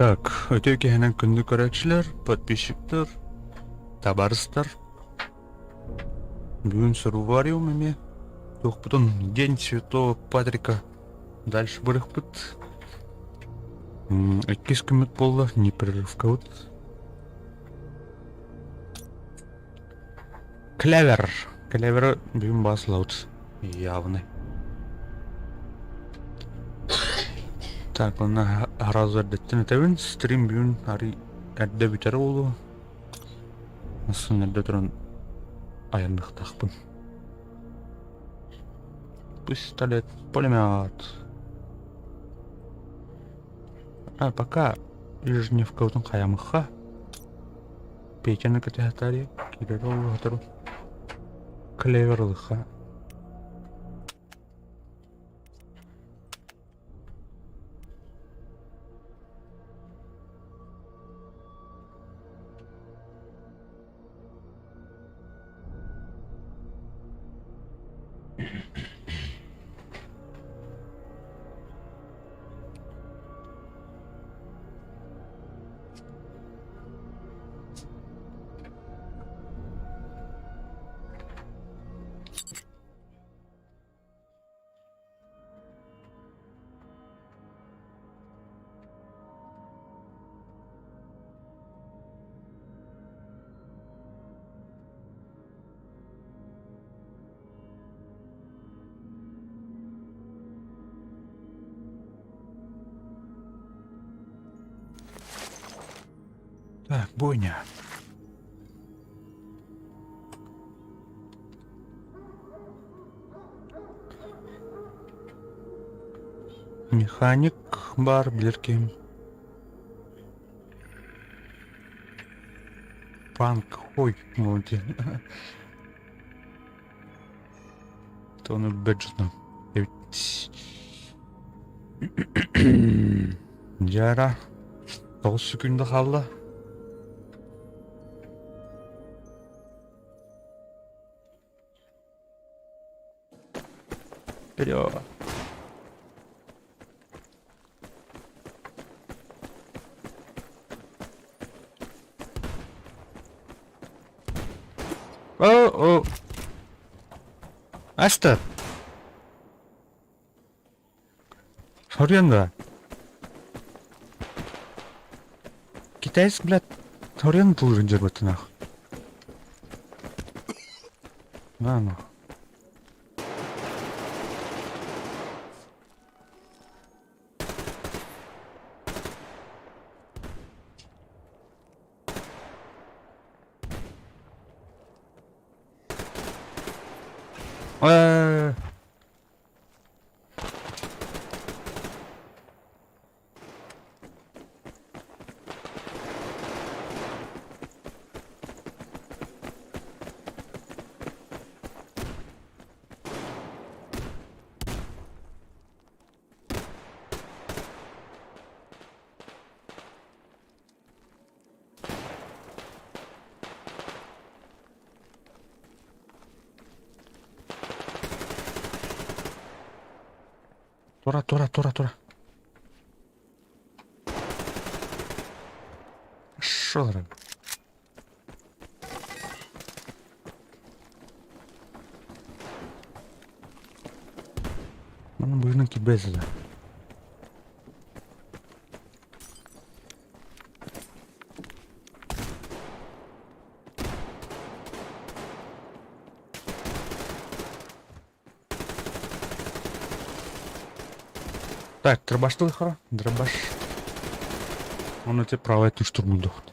Так, өтө киһинэн күндү көрөөччүлэр, подписчиктар, табаарыстар. Бүгүн сурвариум эмиэ. Туохпутун День Святого Патрика дальше барыахпыт. Иккис күммүт буолла, непрерывкабыт. Клевер. Клевер бүгүн баасылабыт. Явный. Так, онно сразу эрдэттэн этэбин. Стрим бүгүн арый эрдэ бүтэр буолуо. Асын эрдэ туран айанныахтаахпын. Пистолет, пулемет. А, пока ежедневкабытын хайамыхха. Петяны кэтэһэтээри киирэр олуһатар клевер ылыхха. Так, бойня. Механик баар билэр киһим. Панк ой молодец. Тону бюджетно. Дьара. 9 секунда хаалла. Вперед! О, о. Аста. Соруйан да. Китайск, блядь, соруйан тылырын жөрбөттүнах. На, ну. Э, Тура, тура, тура, тура. Шо Манна быһынан кирбэс да. Так, дробаш тылыхара. Дробаш. Он эти правая штурмуйдохт.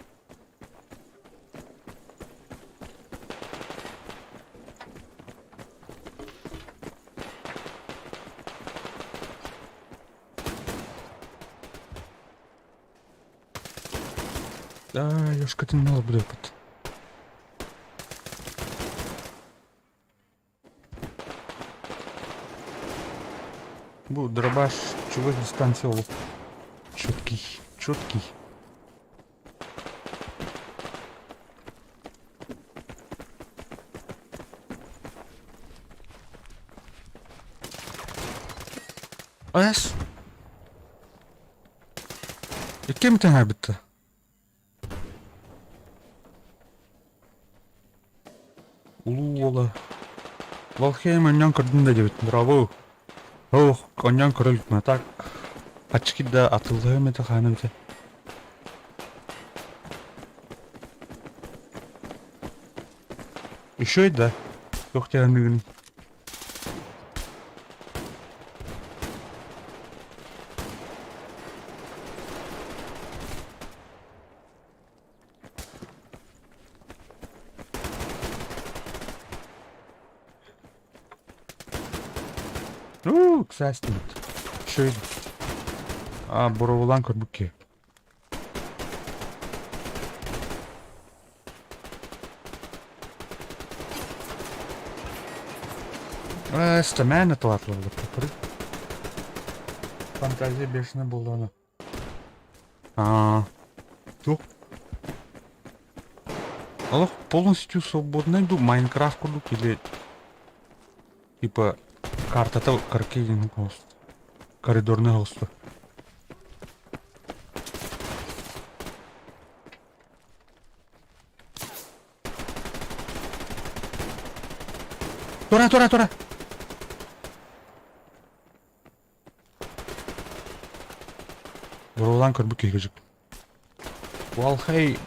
Да, ёшка ты мало блепот. Бу дробаш чугас дистанция ол. Четкий, четкий. Эс. Икки эмитэ Улуу уола Валхейм онньоон көрдүм да диэбит. Браво! Ох, онньоон көрө иликпин, а так очки да атыллаһыам этэ хаһан эбитэ. Еще и да. Туох диэхиныгыный? Уу, ыксаастыбыт. Үчүгэй. Аа, боруобалаан көрбүт киһи. Ээ, стамяна талаатылар Фантазия бешеная буоллаҕына. Аа, туох? Олох полностью свободный дуу, Майнкрафт курдук или типа картата каркейдин коридорный холсту. Тура, тура, тура! Боруолаан көрбүт киһи кыдьык. Валхей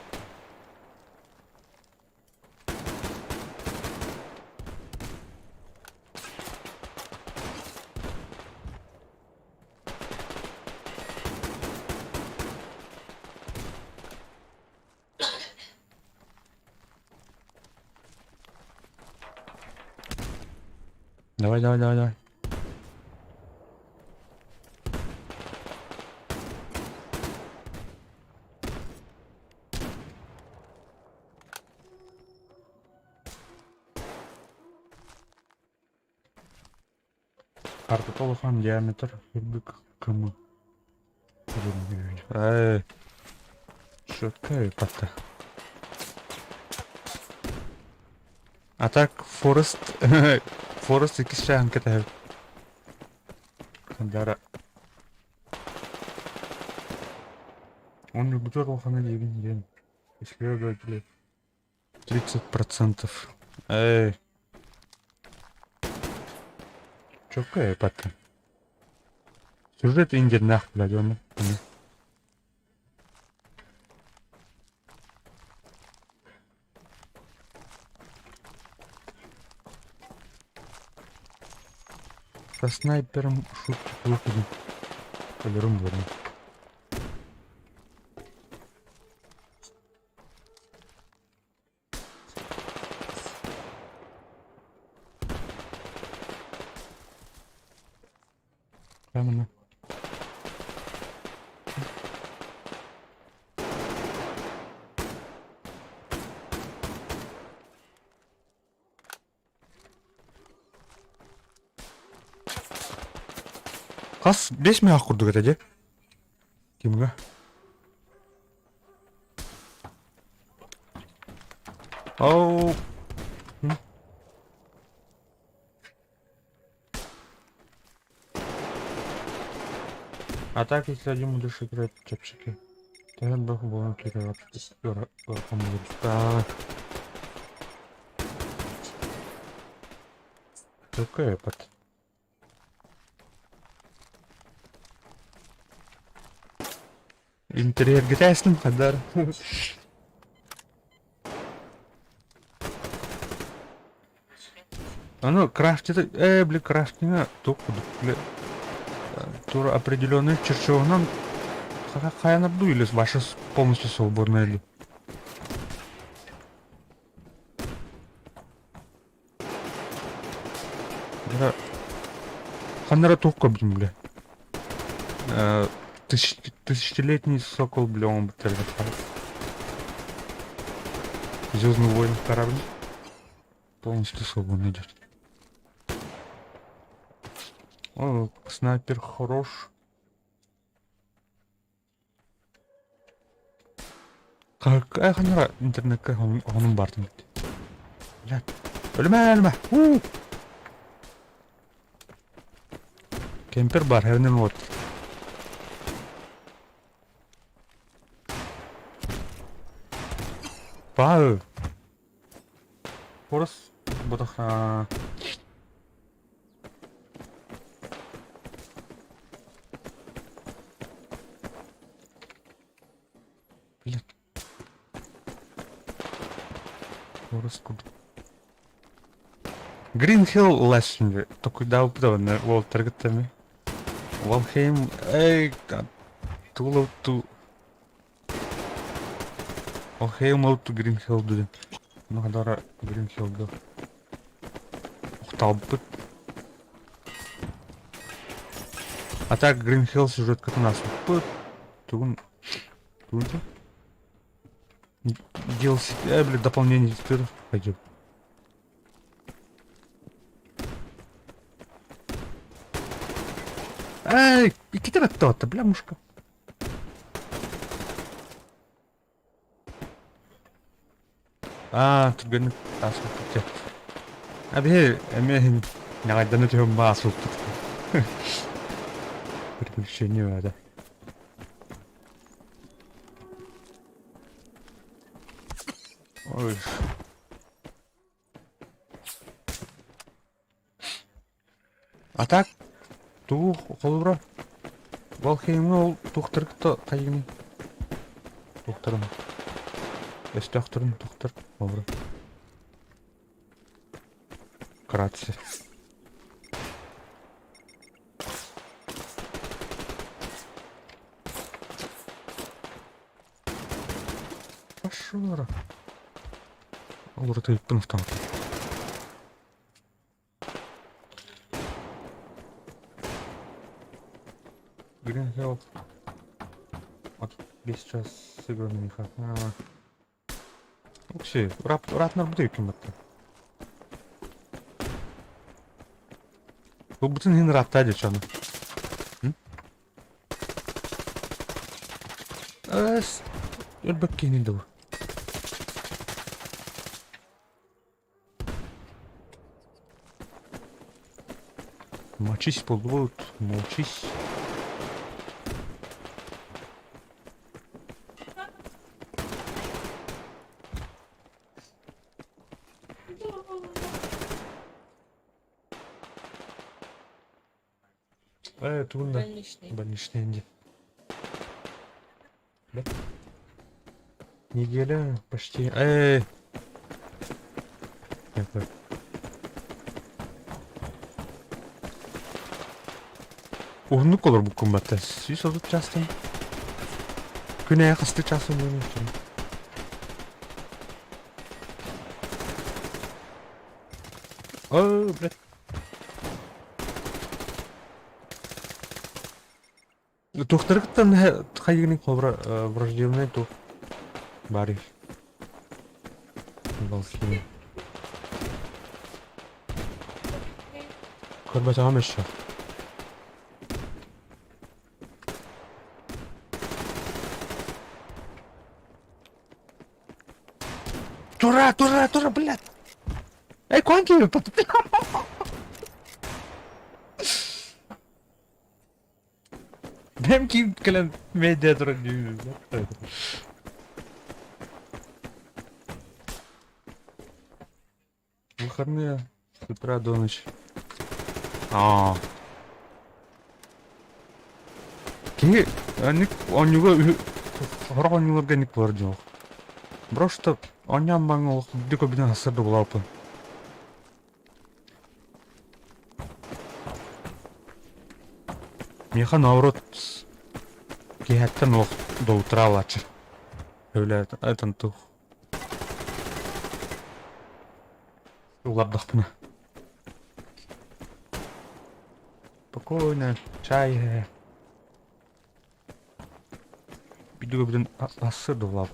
Давай, давай, давай, давай. Картата улахан диаметр үрдүк км. Ээ, четко патта. А так Форест Форест иккис чааһын кэтэһэбит. Хандара. Он любит улахана диэбин диэн. Исследователи 30%. Эй. Чөккө патта. Сюжет индернээх блядь оны. Со снайпером шутки плохо Өлөрүм буолла. Правильно. Хас бес миэхэ курдук этэ дии. Кимҥэ? Оу. А так, если один будешь играть чапчики, то бах буолан киирэр Такая под. Интерьергитээстим хаддар. Ону крафтита ээ били крафтинга туох курдук били тура определенный чертежунан хайанар дуу или ваше полностью свободное ли? Ханна эрэ туох көрбүтүм бile. Тысячелетний сокол бile оҥорбуттар Звездный войн корабль полностью свободно идет. О, снайпер хорош. Какая ханара интернетка онун бардым Блядь. Өлүмэ, өлүмэ. У! Кемпер бар, эрнен вот. Паа. Хорос ботаха. Блин. Хорос курдук. Green Hill Lesson токуйдаабыппыт уолаттары кытта эмиэ. Valheim эй тугу Valheim to Green Hill диэн. Ну хадара Green Hillга охтообуппут. А так Green Hill сюжеткатын ааспыппыт. Тугун тугун DLC, блин, дополнение пойдет. Эй, иккитэ баттаатта, бля, мушка. Аа, түргэнник ааспыппыт. А биһи эмиэ иһин ньаҕайдана түһэн баасылпыт. Приключение баада. Ой. А так, тугу холобура Валхеймҥа ол туохтары кытта хайыыный? Туохтарын? Өстөөхтөрүн туохтар холобура? Вкратце. Пошел. Олору тыыппын автомат. Green Hill. От весь час сыгран миха. Окси, рап ратнар бутый кимматта. Бу бутын хин ратта дечаны. Эс, өлбөк киһини да бу. Мочись буолбут, мочись. Тугун да Больничный. Больничный дии. Да? Неделя почти. Эй! Это. Уһуннук олорбуккун батта. 130 чаастан. Күн аайы хастыы чаас оннугун О, блядь. Туохтары кытта хайыгыный холобура враждебный туох баарый Волхин. Көрбөтөҕүм өссө. Тура, тура, тура, блядь! Эй, куан киирбит Бэм киин кэлэн медиа турар дии. Выходные с утра до ночи. Аа. Киһи ник оонньууга сорох оонньууларга ник буолар дьон. Просто оонньоон баҥ олох үрдүк өбүнэн сарсыарда булааппын. Миэхэ наоборот киэһэттэн олох до утра буолааччы. Өлөөт этэн туох улардахпына. Спокойно, чай иһэ. Бүдүгүбүтүн ассыр дулап.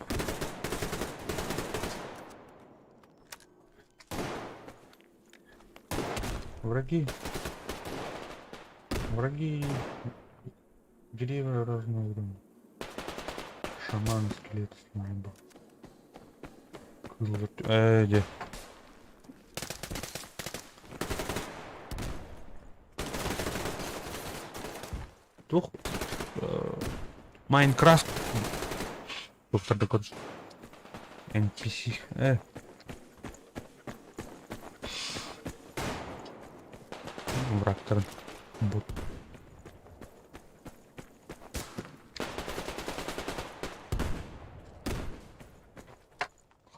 Враги. Враги. Деревья разного времени. Шаман, скелет, с ним был. Э, Туох Майнкрафт туохтарда көрс. NPC. Э. Врагтарын бут.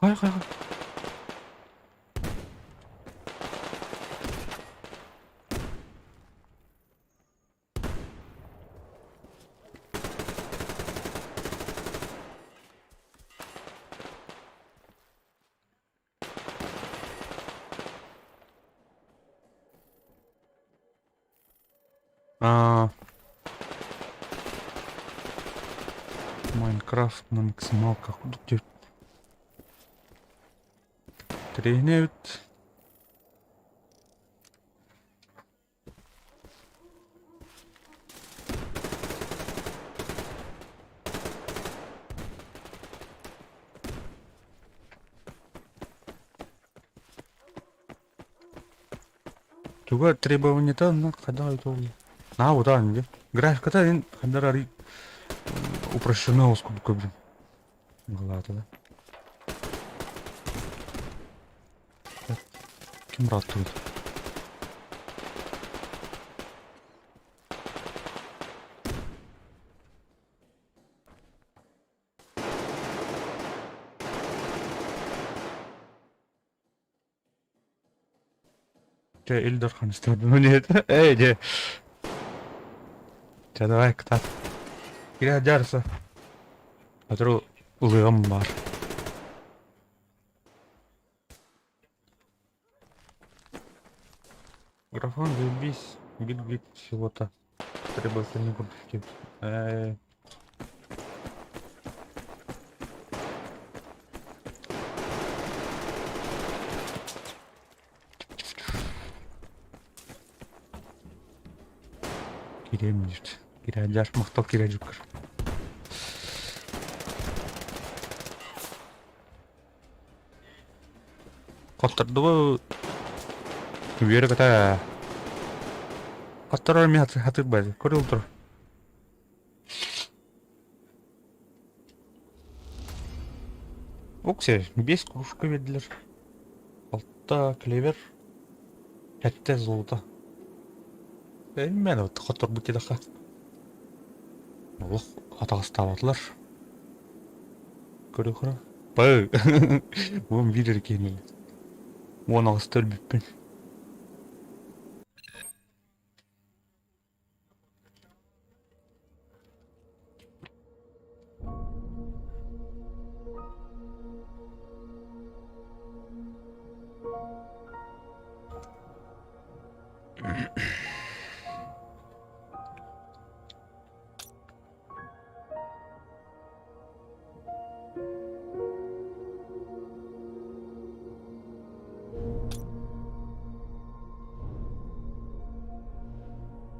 Хай хай хай. А, Майнкрафт на максималках. Тренер эбит. Туга требованиета онно хайдах эбитэ буолла? Наһаа утаан дии. Графиката эн ханна эрэ арый упрощена оҕус курдук көрдүм. Галаата да. Ким бырааттыбыт? Чэ, Ил Дархан истэрдим диэтэ. Эй, дьэ. Чэ, давай, кытаат. Кире дьаарса. Сотору ылыам баар. Графон заебись. Бит-бит всего-то. Требовательный курдук. Э, Кириэм диир. Кирэдьэр, махтал кирэдьуккар. Хоттордубут. Үөрэ көтө. Хотторор эмиэ хатыр баҕайы. Көрүл тур. Уксе, биэс кружка биэрдилэр. Алта клевер, сэттэ золото. Эммэн хотторбут диэтэххэ. Олох атаҕастаабатылар. Көрө-көрө. Бай! 11 эрэ киһини. 18-та өлбүппүн.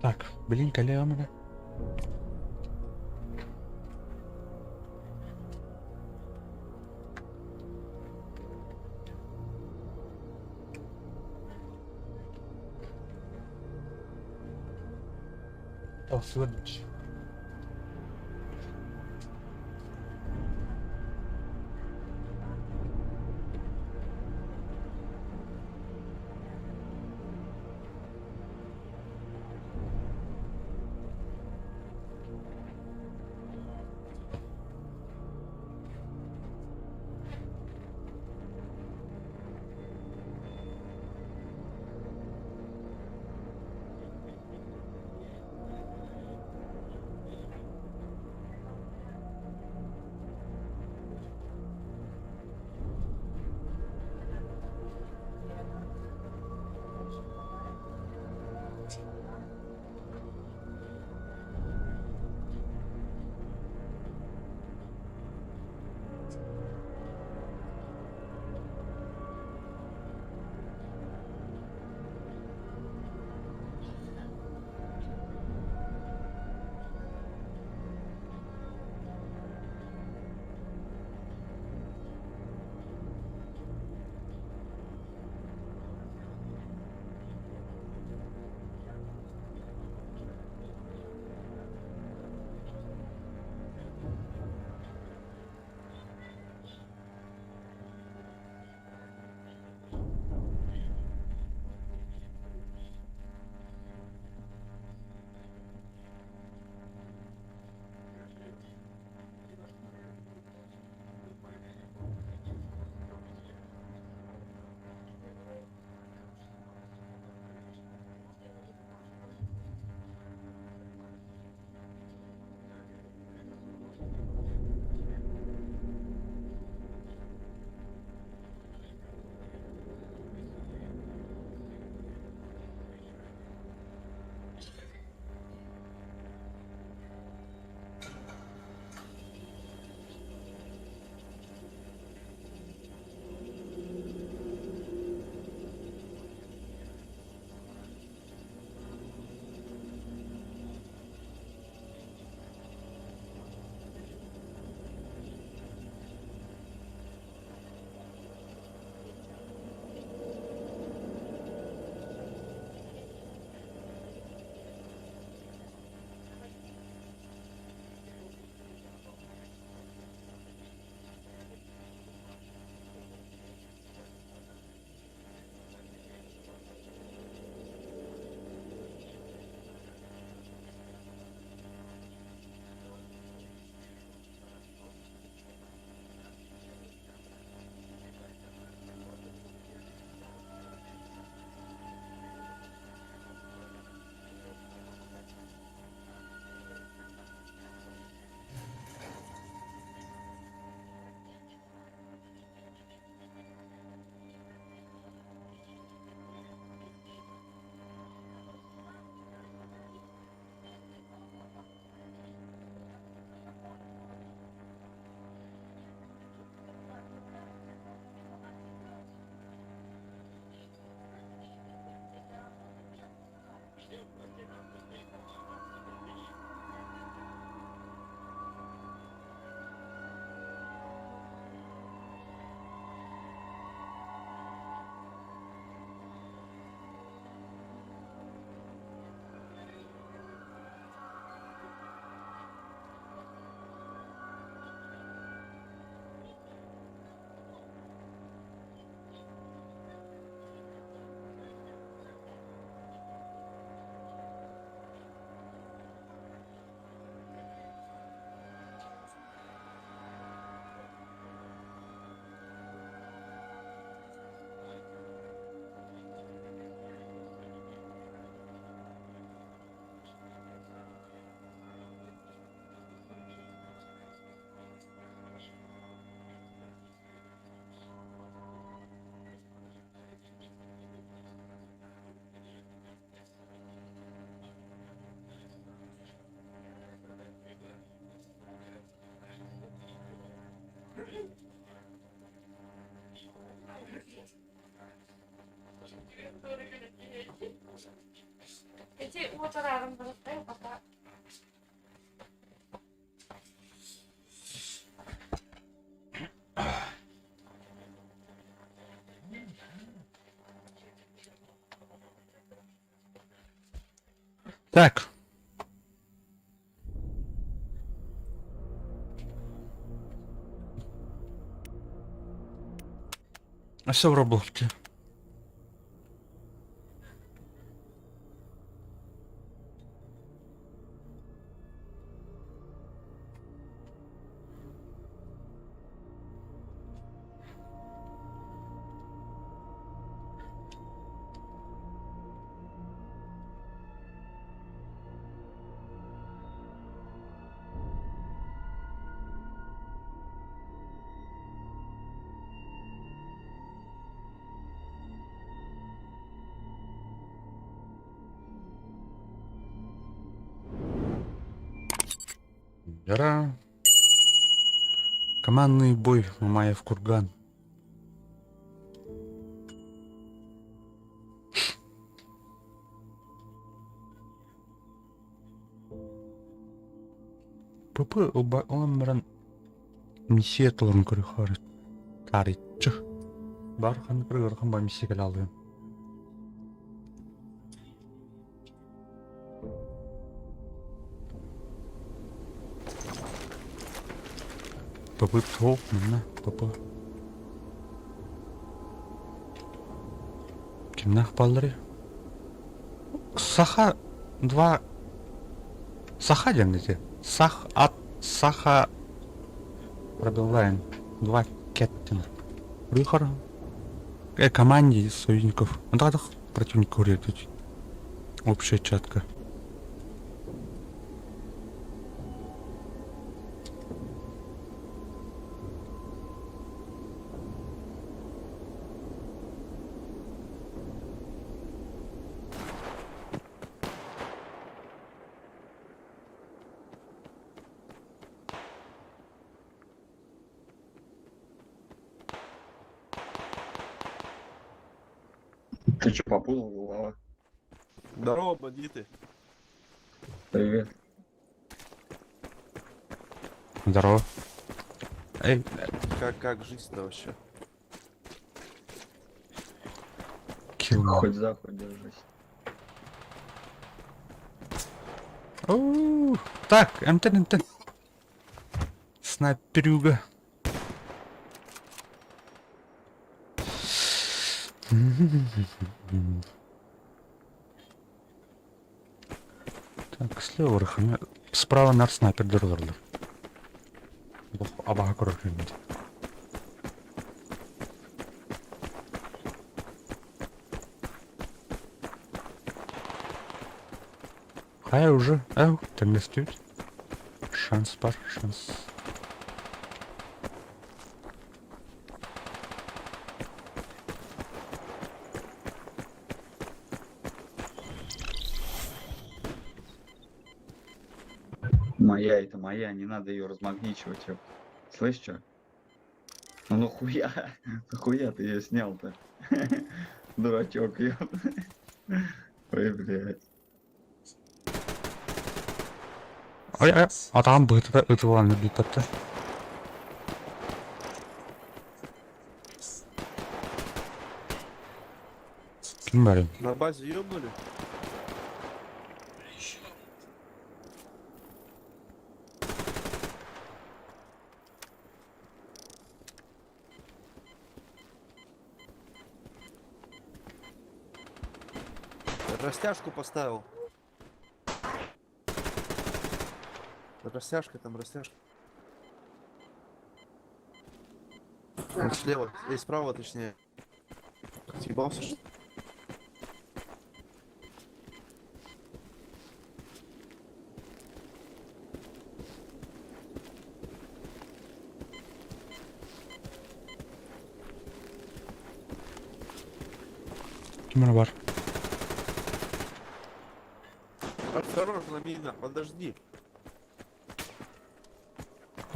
Так, блин, кэлиэҕим эрэ. Тахсыбат. Так. Өссө Роблокте. Жара. Командный бой Мамаев курган. ПП ылан баран миссия толорун көрүөхөр таарыччы. Бар ханнык бір ыарахан ба миссия кэлэ алыам. ПП суох манна ПП. Кимнээх баалларый? Саха два Саха диэн ити. Сах ат саха пробиваем два кеттин. Рыхар команде союзников. Антах противник говорит. Общая чатка. Ты что, попутал, голова? Здорово, бандиты. Привет. Здорово. Эй, Как жизнь-то вообще? килл. Хоть за, хоть держись. Оу, Так, МТ, МТ. Снайперюга. Так, слева рахами. Справа нар снайпер дырылырлар. Абаға көрөр Хайа уже, әу, тэҥнэстибит. Шанс бар, шанс. Моя это моя, не надо ее размагничивать. ёп. Слышь, что? Ну нахуя? Нахуя ты ее снял-то? Дурачок, ёп. Ой, блядь. Ой, ай, атаҕым быһыта ытылан бүппэттэ. Ким баарый? На базе ёбнули? Растяжку поставил. Растяжка там, растяжка. Он слева, и справа точнее. Съебался, что ли? Ким эрэ баар? Осторожно, мина, подожди.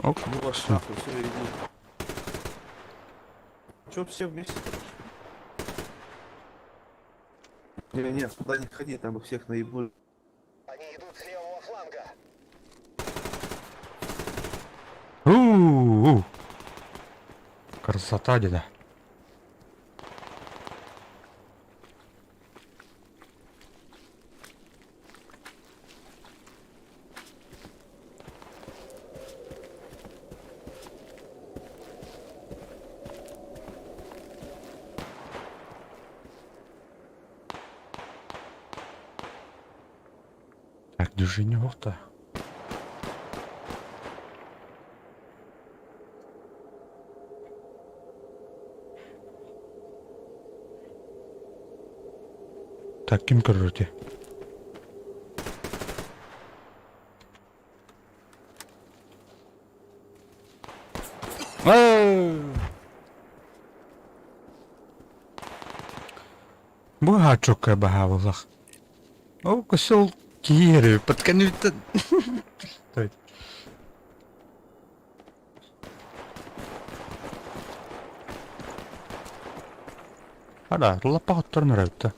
Оп. Ну ваш нахуй, все, иди. Че все вместе? Не, не, туда не ходи, там бы всех наебнули. У-у. Красота деда. Так, движение охта. Так, ким көрөрү Бу ааччукка баһаабылах. Ол косел киһи подканүттэн. Ара, лаппа хотторун өрөбүттэ.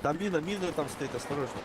Там мина, мина там стоит, осторожно.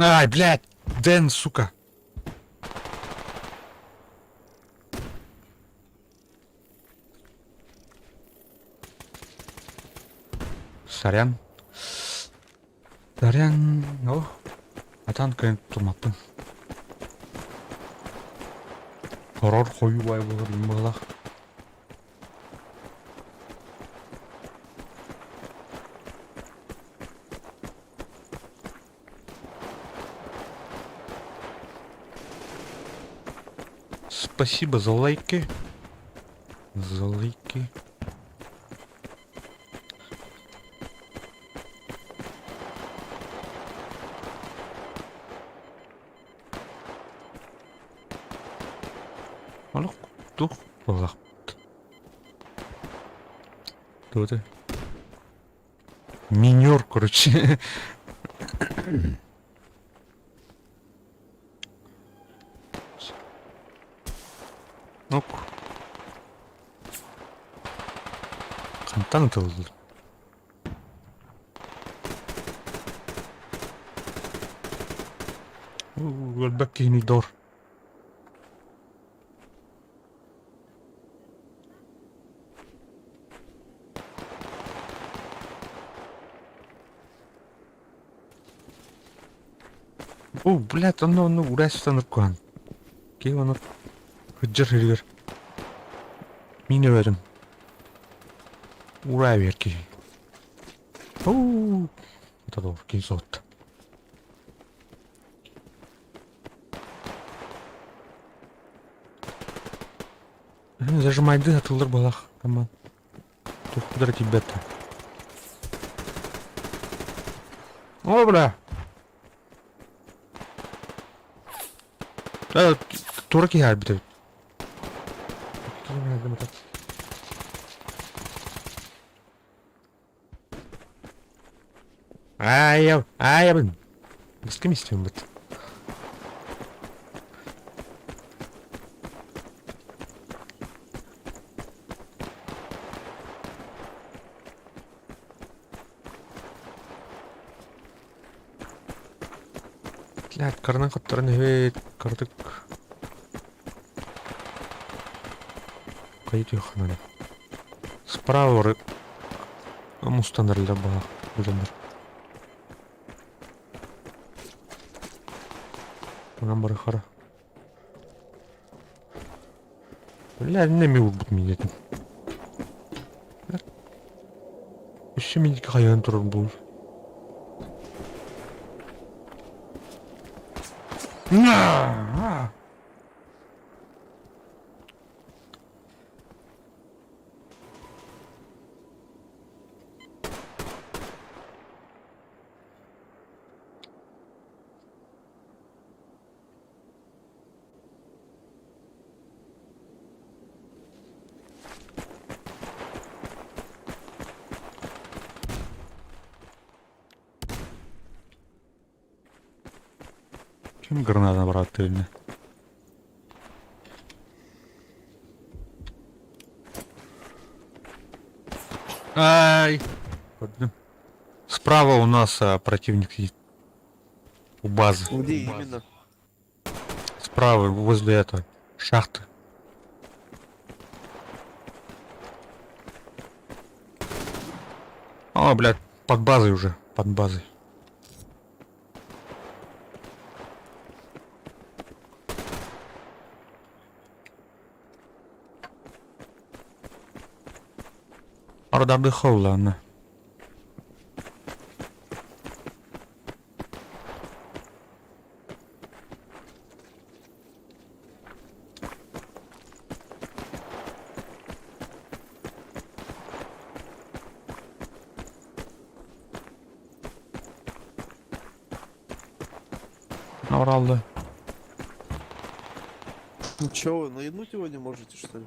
Ай, блядь! Дэн, сука! Сорян. Сорян. О, атан кыайан тумаппын. Хорор хойуу баай буолар быһылаах. Спасибо за лайки. За лайки. Олох туох буоллахпыт. Тугу Минер, короче. Ну Хантан ытыллар? Өлбөк киһини дор. О, блядь, онно онно урайсытан ыккуһан. Киһи ону кырдьар сиригэр мин эбэрим. Ураа биэр киһи. Оу, это доор киһи соһутта. Зажимайды атыллар буолах команд. Тухпутара тиийбэт. О, бля! Тура киһи арбит эбит. Ай, ай, Баска мистем бит. Блядь, карнан хотторон эбит, кырдык. Кайытыаххына Справа мустан эрэллэр баҕа дьоннор. Онон бары хара. Бля, иннэ уурбут миинэтин. Өссө миникки хайаан турар буолуй. На! Ким граната бырааттыыр Ай! Көрдүм. Справа у нас противник сидит. У базы. Где именно? Справа, возле этого шахты. О, блядь, под базой уже, под базой. Ардарды холлана. Набрал, Ну чё вы, наебнуть его не можете, что ли?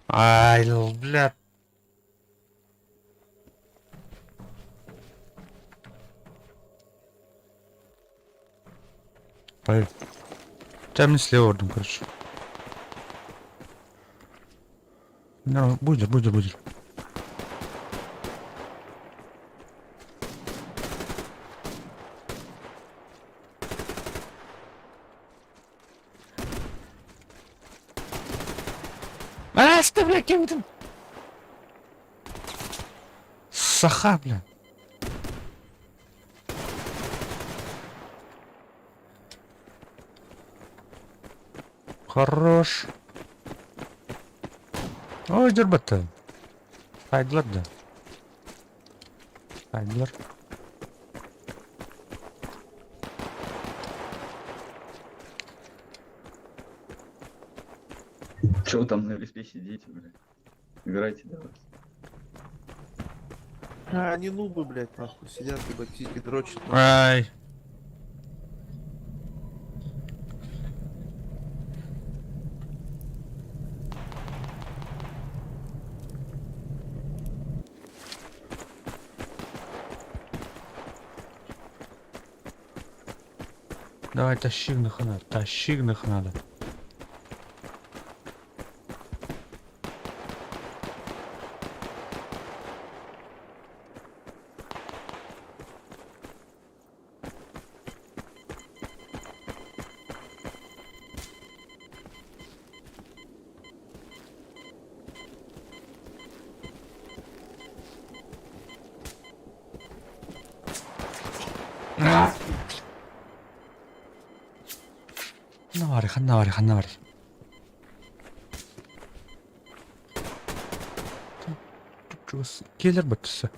Ай, бля. Ай. Там слева орден, короче. Ну, будет, будет, будет. А, что, бля, кем ты? Саха, бля. Хорош. Ой, дербата. Хайдлар да. Хайдлар. Чё вы там на респе сидите, блядь? Играйте давайте. А, они нубы, блядь, нахуй, сидят, ебать, сиськи дрочат. нахуй. Ай. Давай, тащи их надо, тащи их надо. Ханна барый, ханна барый, ханна барый. Чугас келер бөттүсө.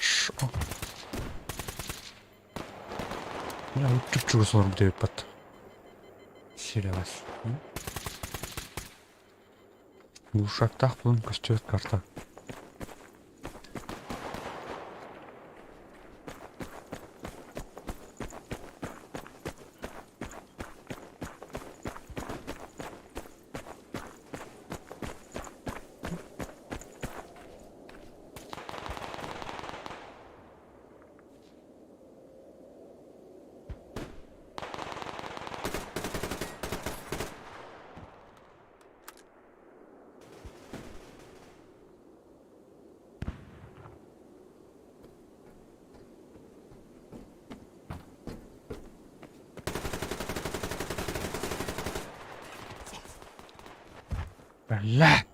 Шо? Бля, чуп-чугас олорбут эбит бат. Сирэҕэс. Глушактаах булан көстүбэт карта. Бля!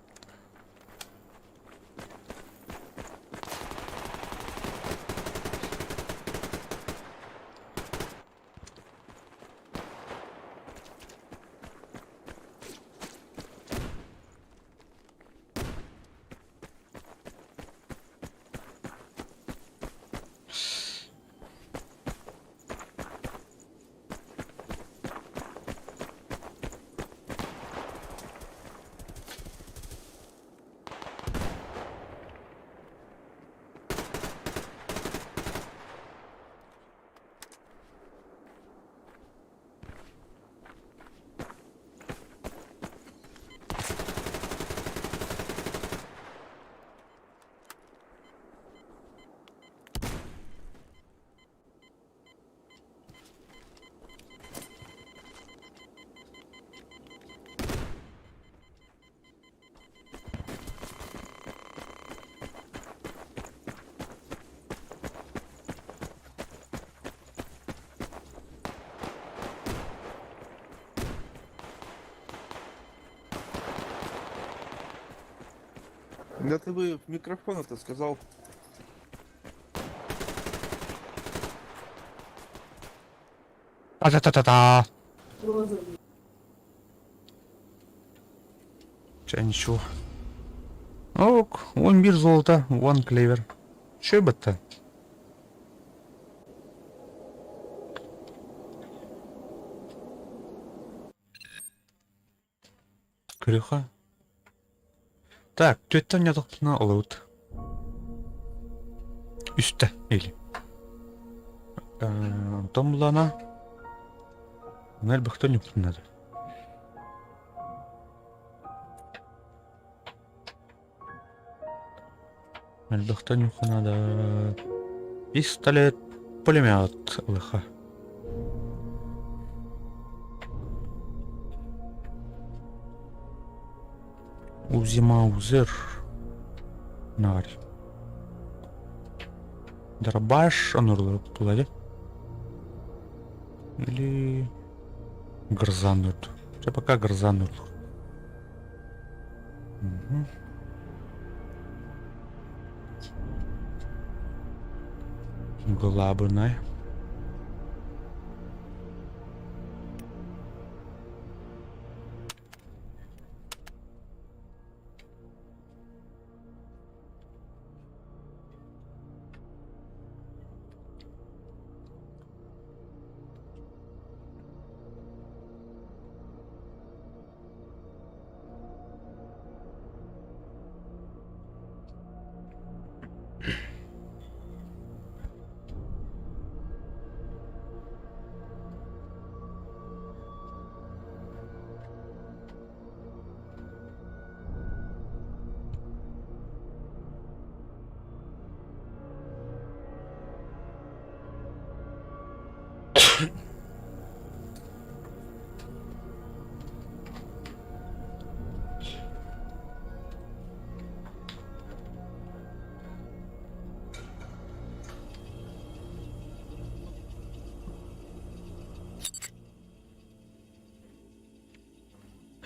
Да ты бы в микрофон это сказал. Та-та-та-та-та! Чэ, ничего. Ок, 11 золото, one клевер. Чё бы-то? Крюха. Так, түөттэн ньотохпуна олоут. Үстэ или. Онтон булана элбэхтэн ньукпуннады. Элбэхтэн ньукхунада пистолет, пулемет ылыха. Узи Маузер. Нар. Дробаш онурлар буолла Или грозанут. Чэ пока грозанут. Угу. Главное.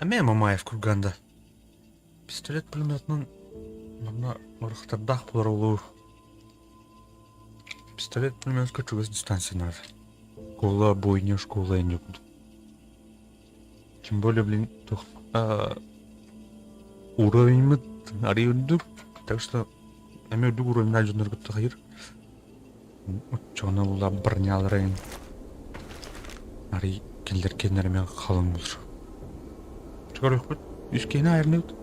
Эмиэ Мамаев курганда пистолет пулеметынан манна ырыхтардаах буолар улуу пистолет пулеметка чугас дистанция надо. Школа бойня, школа инник. Тем более, блин, тух, уровень арый үрдүк, так что эмиэ үрдүк уровеннаах дьоннорго тахайыр. Оччоҕуна була броняларын арый кинилэр кэннэрэ эмиэ халыҥ буолар. Чугар үс киһини айарныыбыт.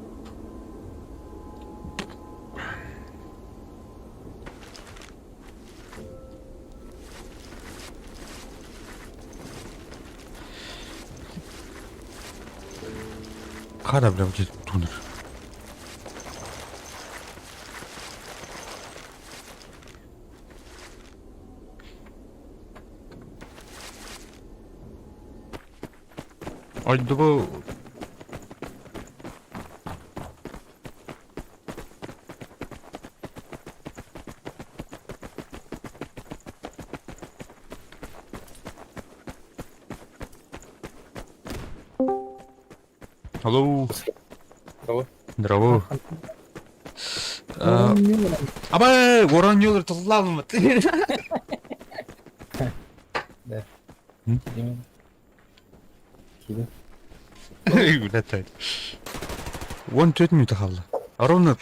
Хада бля вот тунер. Ойдубу Hello. Здорово. Здорово. Абай, Ворон Мюллер тыллаабым. Да. М? Киви. Үлэтэ. 14 минута хаалла. Ровно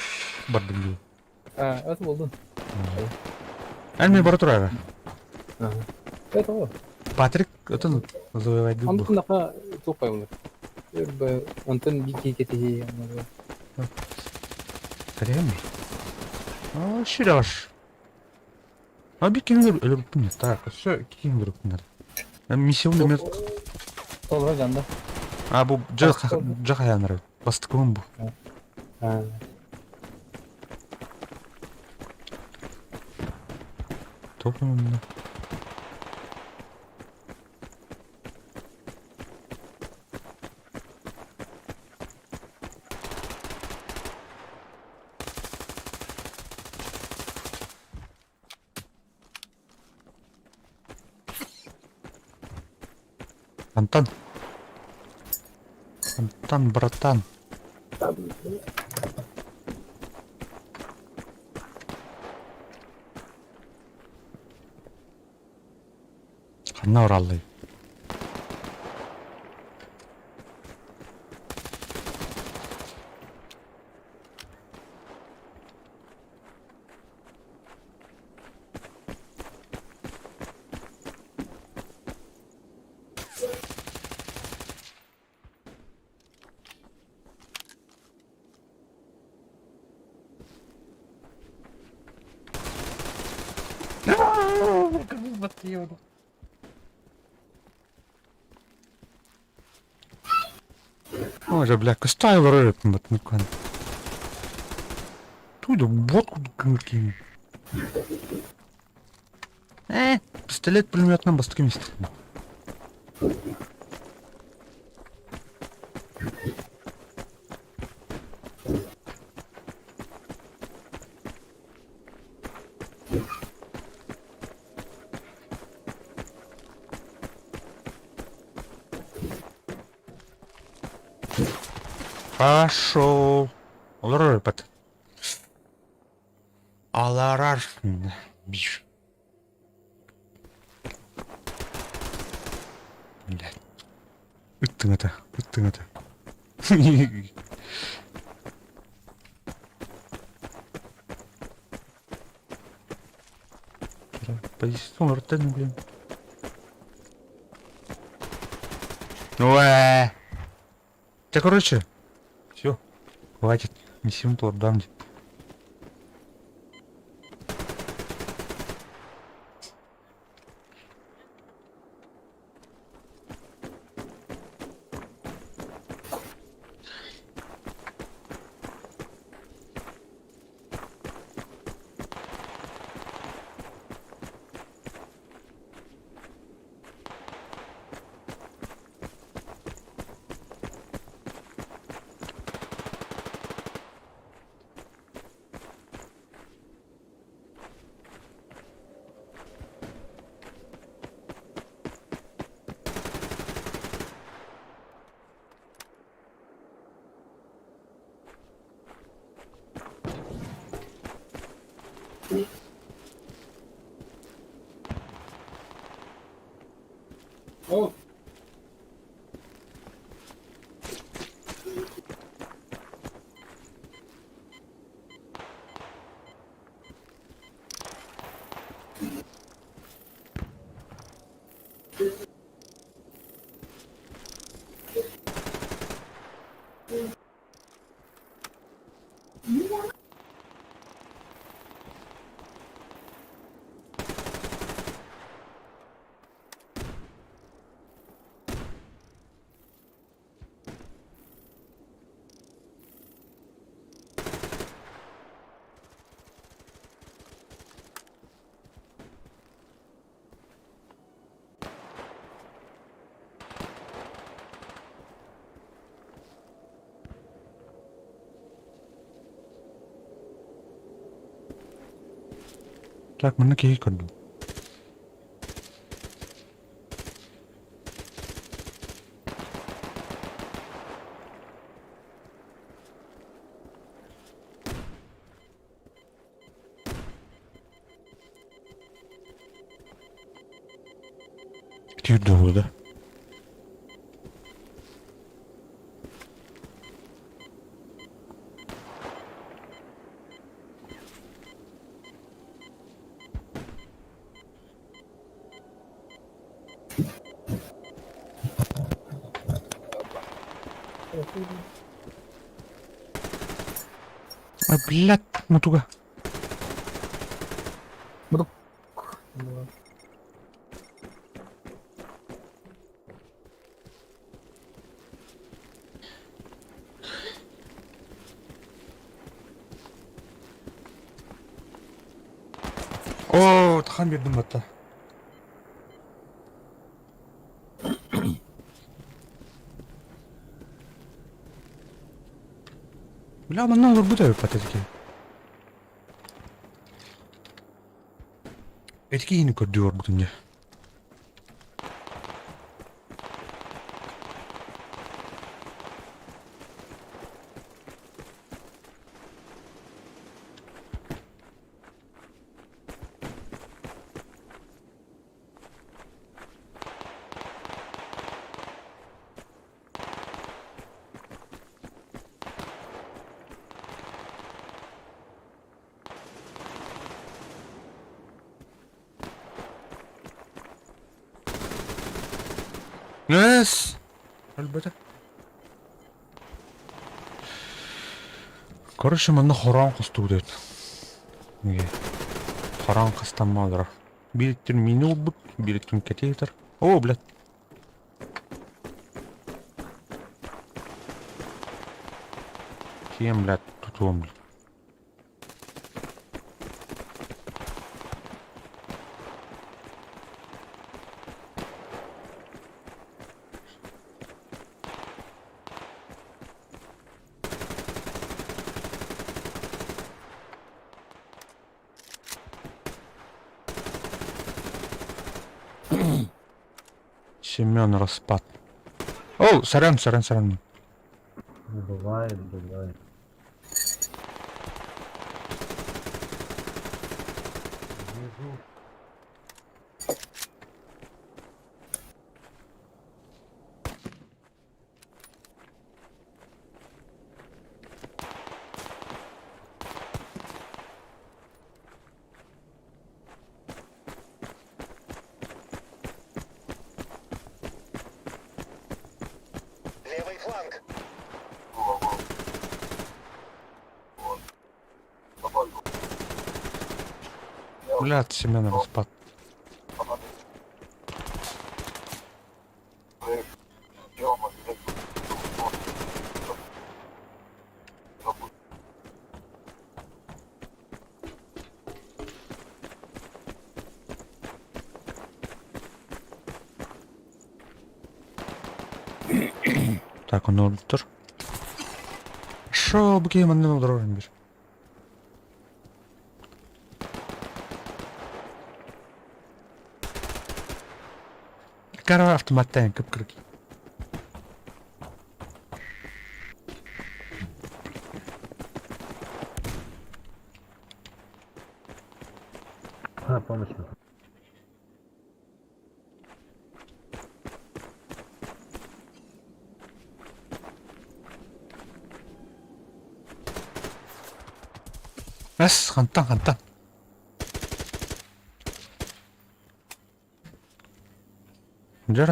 бардым дии. А, это болдун. Эн мен бара турара. Ага. Это о. Патрик, отон завоевать Онтун наха туох бай Онтон бики кетиһи Кэрээм. А, Сереж. А бикин өлөрбүппүн так, өссө киин өлөрбүппүн Миссионный мет. Толора жанда. А бу дьэ хайанары. Бастыкым бу. Топ именно. Антон. Антон, братан. Ханна ораллый. Ой, бля, костайл рып, Туда водку ким. Пистолет пулеметынан бастык эмес. Пошел. Олорор пат. Аларар. Биш. Блядь. Ыттың это, ыттың это. Позицион блин. Уэ. Да, короче, все, хватит. Не дам. О, Так, манна киһи көрдүм. Түүрдэ да. А, блядь, мутуга. Оо, тахан биэрдим батта. Бля, манна олорбут эбит этики. Этики иһини көрдүү олорбутум дьэ. Эс! Өлбөтө. Короче, манна хороон хостуу диэт. Хороон хастамма олорор. Биир миини ылбыт, биир кэтии ытар. О, блядь. Киэм, блядь, тутуом, блядь. Семен распад. О, сорян, сорян, сорян. Бывает, бывает. Внизу. Левый фланг. Блядь, Семен распад. Так, он өлтүр. Шо, бу манна олорор бир. Кара автоматтан кып-кырык. А, помощь. Эс, хантан, хантан. Дьэ,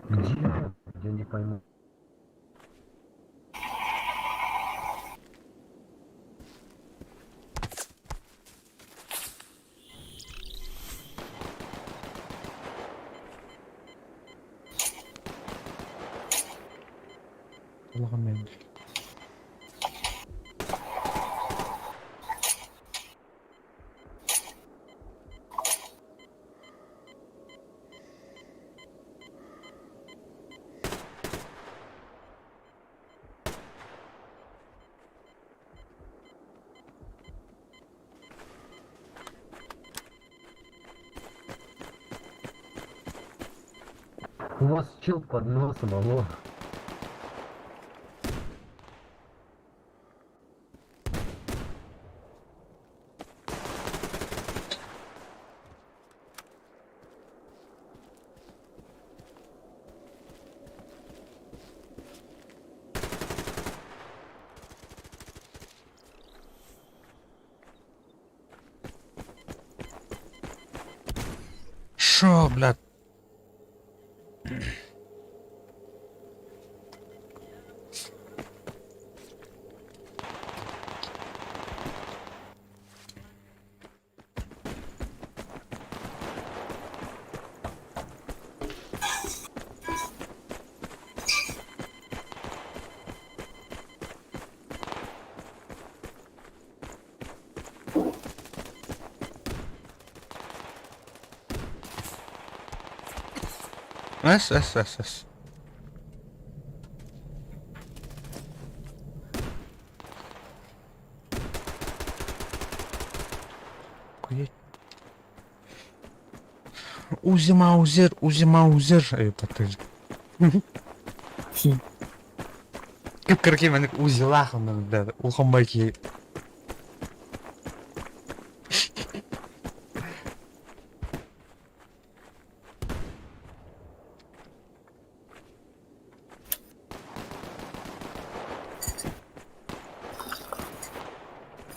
Где? Я не пойму. Улахан мен. У вас чел под носом, алло. Шо, блядь? Эс, эс, эс, эс. Узи Маузер, Узи Маузер. Эй, подожди. Кып-кыркый маннык узилаах оннук да улахан байки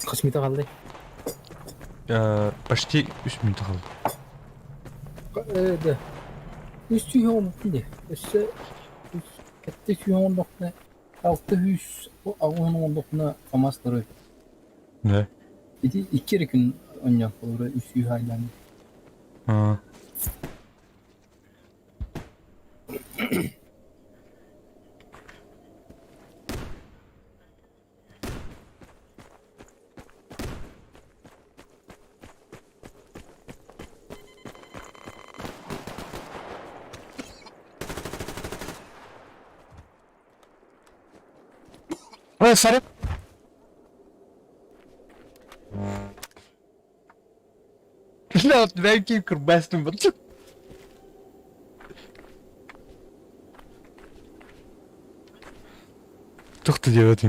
Хас мүнүүтэ хааллай? Э, почти үс мүнүүтэ хаалла. Э, да. Үс сүүс оҥорбуппун дии. Өссө үс сэттэ сүүс оҥордохпуна, алта сүүс аҕыс уон оҥордохпуна ФАМАС второй. Да. Ити икки эрэ күн оонньоон холобура үс сүүс аайдаан. А. Ой, сорри. Бля, бэйки кырбастым бат. Туох да диэбэт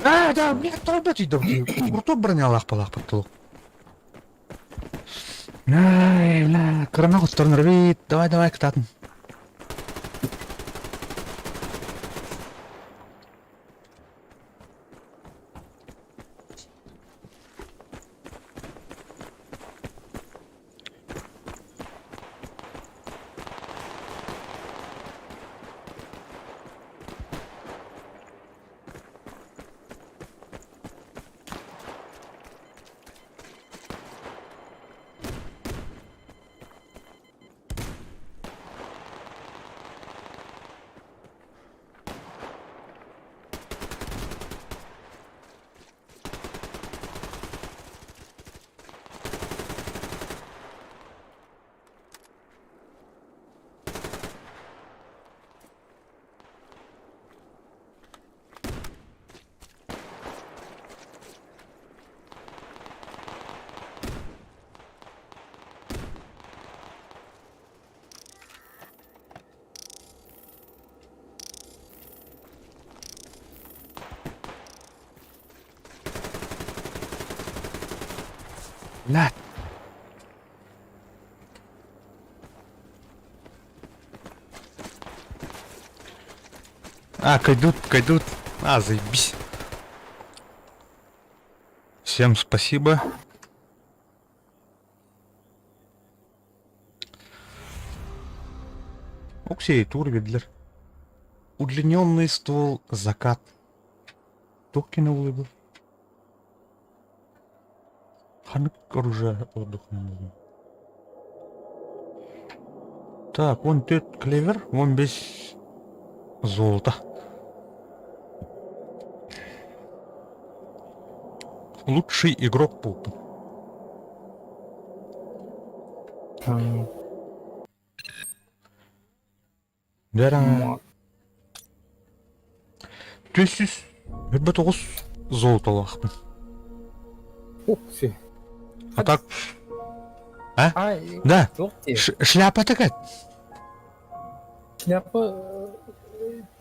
А, да, блядь, толбет идем. Крутой бронялах палах подтолок. Ай, бля, кырана хотторун рвит. Давай, давай, кытаатын. Блядь. А, кайдут, кайдут. А, заебись. Всем спасибо. Оксей Турвидлер. Удлиненный ствол закат. Токкина улыбы. Ханнык оружие отдохнем. Так, вон тет клевер, вон без золота. Лучший игрок буолбут. Дьэ Түс 29 золотолаахпын. Ух ты. А так... А? Ай, Да. туох дии? Шляпа такая. Шляпа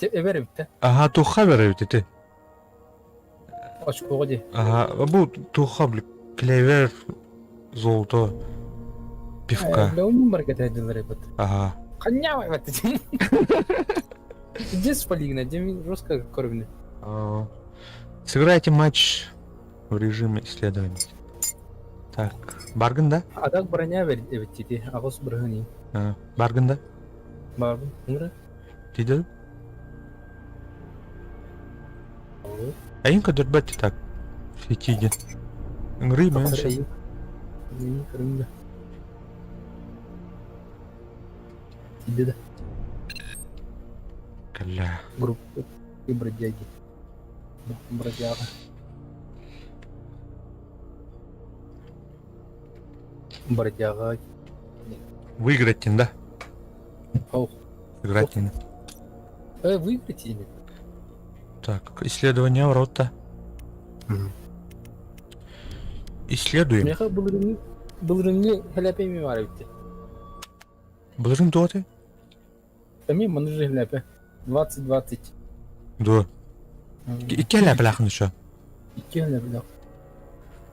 эбэр эбит да. Ага, туха беребит ити. Очкоҕа дии. Ага, бу туха били клевер золото пивка. Бля, умум бар кэтээдилэр эбит. Ага. Ханньаабай баттытин. Иди спалигна, дем жестко көрбүнэ. Сыграйте матч в режиме исследования. Так, баргын да? А так броня эбит тити, аҕыс бырыһын Баргын да? Барбын. Ыҥыра. Тиде? Айын көдөрбөт так. Ситиге. Ыҥырый мен. Көрүҥ да. Тиде да. Кэллэ. Группа и бродяги. Бродяга. Бродяга. Выиграть да? Ох. Сыграть Выиграть или? Так, исследование рота. Исследуем. Меха былырыҥҥы былырыҥҥы хэлэпэ эмиэ баар эбит. Былырыҥ туох этэй? Эмиэ маны же хэлэпэ. 20-20. Дуо? Икки хэлэпэлээххин еще. Икки хэлэпэлээх.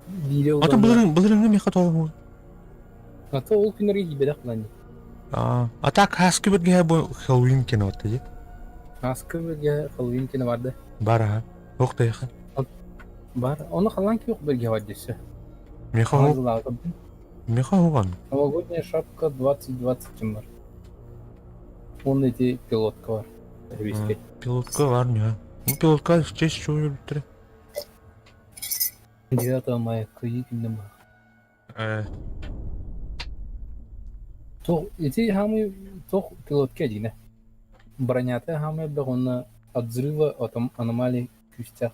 Биирэ Ата былырыҥ былырыҥҥы миэхэ тоҕо Ата ол күннэргэ киирбэтэх буолан дии. А так хаски бэргэһэ бу Хэллоуин кино дии. Хаскы бэргэһэ Хэллоуин кино бар да. Бар аха. Ох тайха. Бар. Ону халлаан күөх бэргэһэ бар дессе. Меха Меха оған. Новогодняя шапка 2020 бар. Он эти пилотка бар. Виски. Пилотка бар не. Ну пилотка в честь чего өлтүрэ. 9 мая кыйыы күннэ бар. Туох ити хаамыы туох пилотка диинэ. Бронята хаамыы элбэх уонна от взрыва от аномалий күүстээх.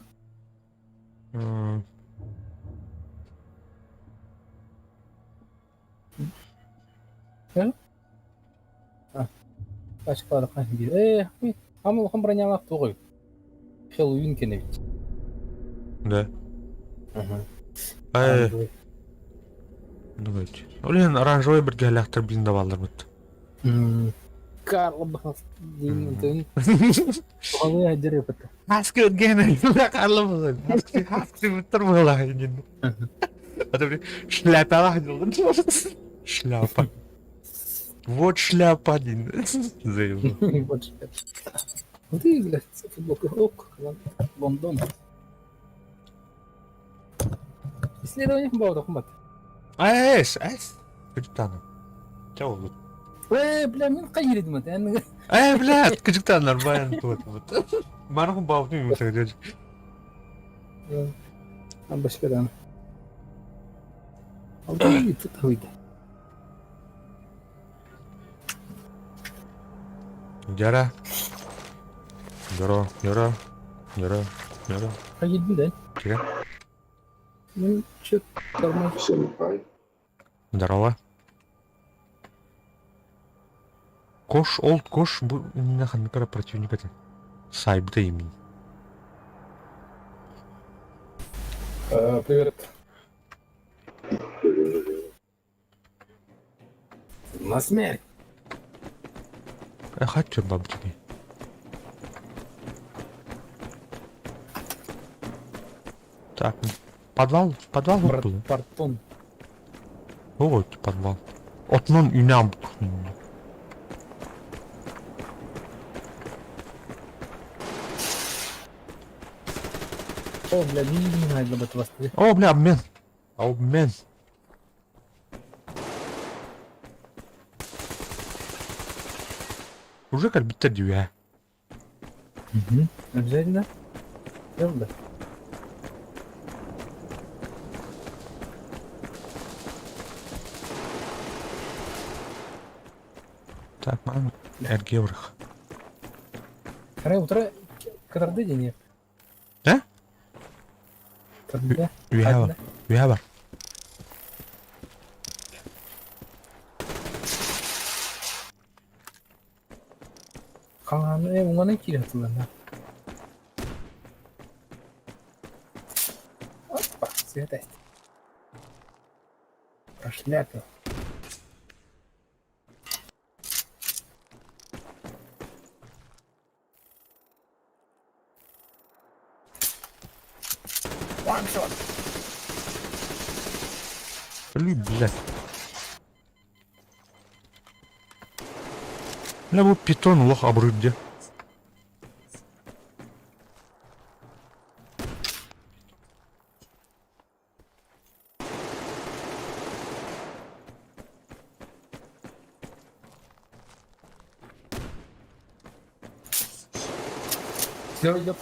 Ачкалаах диир. Ээ, ама улахан бронялаах туох эбит. Хэллоуин кэнэ эбит. Да. Э, давайте. Блин, оранжевый биргэлээхтэр блин давалларбыт. Карл диин Туһалыы айдыр эбит. Хаски өтгенэ Карл Хаски хаски буттар буолаа дин. А шляпа Шляпа. Вот шляпа один. Заебал. Вот шляпа. Вот и, блядь, футболка. Ок, Лондон. Исследование баҕа хумат. Эс, эс. Кыжыктаана. Ча болду. Э, бля, мин кайыр идим эн. Э, бля, кыжыктаана нормально вот. Мархум бауту юм сагдэж. Башкадан. Алды тут выйди. Жара. Здорово, здорово, здорово, здорово. Хайдин да? Кире. Ну, чё, нормально. Всем хай. Здорово. Кош, олд кош, бу наханыкара противник это. Сайбыта имени. Привет. На смерть. Хочу баб тебе. Так, подвал, подвал был. Портон. Вот подвал. Отнон үнам. О, бля, не знаю, для вас. О, бля, обмен. Обмен. Уже как будто дюя. Угу. Обязательно. Правда? Так, мам, эргеврах. Рай, утро катарды день. Да? Көрдө. Үөһэ бар. Үөһэ бар. Хаҥааны э уҥанан киирэн тылланна. Опа, света. Прошляпил. One shot. Өлүй, блядь. Бля, бу питон олох абырыыр дии. Слева идет.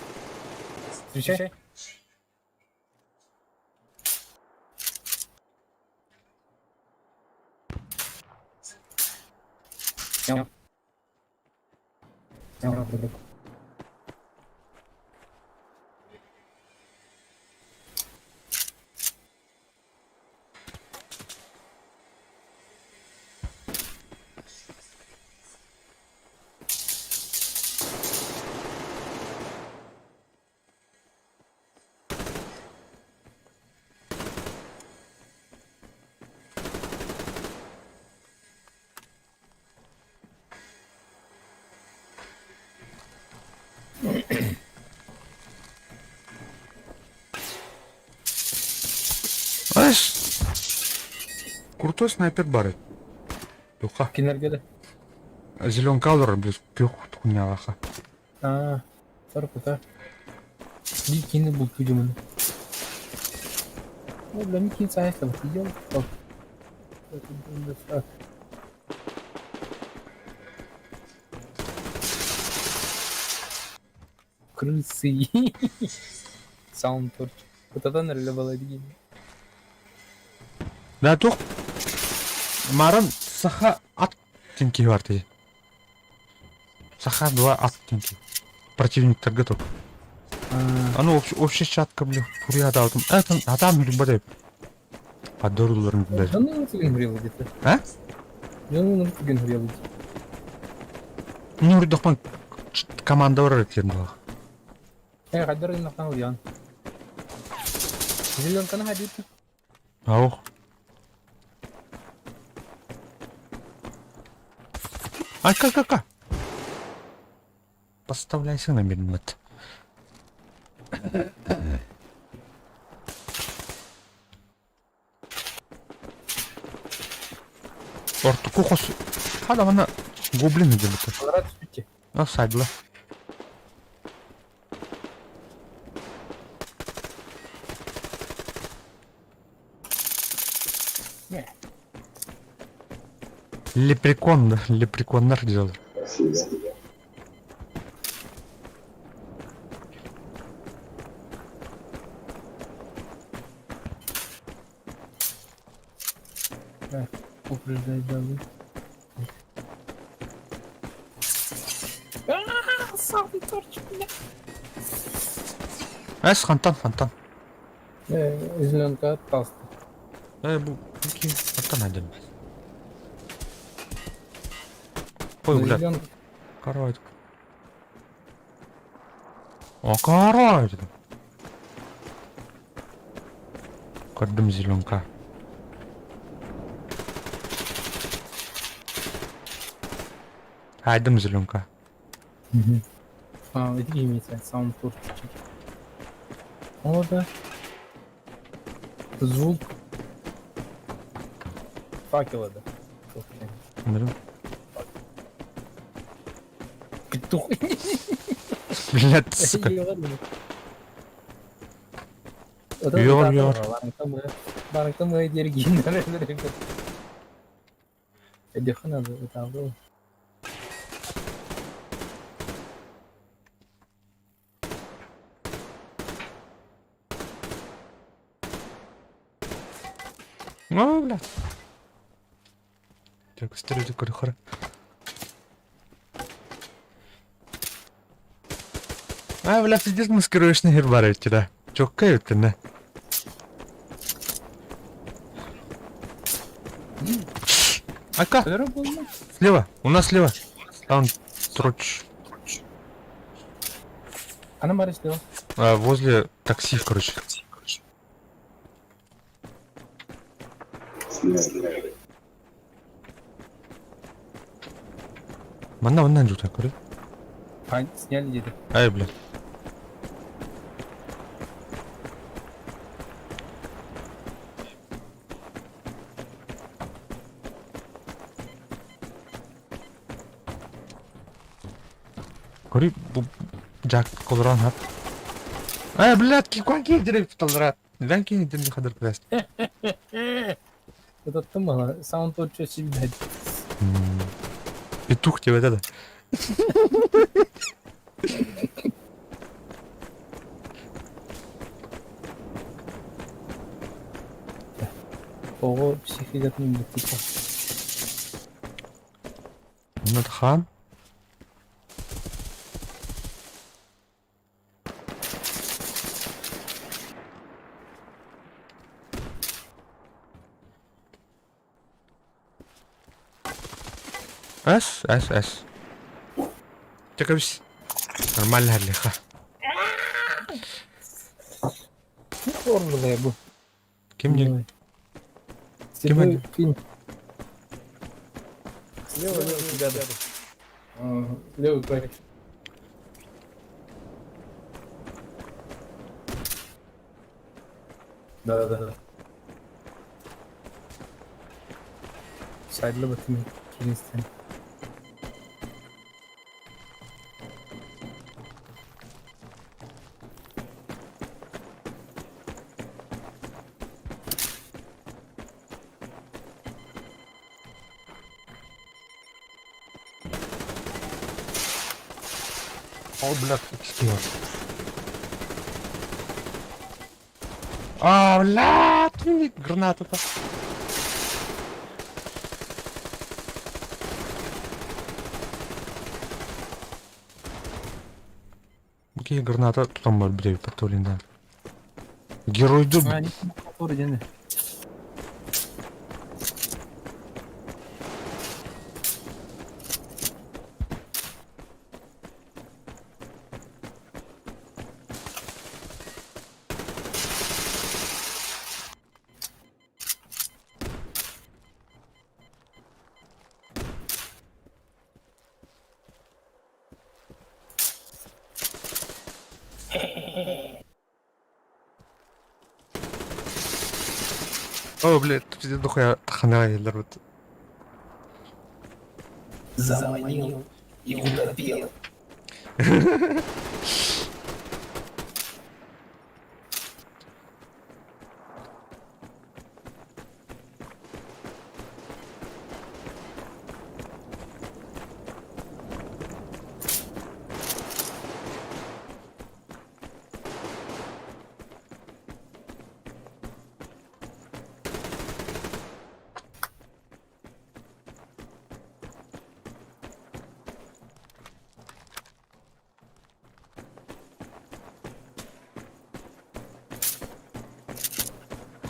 Встречай. Снял. Снял. Ас! Крутой снайпер баар. Духа. Кинилэргэ да. Зеленка олорор, блядь, күөх хуйнялаха. Аа, сорокута. Биир киини бултуу дьоммун. Ол бля, мин киин саайыстабыт, идем. Крысы. Саундторч. Кутатан эрэлэ баладиин. Да туох Марын саха ат диэн киһи бар дии. Саха два ат диэн киһи. Противниктарга тур. Аны общий чатка бля хуруйадаабытым. Это атаан үрбэт эбит. Подоруларын даже. Дьону түгэн хуруйабыт где-то. А? Дьону түгэн хуруйабыт. Ну, үрдөхпөн команда барар этиэн буолах. Э, хайдар гыннахтан уйан. Зеленканы хадит. Аух. Ай, ка ка ка. Поставляйся на минут. Ортоку хос... Хада мана гоблин диэбитэ. Аллараа түспүччэ. А сайдла. Не. Лепрекон, да, лепреконнар делал. Упреждать далы. Сам торч, бля. Эс хантан фонтан. Э, зеленка таста. Э, бу фонтан один. Ой, бля, Зеленка. карает. О, карает. Көрдүм зеленка. Айдым зеленка. А, это имеется саунд торч. О, да. Звук факела, да. Блин. Петух. Блядь, сука. Йор, йор. Барыктан дергин. Эдихана это О, блядь. Так, стрельду корохора. А, бля, пиздец маскируешь на гербаре да. Чокка өттүнэ. Ака! Өлөрө буолла. Слева! У нас слева! Там троч. Ана бар слева. А, возле такси, короче. Манна манна жута, короче. А, сняли где-то. Ай, блин. Кори бу Жак колорон хап. Ай, блядь, кикуан ки директ талдыра. Нeden ki директ хадыр крест. Это тумала. Сам тот что себе дать. Петух тебе это. Ого, психикатын типа. Надхан. С, С, С. Чекабис. Нормально лиха. Орла бу. Ким не? Ким Ким Ким? Слева, лево тебя, да. Левый парень. Да-да-да. Сайдла батыми. Киринстен. О, блядь, скилл. А, блядь, граната-то. Окей, граната там бар біреу патрулинда. Геройду А, не который день. О, блядь, тут дохуя тахана елдер бит. Заманил и утопил.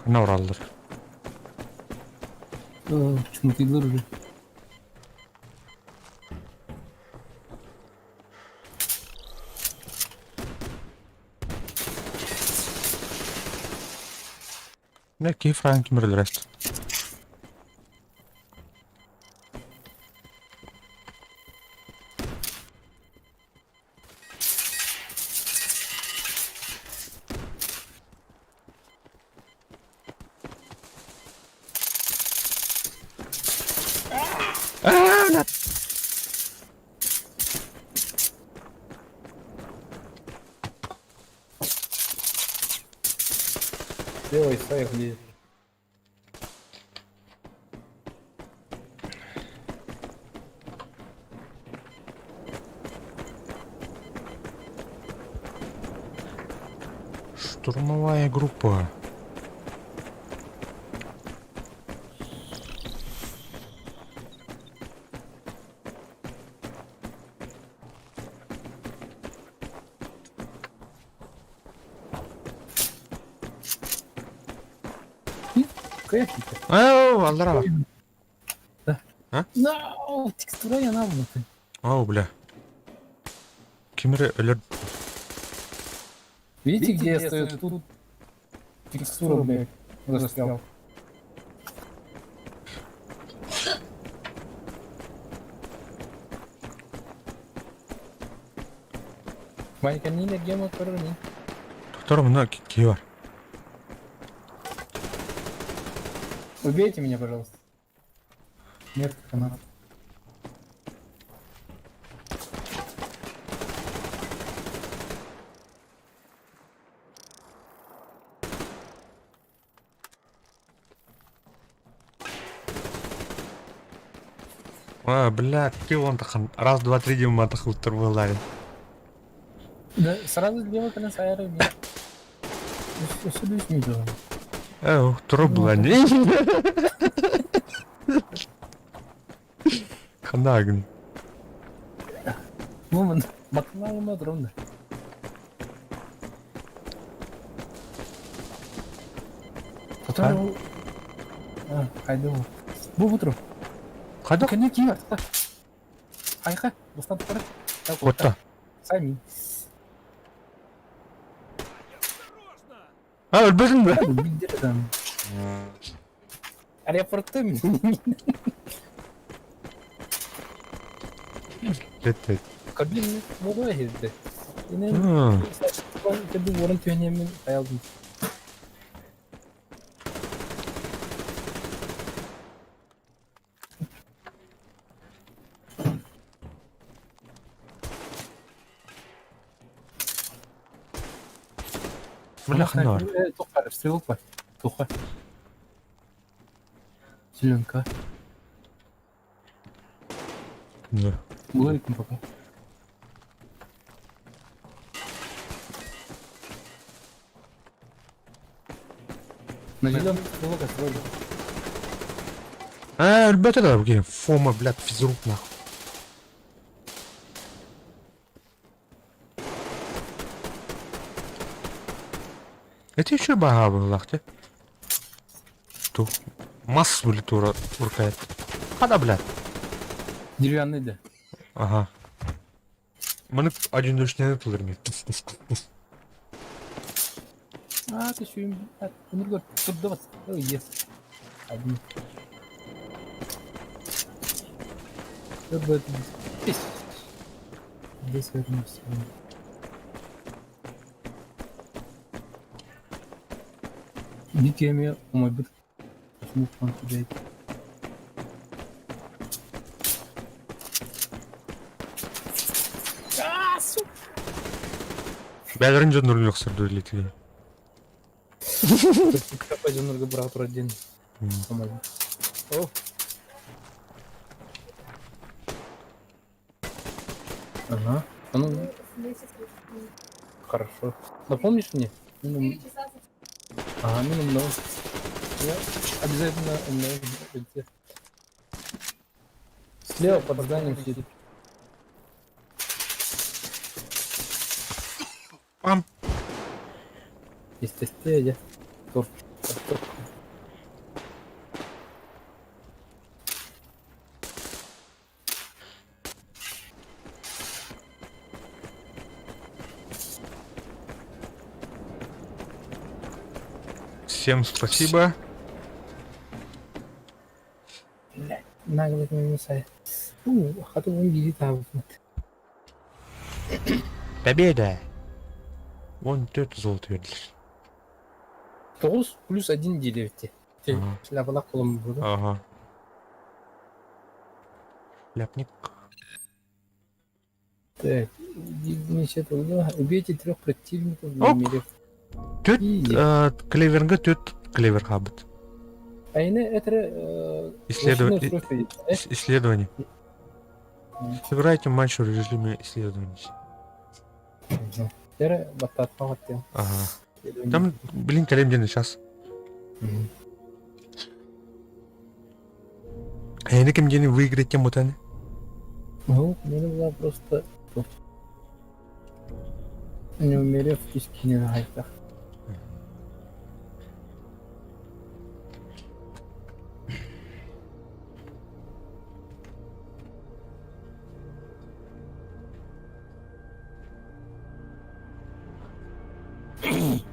Хана оралдыр. Чумытыйлар уже. Не, кей франк кимерлер. А, блядь. Слева и сверху лезет. Штурмовая группа. Каяхи-то. Ау, аллара. Да. А? No, текстура я ты. Ау, бля. Ким эрэ өлөр. Видите, где я стою? Тут текстура, блядь, застрял. Ванька, не на гему не. Доктор, мына киһи бар. Убейте меня, пожалуйста. Нет, канал. А, бля, ты вон тахан. Раз, два, три, дима тахуттар буоллаҕын. Да, сразу лево конца аэро меня. Сюда не Э, тура була не. Ханагын. Ну, батлалыма дронда. Который... А, хайда ол. Бу бутру. Хайда? Кәне киер. Айха, бустан тұр. Отта. Сами. А, өлбөтүн бе? Билдер адам. Аэропортта Лет. Кабин мода хезде. Инен Кеби ворон түйенемен аялдым. Бля, ханна бар. Тоққа, стрелок бар. Тоққа. Зеленка. Да. Ловит пока. На зеленом стрелок отстроили. А, өлбөтө да бу Фома, блядь, физрук нахуй. Это еще бага была, ты? Ту. Массу ли тура уркает? Хада, блядь. Деревянный, да. Ага. Маны одиночный тулар мне. А, ты еще им... Энергор, тут 20. Ой, yes. Один. Тут 20. Здесь вернемся. Дикими умойбут. Почему он кидает? А, сука! Бәлерин жоннорун ёксырды литиге. Пойдем брат один. О. Ага. Ну, хорошо. Напомнишь мне? Ну, ага, ну, много. Я обязательно умножу. Слева под зданием сидит. Пам. Естественно, я. Торт. Торт. Всем спасибо. Наглый мисай. У, хату он видит а Победа! Вон төрт золото бердилер. 9 плюс 1 делевте. Ага. Шляпалак колом буду. Ага. Ляпник. Так, значит, убейте трех противников Ок. в мире. Төрт Изи. клеверге төрт клевер хабыт. А ине это Исследование. Исследование. Сыграйте матч в режиме исследований. Эре баттат пагаття. Ага. Там, блин, калем сейчас. А я кем день выиграть тему таны? Ну, мне была просто тут. Не умерев киски не на гайках. Оо,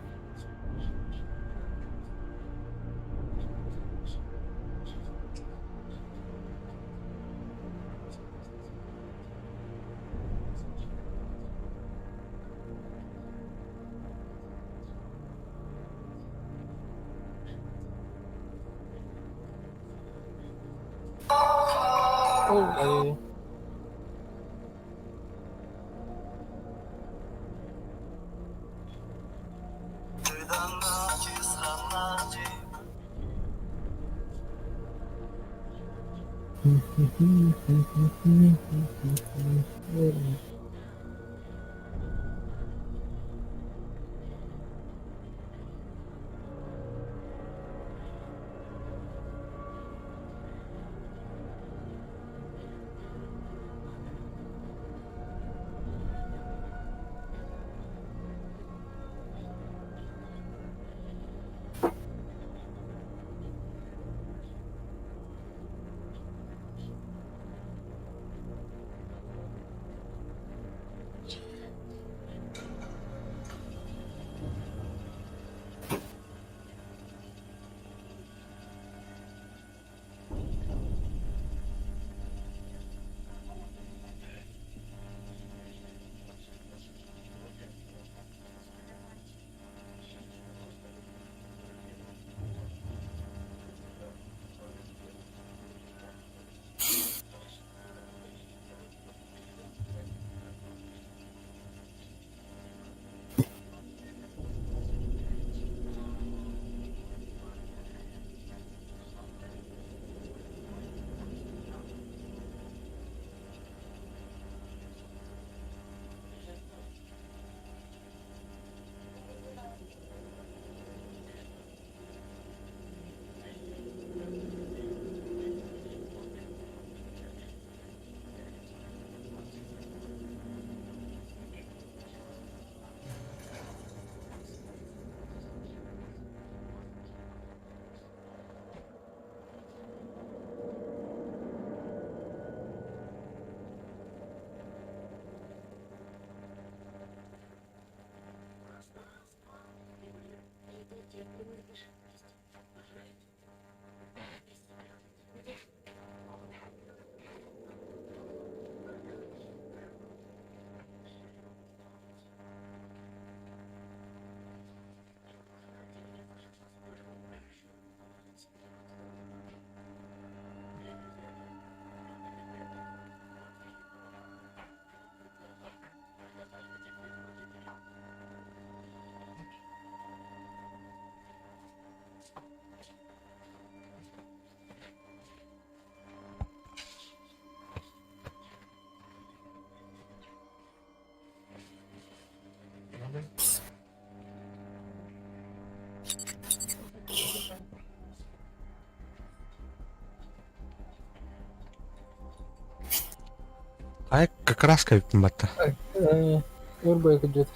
Ай, как раз кайыптын батта. Өр кырдьык.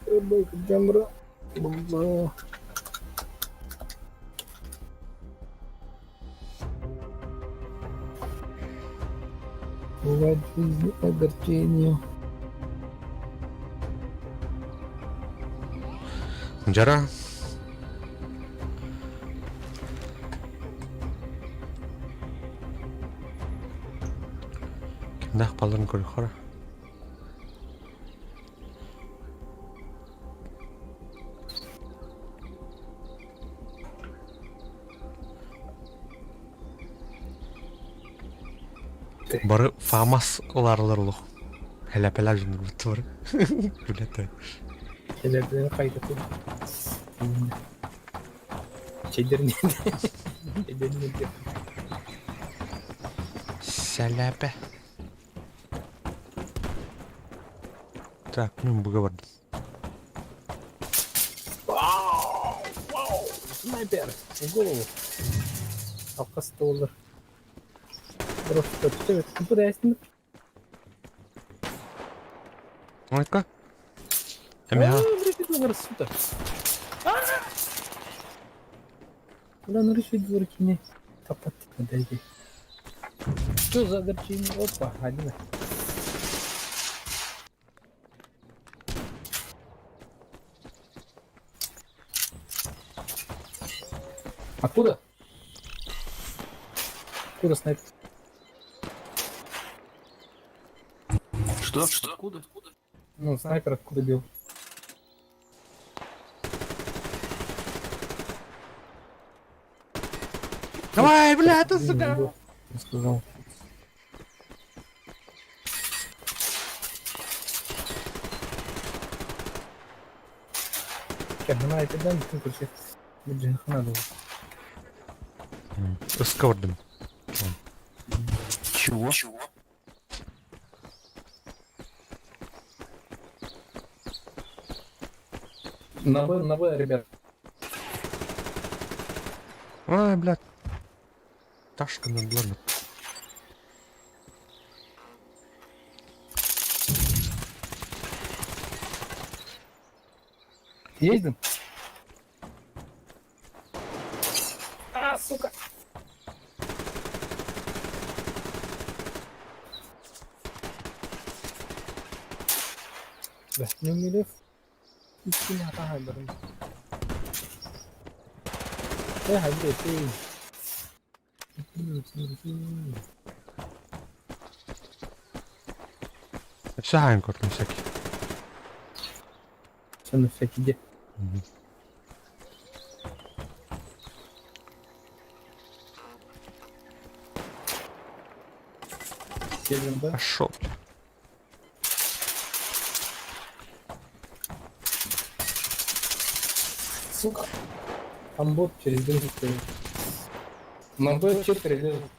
Өр кырдьан бара. Бывает в жизни огорчение. Жара. Кимнээх балларын көрүөххэ Бары ФАМАС ылаарылар олох. Хэлэпэлэр дьоннорбут бары. Билэтэ. Хэлэпэлэр хайдах Чэйдэрин Сэлэпэ. Так, мин буга бардым. Вау! Вау! Снайпер! В голову! Алкас доллар. Просто все, Ойка. Эмиэ. Куда ну решить дворки Топот, подойди. Что за огорчение? Опа, один. Откуда? Откуда снайпер? Что? Что? Откуда? Ну, снайпер откуда бил? Давай, бля, ты, сука! Не сказал. Кэргана этэрдээн бүтүн көрсө бүддьүһүн надо. Ыска бардым. Чего? На Б, ребят. Ай, блядь. Ташка над ладно. Ездим? А, сука! Да, не умерев. Истина тахайбарым. Э, хайбре, ты. Сахан көрдүм всякий. Все на всякий де. Едем, да? Пошел. Сука. Там бот через дым стоит. На Б четверо лезут.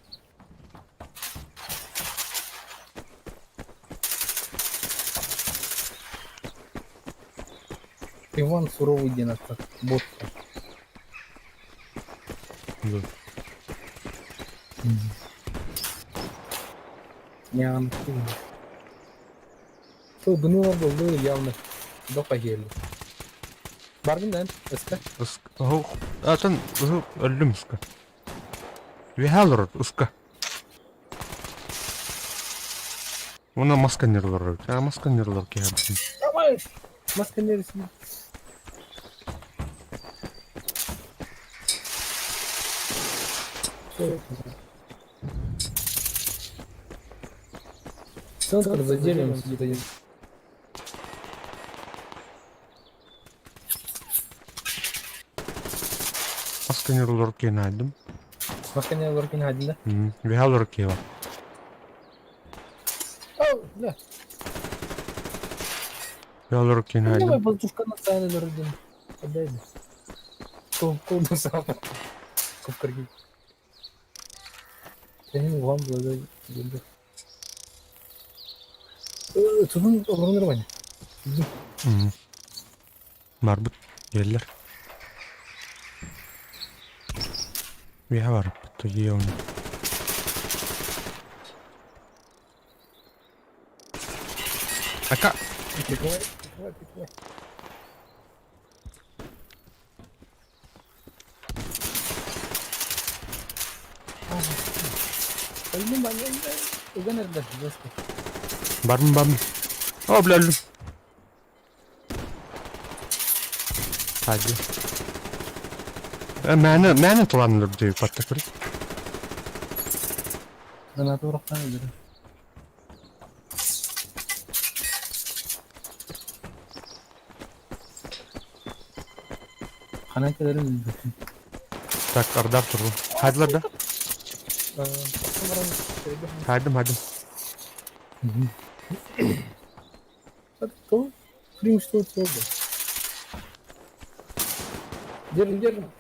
Иван суровый день так. Бот. Да. Не, он Сол гнула был явно. До погели. Барбин, да? СК? Атын өллүм ыска. Вихалыр ыска. Уна маска нерлар. А маска нерлар киһабын. Давай! Маска не рисуй. Центр за деревом сидит один. Маска нерлар киһин Маска не лоркин один, да? Вихалыр киһи. О, да. Вихалыр киһин Ну, давай, полтушка на цены дорогим. Опять. Кол сам. Куп Senin вам böyle. Тудун олорун нормально. Барбыт еллер. Виха бар. Туйон. Ака. Прикрывай, прикрывай, прикрывай. Öldüm ben, öldüm. Ögen nerede? Жестко. Бармын бармын. О, бля, өлдүм. Hadi. Мэне, мэне туранылыр деп батта көрі. Граната урақтан өлдірі. Ханан келерин өлдүрдүм. Так, ардап турду. Хайдылар да? Хайдым, хайдым. То преимущество oldu. Держим, держим.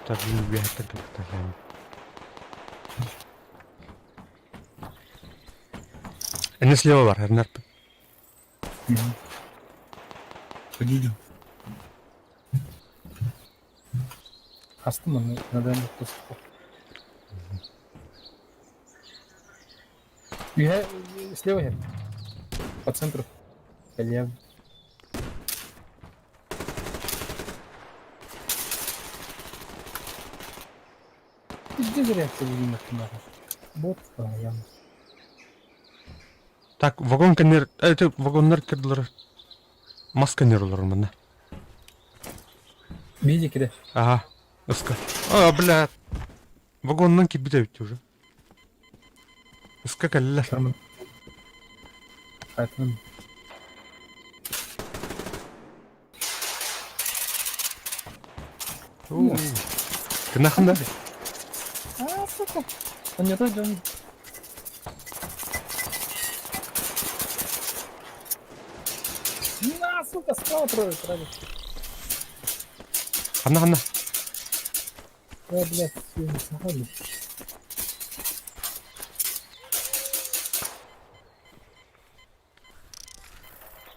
Так, блин, бегать так так. Эне слева бар, Эрнар. Видел. Астым на данный пост. Я слева я. По центру. Лев. Где реакция будем Бот, я. Так, вагон кэннер, это вагоннар кирдилэр. Мас кэннер олорор манна. Види кире. Ага, ыска. А, бля. Вагоннан кирбит эбит уже. Ыска кэллилэр. Шарман. Айтын. Кынахын да? А, сука. Он не тот, он... На, сука, справа трое, сразу. Ханна, ханна. Ой, блядь, сахали.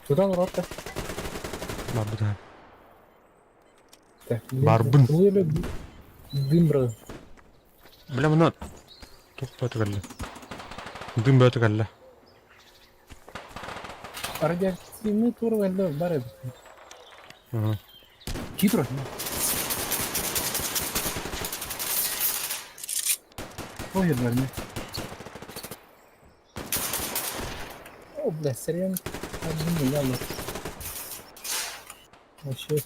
Туда уратта. Барбыта. Так, Барбын. Дым, брат. Бля, мына туох бөтө кэллэ. Дым бөтө кэллэ. Радиоактивный тур вэллэ бар эбит. Китро. Ой, едва О, бля, сирен. Один я Вообще,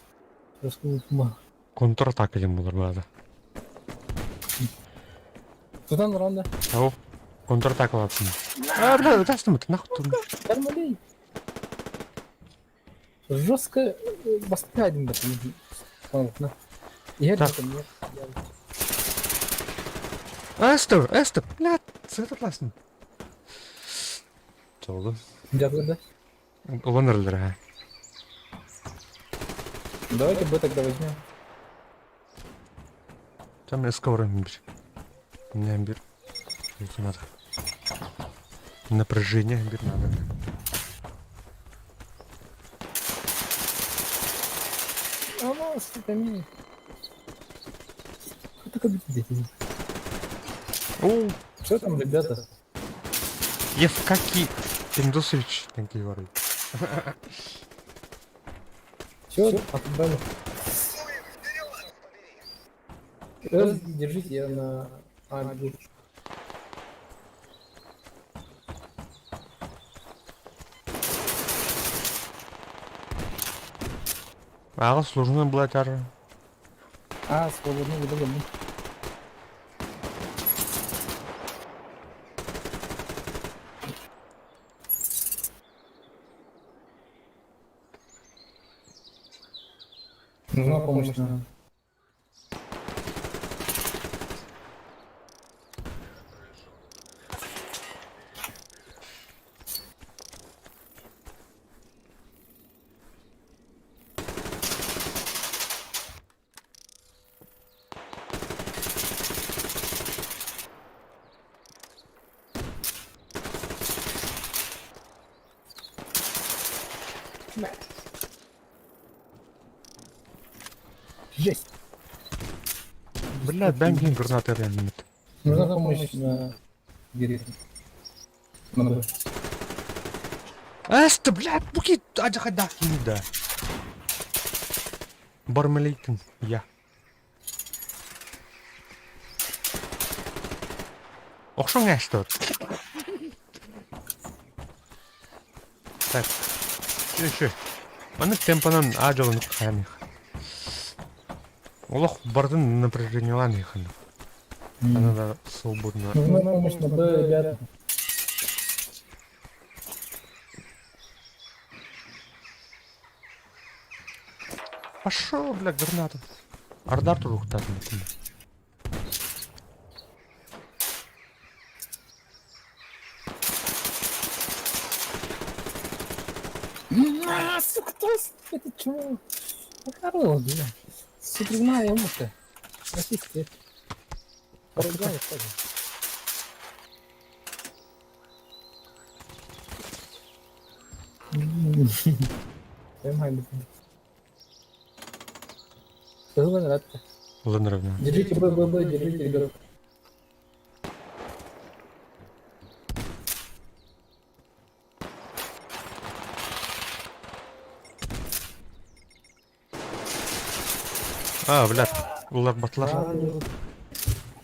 раскулма. Контратака диэн буолар баада. Тутан ронда. Ау. Контратакалаатын. А, бля, ытастым, нахуй турун. Нормалей. Жестко бастадим да. На. Я Так. Эстер, Эстер, бля, сытытласын. Толу. Да. Улан эрэллэр аа. Давайте Б тогда возьмем. Там эска баран бир. Мне бир. Это надо. Напряжение бир надо. Оно, сука, мини. Кто такой дети? О, Что там, ребята? Евкаки Пиндосович, thank you very Все, отобрали. Держите, я на А бегу. Ага, сложно было тар. А, свободно, выдали. Нужна помощь, да. Жесть. Бля, дай мне гранаты реально. Нужна помощь на деревне. На Б. Эста, бля, буки, адьхада, да. Бармалейтин, я. Охшоң эстер. Так. Еще. Маны темпанан ажалын хаямих. Олох бардын напряжениялан ихын. Она да свободно. Нужна помощь на Б, ребята. Пошел, бля, граната. Ардар туруктар. А, сука, кто это чего? Хорош, бля. Сука, знаю, ему-то. Расисты. Поругал, что ли? Поймай, Лынровна. Держите Б, Б, Б, держите, ребят. А, блядь, улар батлар.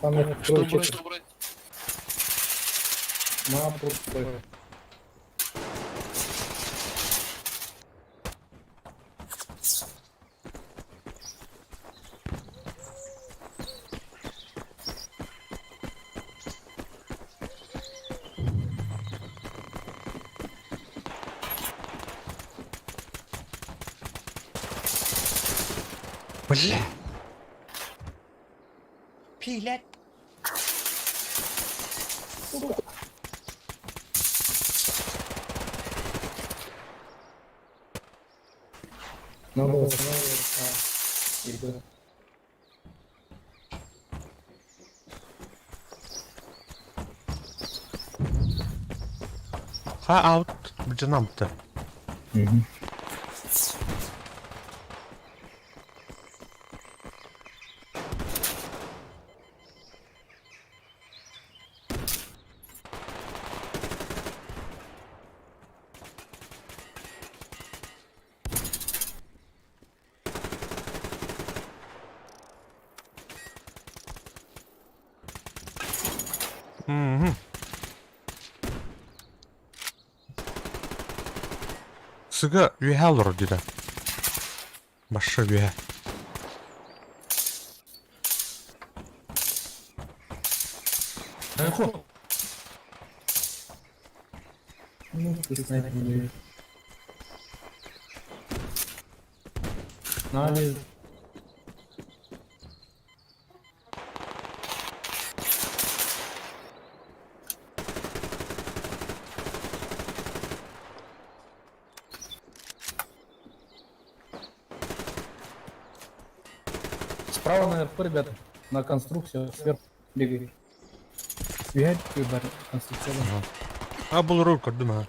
Там Что тройчик. брать? На пустой. Бля! Надо восстанавливать А и Б. Ха аут бдьанамта. Угу. Мгм. Сыга үөһэ олорор дида. Башы үөһэ. Ну, ты снайпер не видишь. Надо. Справа наверху, ребята, на конструкцию сверху бегай. Бегай, бар конструкция. А бұл рөл көрдім ha.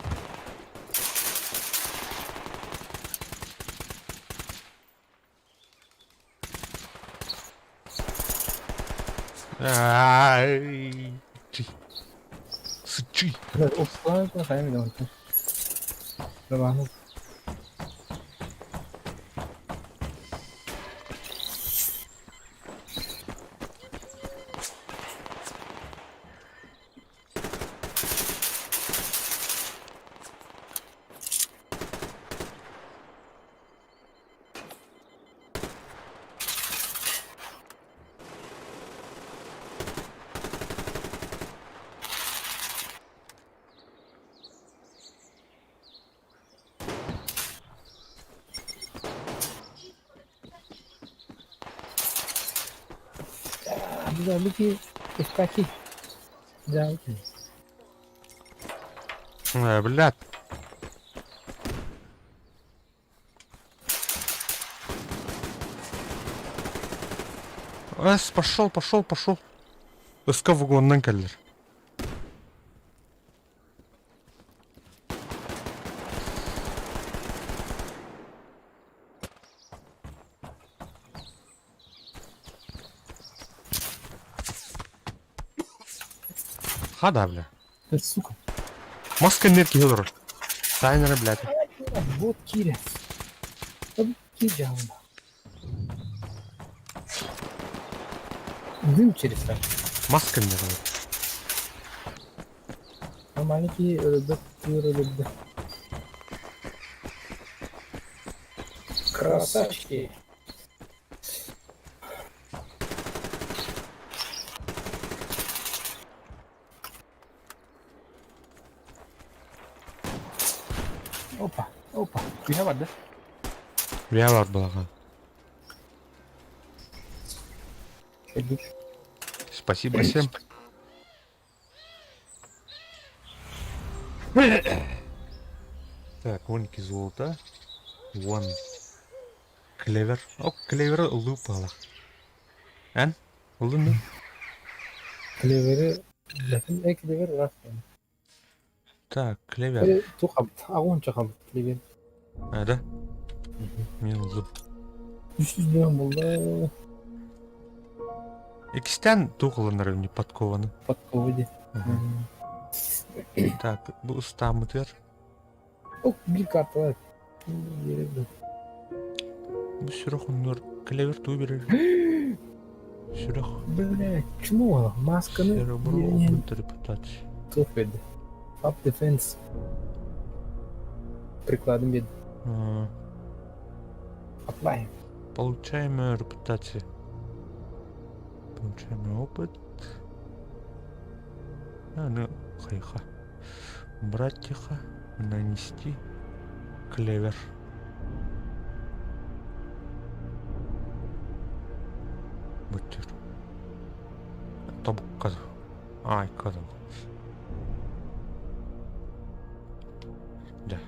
Ай, чи. Сычи. Опа, хайм идем. Давай. Взяли пускаки. Взяли. Э, блядь. Эс, пошел, пошел, пошел. Ыска вагоннан кэллэр. Хада, бля. Да, сука. Маска мерки олорор. Тайнеры, блядь. Вот Киря. Вот Киря. Дым через так. Маска мерки. А маленький РД. Красавчики. Опа, опа. Я бар, да? Я бар балаға. Спасибо всем. Так, вонки золото. Вон. Клевер. О, клевер лупала. Эн? Луну. Клевери. Э, клевер раз. Так, клевер. Тухабыт. Агонча хабыт клевер. А, да? Мен луп. Үс жүз болды. Икстен туғылыныр не подкованы. Подковы Так, бұл устамытыр. О, bir карта бар. Бұл сүрі құнныр клевер ту берер. Сүрэх. Бля, чмо, масканы Серебро биэрэн опыт репутация. туох биэрдэ? Up defense. Прикладым биэрдэ. А, Apply. Получаемая репутация. Получаемый опыт. А, ну, хайха. Брать тихо, нанести клевер. Бутер. Тобукка. Ай, кадал. Да.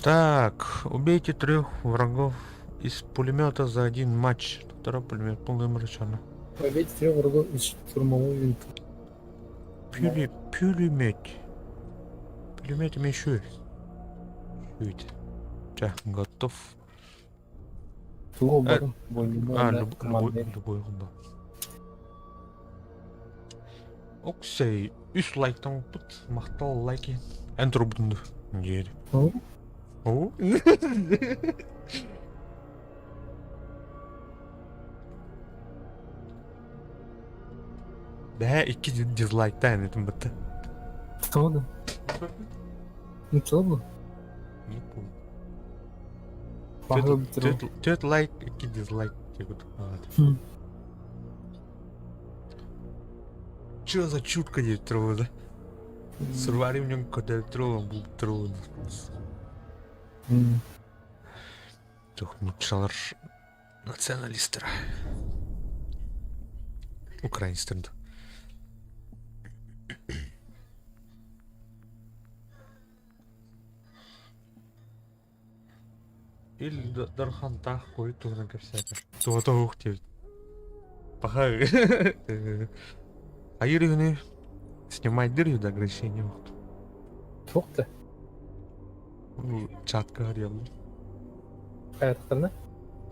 Так, убейте трех врагов из пулемета за один матч. Второй пулемет полный мрачно. Побейте трех врагов из штурмовой винтовки. Пюли, пулемет. Пулемет еще. Чуть. Ча, готов. Туго Э, барым. А, Бойнума любой, любой губа. Оксей, үс лайктан опыт, махтал лайки. Enter бутынды. Дери. О? О? Бә, икки дизлайктан этим бітті. Кто да? Ну что было? Не помню. Пахло битро. Тет лайк, икки дизлайк. Хм. Чё за чутка дейді тұрғы да? Сырварим нем кода тұрғы бұл тұрғы. М. Тух нучалар националисттер. Украинецтер. Или Дархан тах қойып туғынан кәпсәті. Туға тоғық деп. Паха. Айыр күні снимать дыр да ограничение вот. Туох да? Чатка горел. Хайаттарына?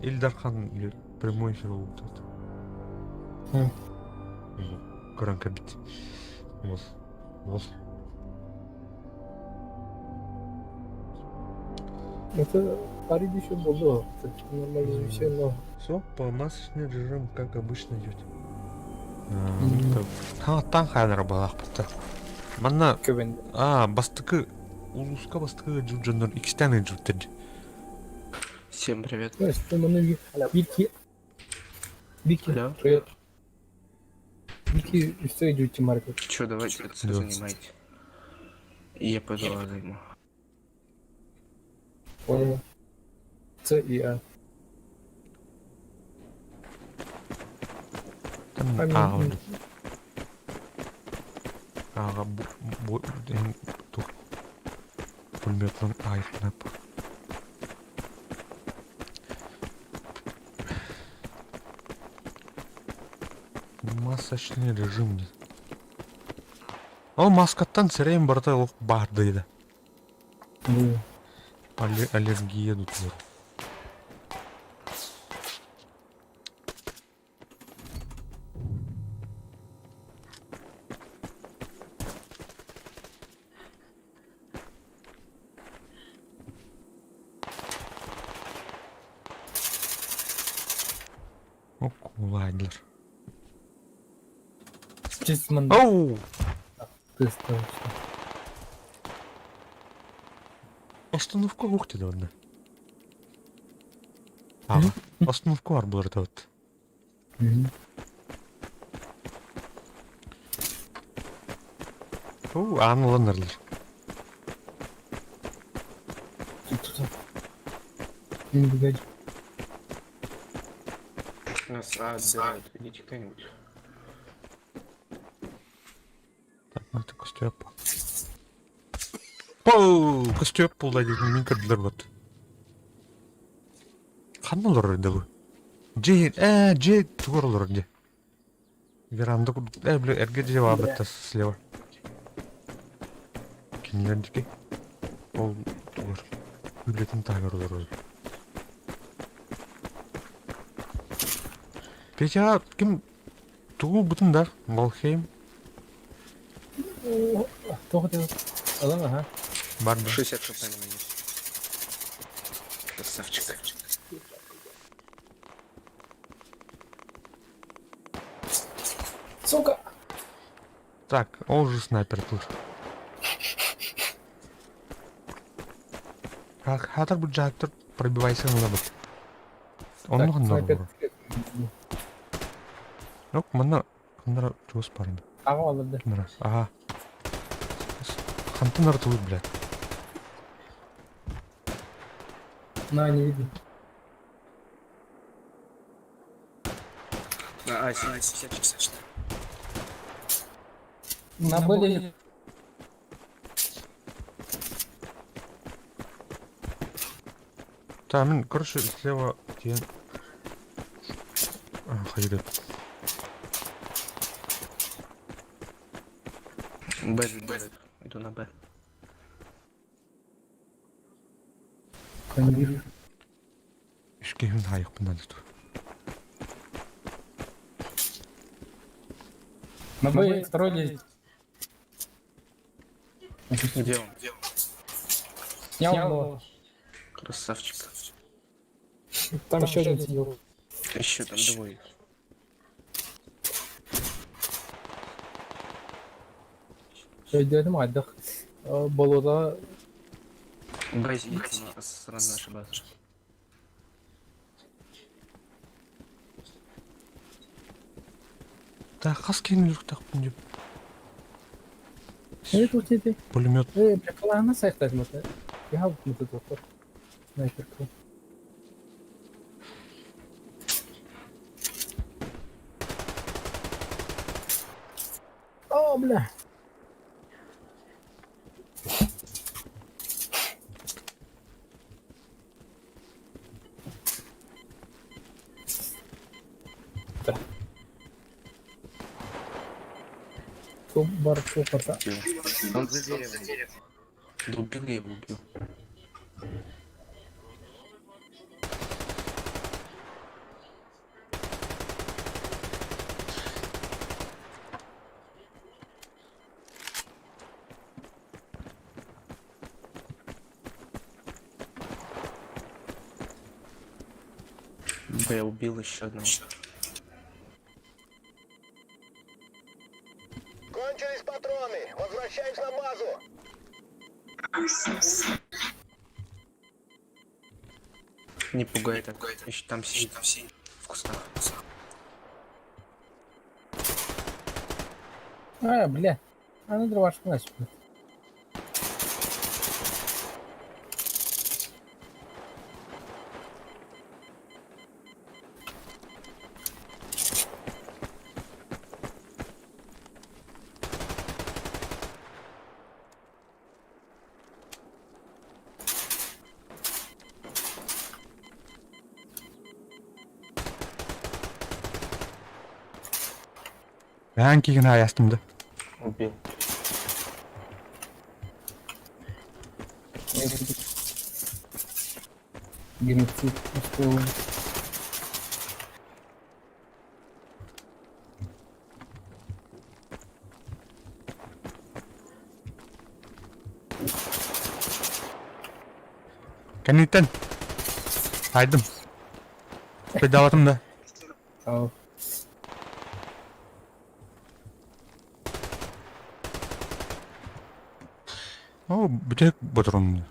Ильдархан или прямой эфир болып тут. М. Көрөн кабит. Вот. Вот. Это парень еще было. Нормально все, но... Все, по масочный режим, как обычно идет. Мгм. Таң хайнар балах бітті. Манна, Көбен. а, бастыкы, улуска бастыкы жуджаннар икстәне жуттер. Всем привет. То есть, ну, Вики... Вики, Алло. привет. Вики, все идете маркет. Че, давайте это Да. занимайте. Я пойду А займу. Понял. С и А. Там, Аминь. а, он. Ага, бу, бу, тух. Пулеметнан айфнап. Масочный режим. Ол маскаттан сірейін барта оқ бар дейді. Ну, Аллергия тут бар. Ок, ладлер. Честно, Оу! ты ставишь. Остановка ух ты да Ага, остановка бар булар да вот. Оу, аныланарлар. Тут. Не бегать. Нас А отбирают. Идите кто-нибудь. Так, ну это костюм. Пау, костюм пулда деген мен кірділер вот. Қандай олар енді бұл? Же, ә, же тугор олар же. Веранда, ә, бля, эрге же бабытта слева. Кинлердики. Ол тугор. Үлетін тагыр олар. Петя, ким тугу бутын да, Валхейм. Тоқ деп. Алам, ага. Бар да. 60 хп на меня. Красавчик. Сука! Так, ол же снайпер тут. Хатар бюджеттер пробивайся на лабы. Он Так, ханна снайпер. бур. Yok манна ханнара чугас баар. Аҕа олордо. Ханнара. Ага. Хантан артылыр, блядь. На, не видно. На А, 70, 54. На Б лезет. Та, мин, короче, слева тиэн. А, хайдет. Б забирают. Иду на Б. Не вижу. Үшкейін хайықпын надо тут. На Б второй лезет. Где он? Снял его. Красавчик. Там еще один сидел. Еще там двое. Өйдөөтүм хайдах болота Б сидит на стороне нашей базы. Та, хас кейін үріктақпын деп. Э, тут эти. Пулемет. Э, бля, калаана сайхтайм это. Я вот этот вот. Снайперка. О, бля. Так. Бар супата. Он за деревом. Дубил я его убил. Б убил еще одного. Кончились патроны. Возвращаемся на базу. Не пугай так. Еще там сидит. В кустах. А, бля. А ну дровашку начал. Мен кейін аястымды. Убил. Геноцид успел. Кәнеттен. Айдым. Педалатым да. Ау. О, бүтек батырым.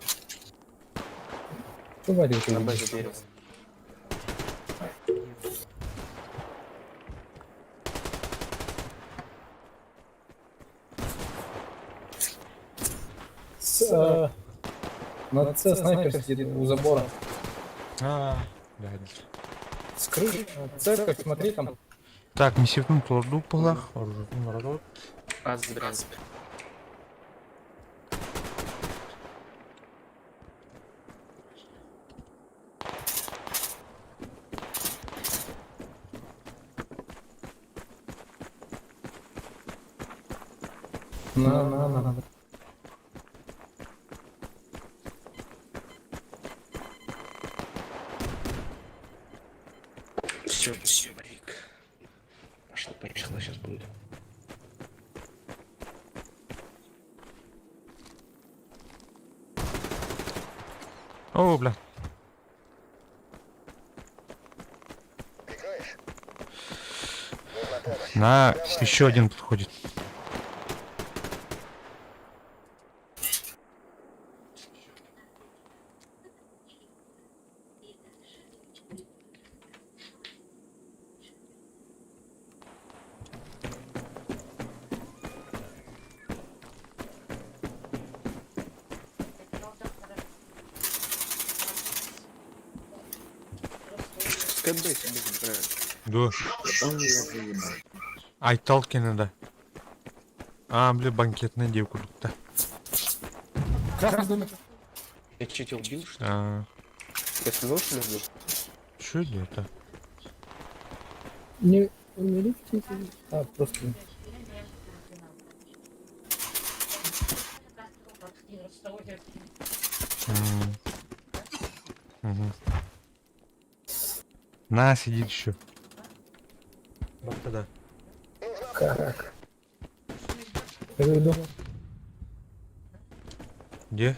Что варил? На Б за деревом. С, на С снайпер сидит у забора. А, да. С крыши. Церковь, смотри там. Так, миссивным толорду пылах. Оружие А забирают. На. Все, все, Барик. Пошло, поехало, сейчас будет. О, бля. Прикроешь? Нужна помощь. На, еще один подходит. Пускай Б себе забирают. Да. Он меня заебал. Айталкина, да. А, бля, банкетная девка тут-то. Красный домик. Я че, тебя убил, что ли? А, Я сказал, что ли, убил? Что это? Не, не лифте? А, просто. М. Мгм. На, сидит еще. Да. Как? Я иду. Где?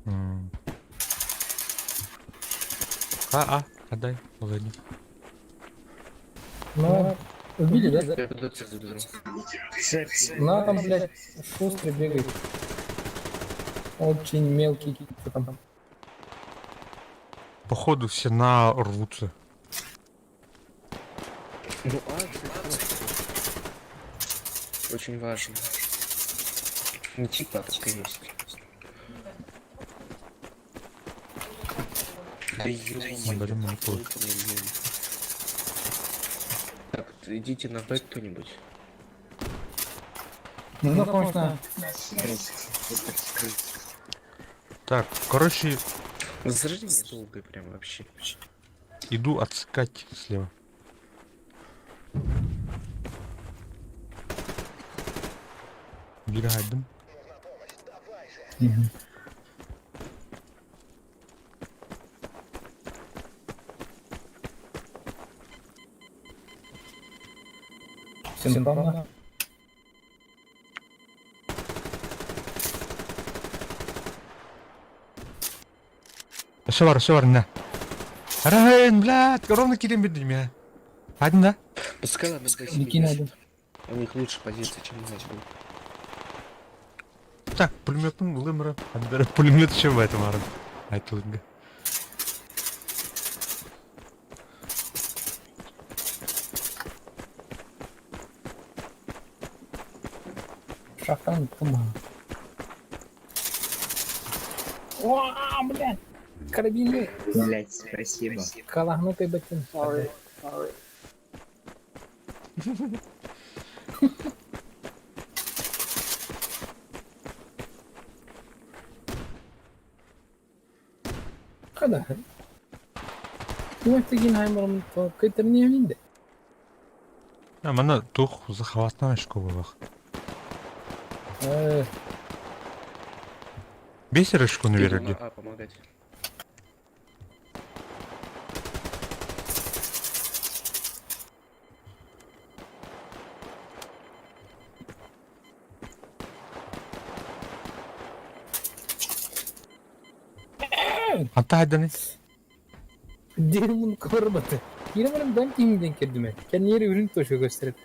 М. А, а, отдай, ладно. Ну, убили, да? Я буду тебя заберу. На, там, блядь, шустрый бегает. Очень мелкий какие-то там. Походу все на рвутся. Ну, А, кстати, очень важно. Не типа, а так и есть. Да ё-моё, Блин, ну, какой проблем. Так, идите на Б кто-нибудь. Нужна помощь на... Так, короче, Возрождение долгое прям вообще. иду отскать слева. Бегайдым. Синтона. Все бар, все бар, на. Райан, блядь, ровно кидем бедным я. Один, да? Пускай ладно, Б Никина себе. один. У них лучше позиция, чем у нас будет. Так, пулеметным лымра. Пулемет еще в этом арм. Айтылынга. Шахтан тума. Уа, блядь! Карабины! Блять, спасибо. Калагнутый ботинок. Когда? Ким Кайтарнеевинде. А, мана тух захватная школа. Бесерочку Иду наверх. на А помогать. Ата айданы. Дермун корбаты. Киремерим ben kimden kirdim. Kendi yeri ürün toşu gösterip.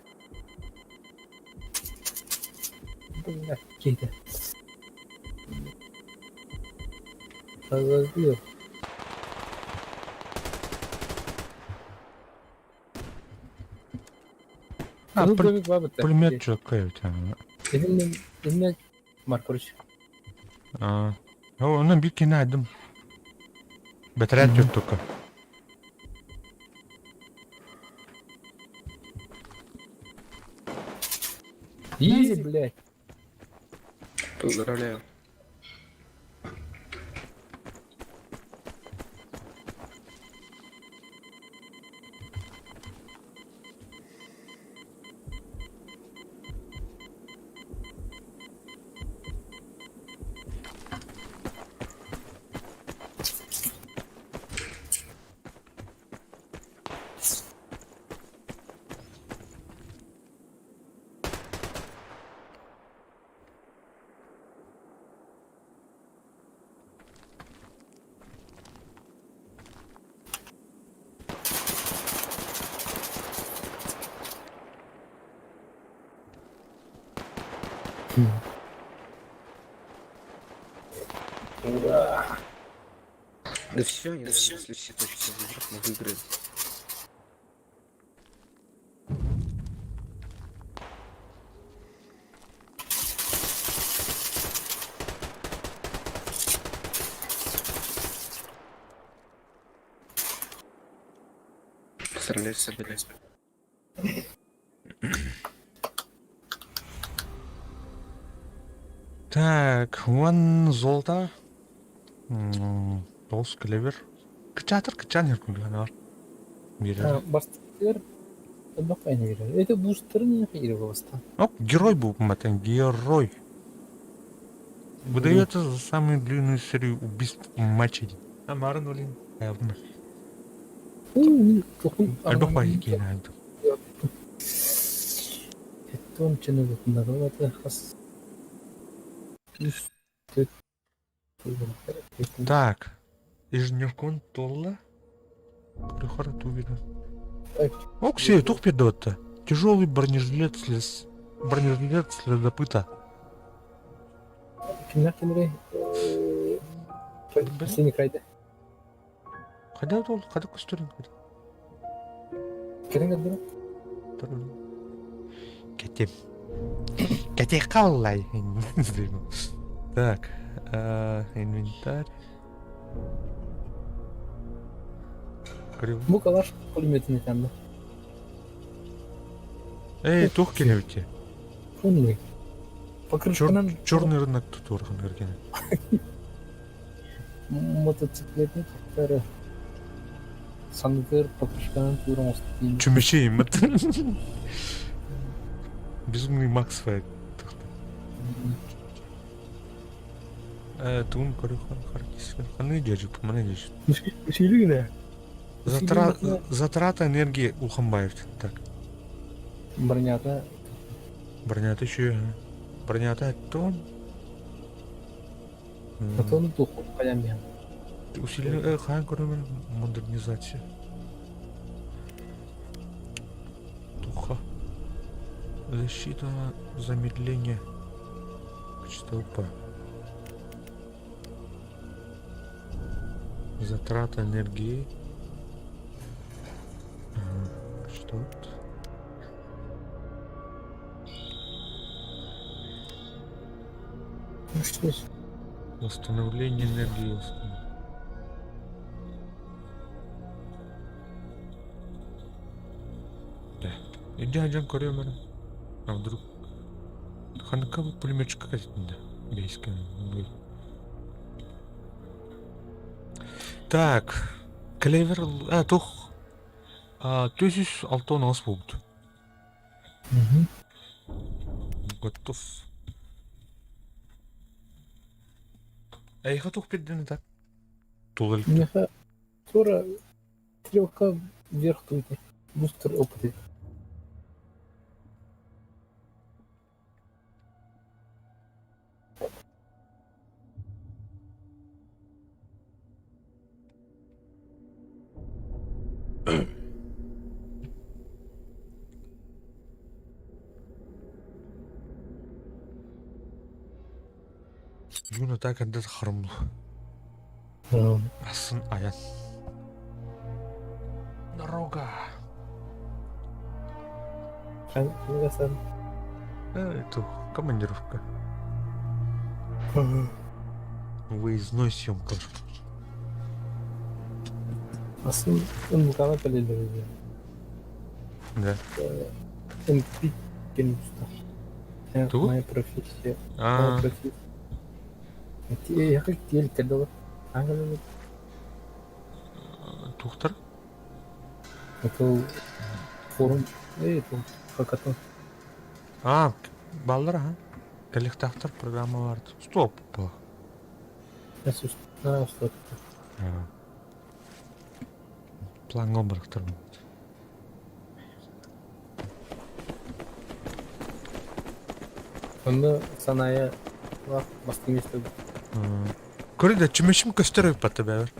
Кейде. Разозлил. А, Ну, домик бабы-то. Пулемет что у тебя? Эдинне бар, короче. А, О, ну бики найдем. Бэтрят Мгм. только. Изи, блядь. Поздравляю. Ура! Да все, они даже если все точки заберут, мы выиграем. Поздравляю с собой. Так, уон золото. Тоҕус клевер. Кычаатар кычаан иһэр курдук Биэрэр. Бастыыр элбэх айна биэрэр. Это бустерын иһэр бастаан. Оп, герой был матен, герой. Выдается за самую длинную серию убийств в матче. Амарын олин. Элбэх баайы киин Том чыныгытыннары хас Так. Ежедневкон толла. Прихора тувина. Оксия, тух передавать-то. Тяжелый бронежилет слез. Бронежилет следопыта. Кимнэр кимирей? Синий крайда. Хайда ол хайда көстөрүн Кэлэн көрдөрө. Кэтим. Кэти халлай. Так, инвентарь. Бу калаш пулеметин этәнде. Эй, тух келебите. Умный. Покрышканан Черный рынок тут орган кергени. Мотоциклетник тары санытыр покрышканан тууран остын. Чүмэчи иммит. Безумный Макс файт. Туун көрүхан характеристика. Ханы дежик, мана дежик. Үсүлүгүнэ. Затрата энергии Улхамбаев. Так. Бронята. Бронята еще. Бронята тон. Отон туху хаям биһэн. Усилие хаан көрөмөр модернизация. Туха. Защита замедление. Качество П. Затрата энергии. Что тут? Ну что ж. Восстановление энергии. Да. Иди один көрөмөр. А вдруг Ханка пулеметчик да. Бейская. Так. Клевер... А, тух. А, төсүс алтон ас болду. Готов. Эйха тух пиддин так. Тулыл. Меха тура стрелка вверх туйте. Бустер опыты. Юна так әндет харымлы. Асын аян. Дорога. Это командировка. Выездной съемка. Асын МК кэлэллэр Да. МП кэлин Тугу? Моя профессия. Моя А, профессия. Я как телек кэллэ Ангелы тухтар? Это форум. Эй, это хакатон. А, баллар, ага. Коллектактор программа бар. Стоп. Стоп. Планга барахтар. Онно саная бастыҥ истэ Көрө да чүмэчим көстөр бата бәбер.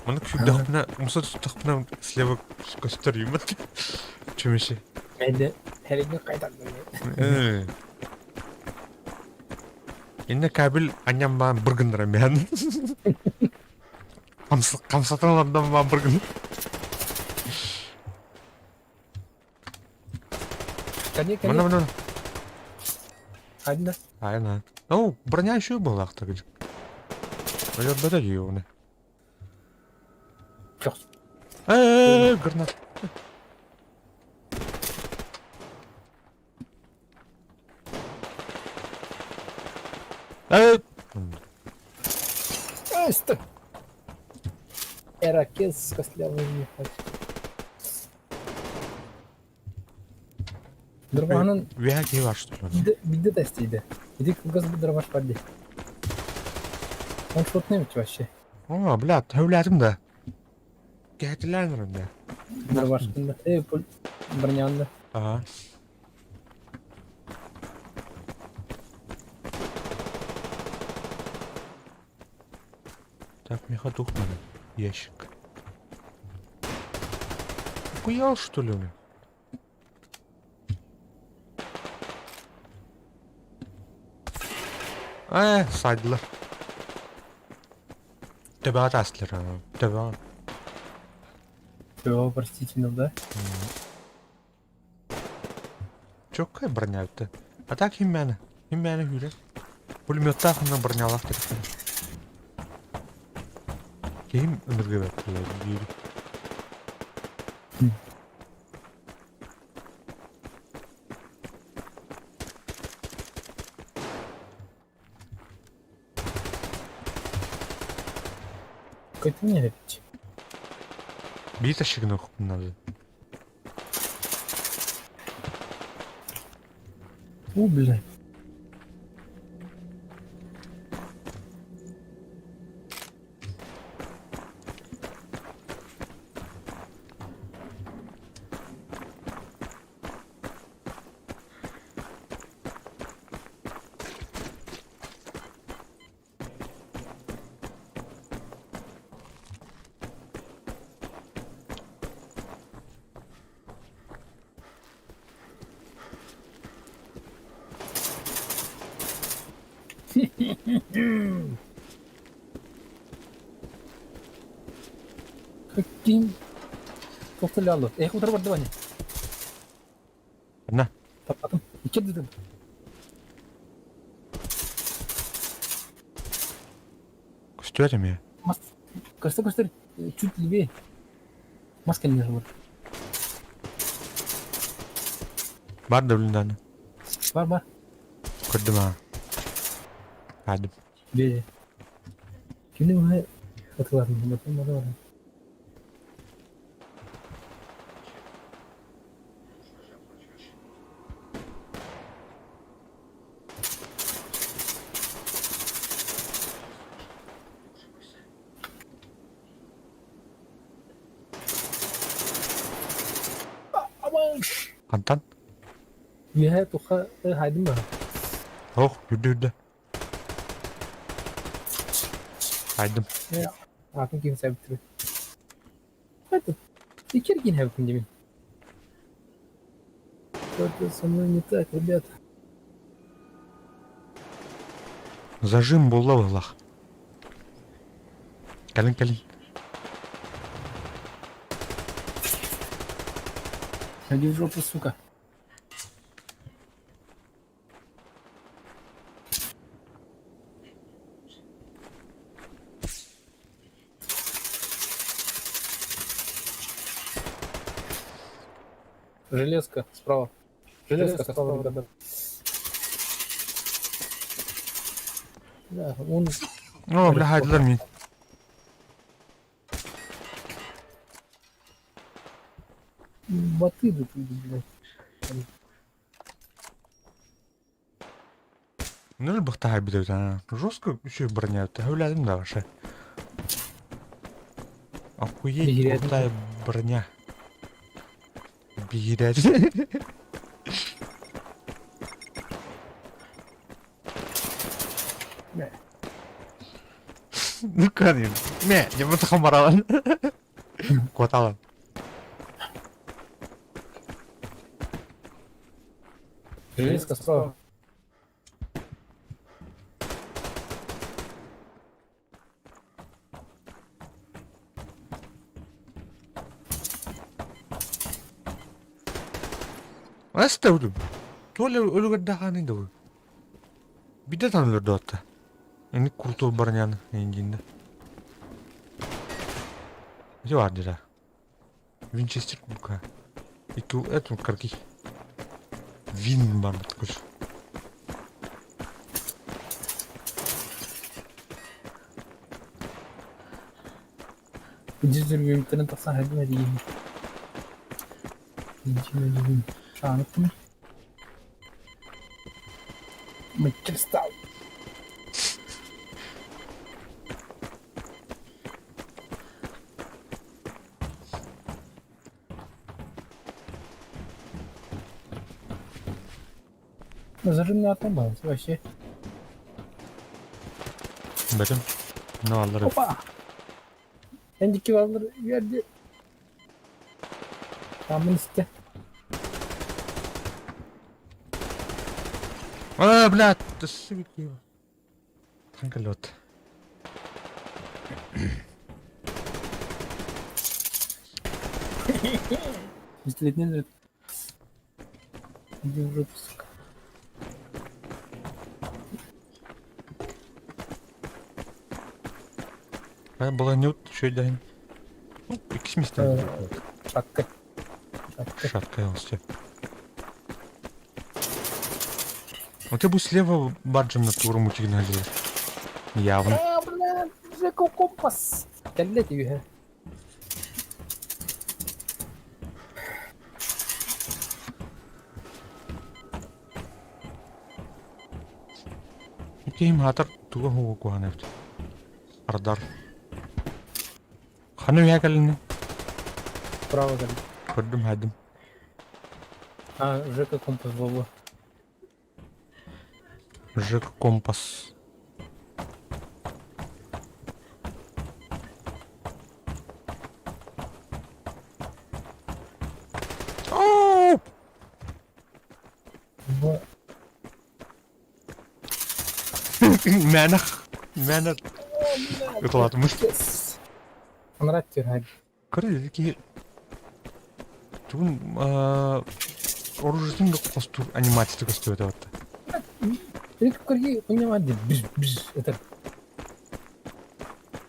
Маны күйдәхпына, муса туттахпына слева көстөр юмат. Чүмэчи. Мәйдэ хәригин кайтардым. Э. Инне кабель анньан баан быр гыннаран биһэн. Хамсатан олордон баан быр гын. Кани, кани. Мана, мана. Хайда. Айна. Ну, броня еще была так. Өлөрбөтө дии оны. Э, гранат. Э! Стой! Ирокез костлявый не хочет. Дробаһынан Үөһэ киһи бар что ли? Бидде тестийде. Иди кылгас бу дробаш бар дии. Он шотный ведь вообще. О, бля, төүлээтим да. Кэһэтилээн эрэн да. Дробашкында. Эй, пуль бронянда. Ага. Так, меха дух надо. Ящик. Охуел, что ли, он? Э, садилар. Төбөҕө таастылар. Төбөҕө. Чего, простительно, да? Чоккай броня это. А так химмяны. Химмяны хүрэр. Пулеметтаах онно бронялаах тирихтэн. Киһим ыныргыбат диир. Какой-то не ведь. Биир тащыгын надо. У, бля. Каким? Повторяло. Эх, утро бардывание. На. Потом. Икки дедим. Көстүөр эмиэ. Көстө көстөр. Чуть левее. Маска не бар. Бар да үлүндааны. Бар бар. Көрдүм аа. Аадым. Бе. Кини мына атыларын, батым бар. Хантан? Үөһэ туха хайдым ба? Ох, үрдэ үрдэ. Хайдым. Атын ким сәбиттир. Это икерген хэвкин деми. Что-то со мной не так, ребята. Зажим буолла быһылах. Кэлин кэлин. Иди в жопу, сука. Железка справа. Железка справа, ребята. Да, он... О, бля, хайдылар мин. Боты идут, блядь. Ну, бахтаһай бүтөбүт аа. Жестко еще броня. Төһөләдим да вообще. Охуеть, Биһирээтим. крутая броня. Биһирэт. Мэ. Ну кani. Мэ, не буду хамаралан. Куоталан. Железка справа. Астабытым. Толя өлүгэрдээх да бу. Биде тан өлөрдө атта. Эни крутой броняны эйингинде. Ити бар дира. Винчестер кубка. Икки это карки. Вин бар такой. Дизель тахсан хайдым эдигин. Инчине Шаныттым. Кристалл. Зажимный был вообще. Бэтим. Ну аллар. Опа! Эндики аллар верди. Тамын исте. А, блядь, да суки. Танколет. Пистолетный Иди в жопу, сука. А, была не еще день. Ну, икс места. Шатка. Шатка. Шатка он все. Вот я бы слева баджем на туру мутигнали. Явно. А, бля, Жека компас. Кэллэ үһэ. Ким хатар туга хугу куһанабыт. Ардар. Ханы үһэ кэлинни? Право кэлли. Көрдүм хадым. А, Жека компас буолла. Жек компас. Оу! Бу Мээнэ мээнэ ыталаатыммыт. Yes. Анарат түһэр. Көрө киһи тугун оружиетын да хостуур анимацията көстүбэтэ батта. Или көрги понимать бж бж это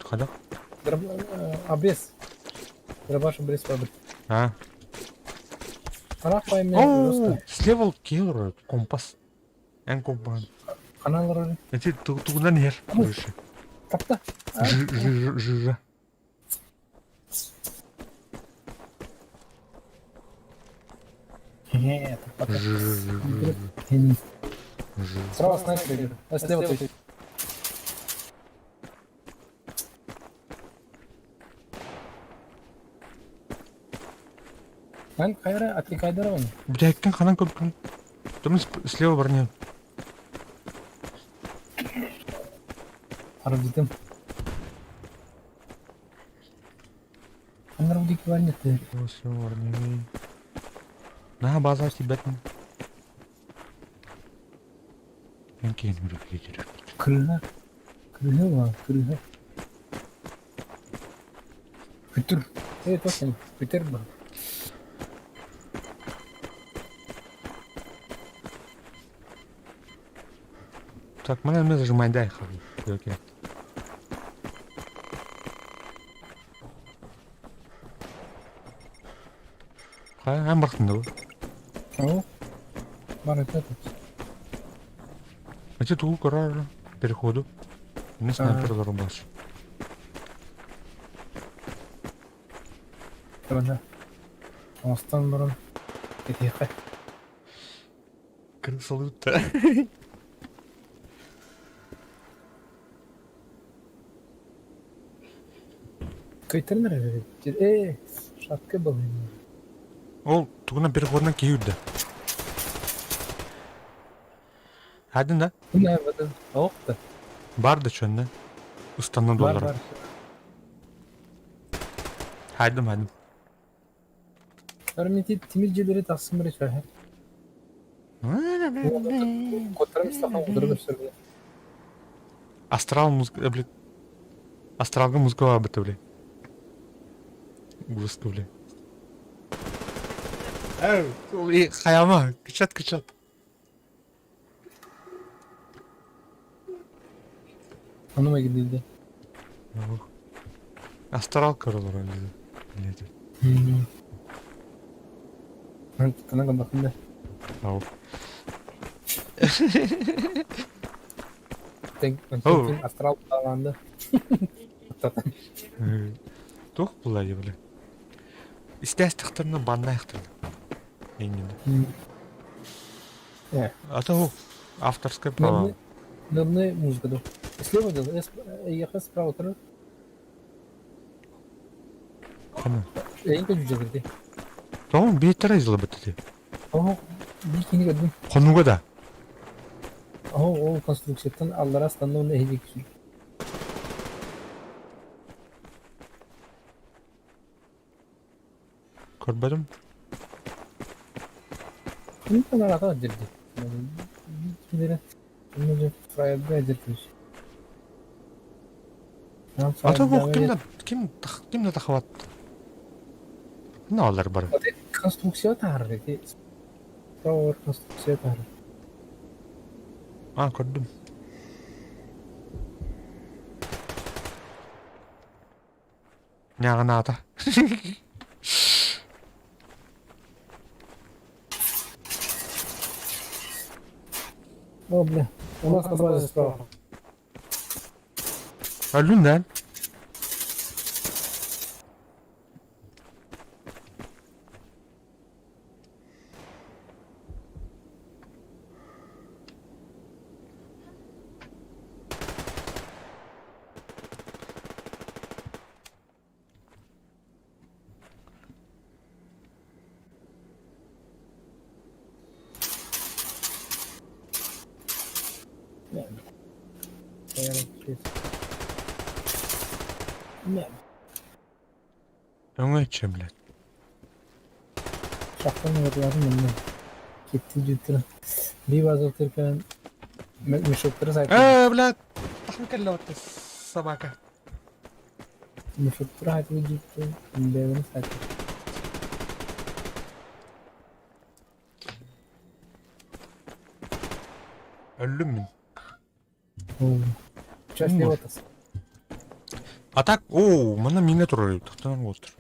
Хайдах? обрез. Дробаш обрез бабыт. А. Арах пойми Оу, жестко. слева киһи компас. Эн компас. Канал Эти тугунан иһэр. Короче. Тапта. Ж ж ж ж. Нет, Ж ж ж. Справа снайпер, а слева то есть. Ан кайра отвлекайдырован. Бля, ханан көпкүн. Там слева барня. Арбитым. Анар удикивальнет. Слева барня. На база тебя. Мен кейін үріп Крыга. Крыга ва, крыга. Күтүр. Э, точно, күтүр ба. Так, мен мен зажимай дай хабы. Окей. Хай, ан бартын да. О. Бар это тут. Эти тугу көрөр переходу. Мен снайпер зарубаш. Правда. Остан бұрын. Кетейік. Крысалыта. Көйтернер. Э, шатка был. Ол тугунан переходынан кейүрді. Хадин да? Не, вот Ох ты. Бар да чөнне. Устанна Бар, доллар. бар. Хайдым хайдым. Örmeti тимир тахсым бір чөһө. Котарым стахан кудырып өсөргө. Астрал музыка, блин. Астралга музыка бар бит, блин. Ужас, блин. Хайама, кычат кычат. Ону мэгидилде. Астрал көрөлөр өллү. Тана габахында. Ау. Астрал таланды. Туох була бile. Истээстэхтэринэ баннаахтар. Эҥин. А то авторское право. Нырны музыка ду. Слева дел, ехе справа тұры. Кана. Эйин көжү жагырды. Тоҕо биэттэр айыллыбыт ити. Оһо, бир кини көрдүм. Хонуга да. Оһо, ол конструкцияттан аллара станна уонна эһиги киһи. Көрбөтүм. Кимтэн араата дирди. Биир фраерга дирдиш. А то бу ким да ким ким да тахабат. Наалар бары. Конструкция тахар ити. Справа конструкция тахар. А, көрдүм. Ньааҕынаата. О, бля. У нас на базе справа. Өллүн да. Өҥө иччэ, блядь. Шахтан ыҥырыларын манна киттии дьүттэрин бии база тиркэн мешоктары сайтын Э, блядь, тахын кэллэ собака. мешоктары сайтын дьүттэрин бэйэлэрин сайтын Өллүм мин. Сейчас слева тас. А так, оо, манна миҥэ турар эбит, тахтанан уолтар.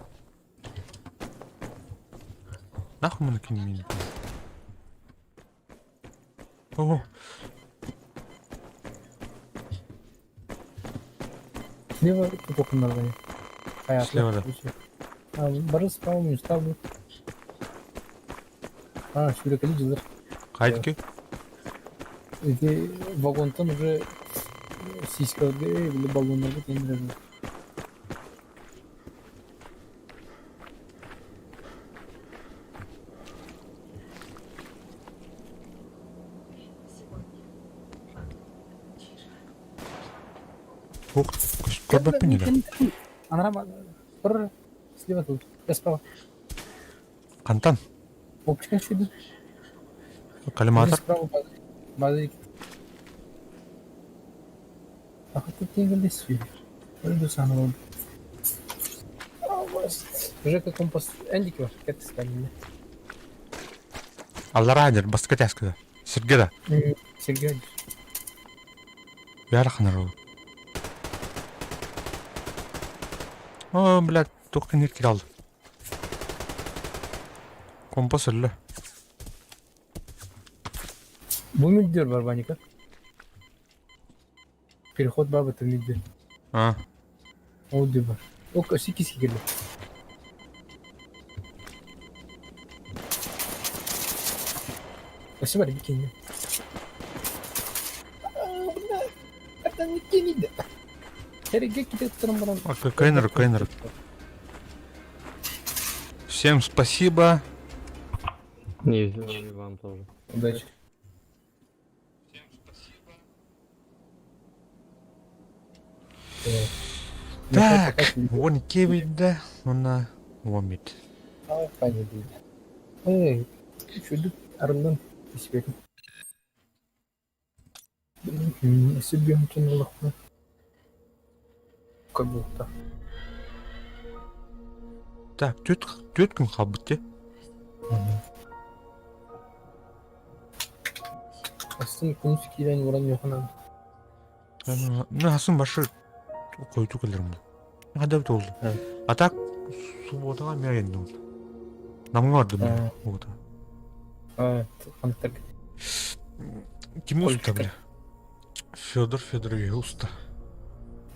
Нахуй маны кини миин. О, Слева тут окна Слева, да. А, бары справа мен ставлю. А, сүүрэкэли дьылыр. хайдыки? Эти вагонтан уже сиськаларга или баллоннарга тендерер. Ух, көрбөппүн да. Анара бір слева тут. Я справа. Хантан? Оптика шүді. Коллиматор? Справа база. База. Ахы теңгелде сүй. Öldü sana oldu. Жека компас эндики бар, кетті скалинде. Аллара дер, баска тяскада. Сирге да. Сергей. Бәрі ханар ол. О, блядь, туох кинир кире алды. Компас өллө. Бу мүлдер бар Ваника. Переход бар бу мүлдер. А, Ол де бар. Ол өсі кисе келді. Өсі бар бикенде. Тереге кетіп тұрмын бұрын. а, Кайнер, Кайнер. Всем спасибо. Не, и вам тоже. Удачи. Так, вон кевидде, онна вомит. Эй, чудо арылдан испекин. Себе тунулахпы. Как будто. Так, түт түт күн қалбыт те. Астын күнүс киирэн уран йоханан. Ну, хасын башы койду кэлэрим. Хада бит oldu. А так субботаға мен енді oldu. Намга бардым мен. Вот. Хантак. Ким уста бля? Федор Федорович уста.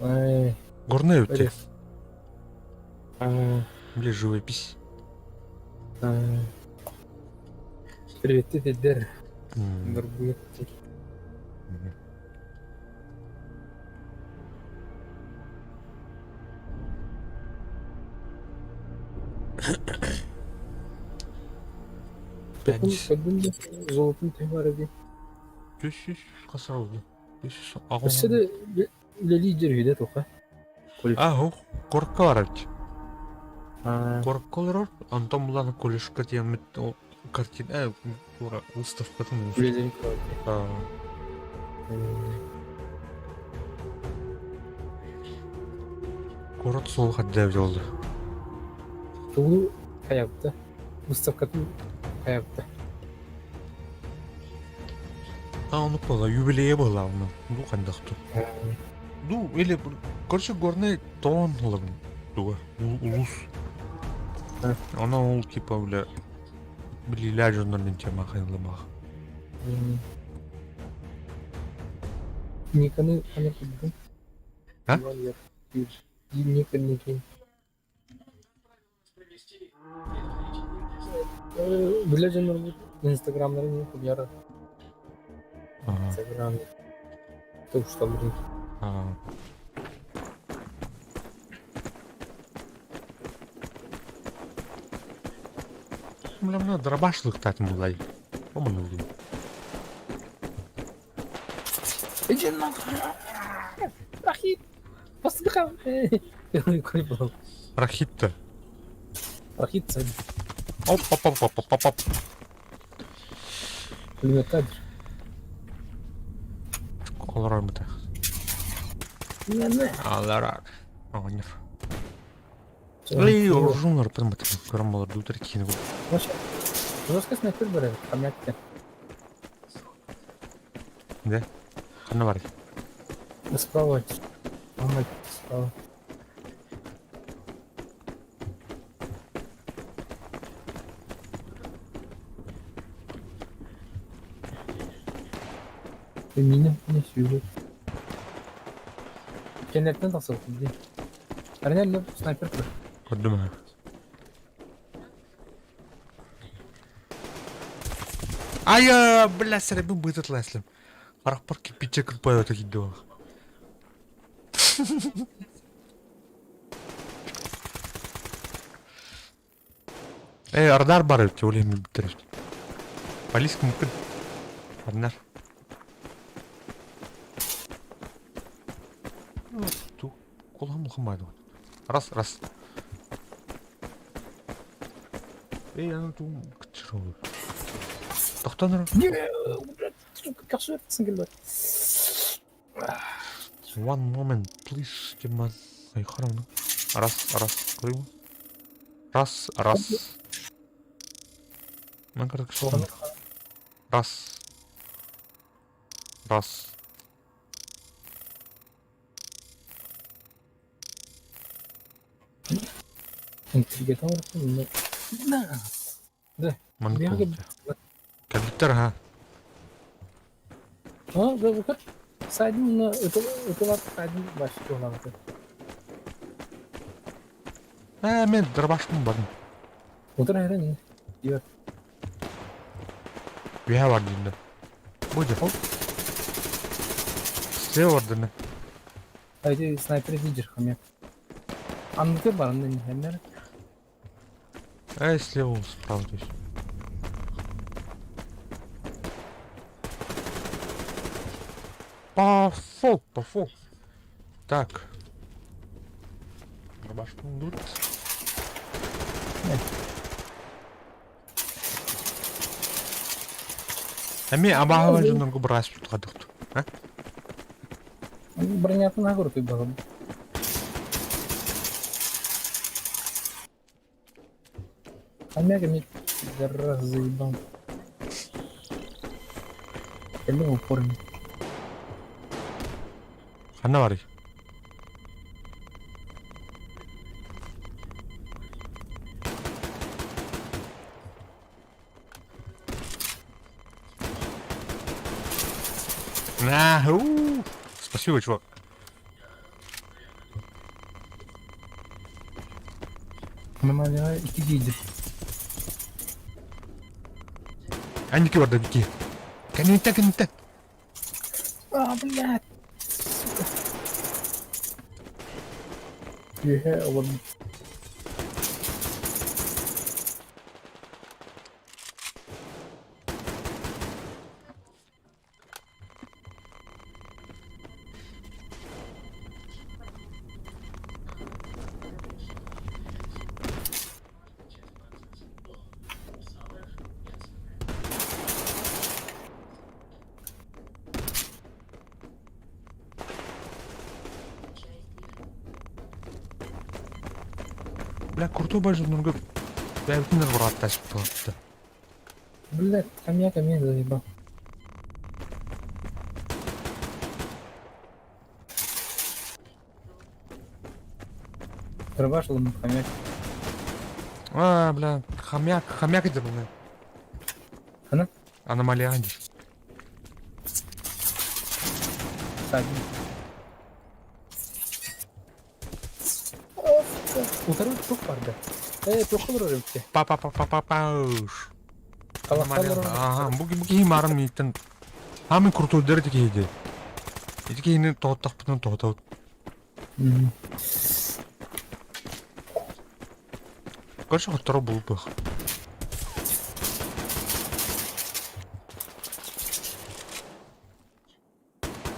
Ай. Горная өтте. Бля, живопись. Привет, Федер. Дорогой. Золотын төһө дии. 300 хасар oldu. 300 Өссө да үлэлии дьөрүһүдэ туха. А, корка бар эбит. Корка олорор, онтон булан колледжка тиэммит ол картина, выставкатын. Үлэлэрин Куорат суол хадда эбит олду. Тугу хайабыта? Выставкатын хайабыта? А, ону была, юбилейе была ону. Ну, хандахту. Ну, или, короче, горный тон ылым. Туга, улус. Она ол, типа, бля, билилер дьоннорун тема хайылымах. Никаны аны курдум. А? Ника Никин. Билэр дьоннорбут инстаграмнарын не хубьяра. Инстаграм. Тушталларын. Бля, мына дробашлыктатын булай. Омун Иди нахуй! Рахит! Посмотри! Рахит-то. Рахит сзади. Оп, оп, оп, оп, оп, оп. Пулемет кадр. Олорор мыта. Аларар. Оҕонньор. Эй, оружуннар пытымыт. Көрөн болор дутар киини. Жестко снайпер барар, хамятты. Да? Ханна бар? Справа. Мама, справа. Меня не сюжет. Кенеттен тахсыбыт дии. Арина снайпер турар. Көрдүм ээ. Ая, бля, сэрэбин быытытла эслим. Харахпар кирпиччэ кырпайбата киирдэ Эй, ардар бар эбит, ол иһин билбиттэр эбит. Полис кымыккын. Арнар. Ту, колам улахан Раз, раз. Эй, аны тугум кытчыр Тохтон эрэ. Сука, кашыртсың келбэт. One moment, please, Тиман. Ай, харамны. Раз, раз, көрейін. Раз, раз. Мен короче Раз. Раз. Да. Маннык Кэлбиттэр ха. А, да, выход. Сайдын ытылап сайдын баш туһалаабыта. Ээ, мен дробашпын бардым. Утара эрэн Диор. Үһэ бар диин да. Будет. Слева бардым. Айди снайпер лидер хомяк. Анныгы барында нехемнер. Эй, слева справа то есть. Пошел, пошел. Так. Рубашку тут. Эми абаһа дьоннорго быраас тутхадыхту. А? Бронятын агыр ты багым. Хомяк мне раз заебал. Кэллим оформи. Ханна барый? На, у Спасибо, чувак. Аномалия икки киирдим. Анники барда бики. Кэнниттэн, кэнниттэн. А, блядь! Сука. Үөһэ олорбут. Бля, крутой бажа нурга. Бэйбитин бұратташып Блядь, хомяк меня заебал. Дробашил ему хомяк. А, бля, хомяк, хомяк это, бля. Ана? Аномалия. Сзади. Утары тух барда. Э, тух олорор эбит. Па-па-па-па-па-па. Аномалия. Ага, бу бу киһи марын мииттен. Хамын крутой дэр киһи Ити киһини тоһоттохпутун тоһотобут. Короче, хотторо булбах.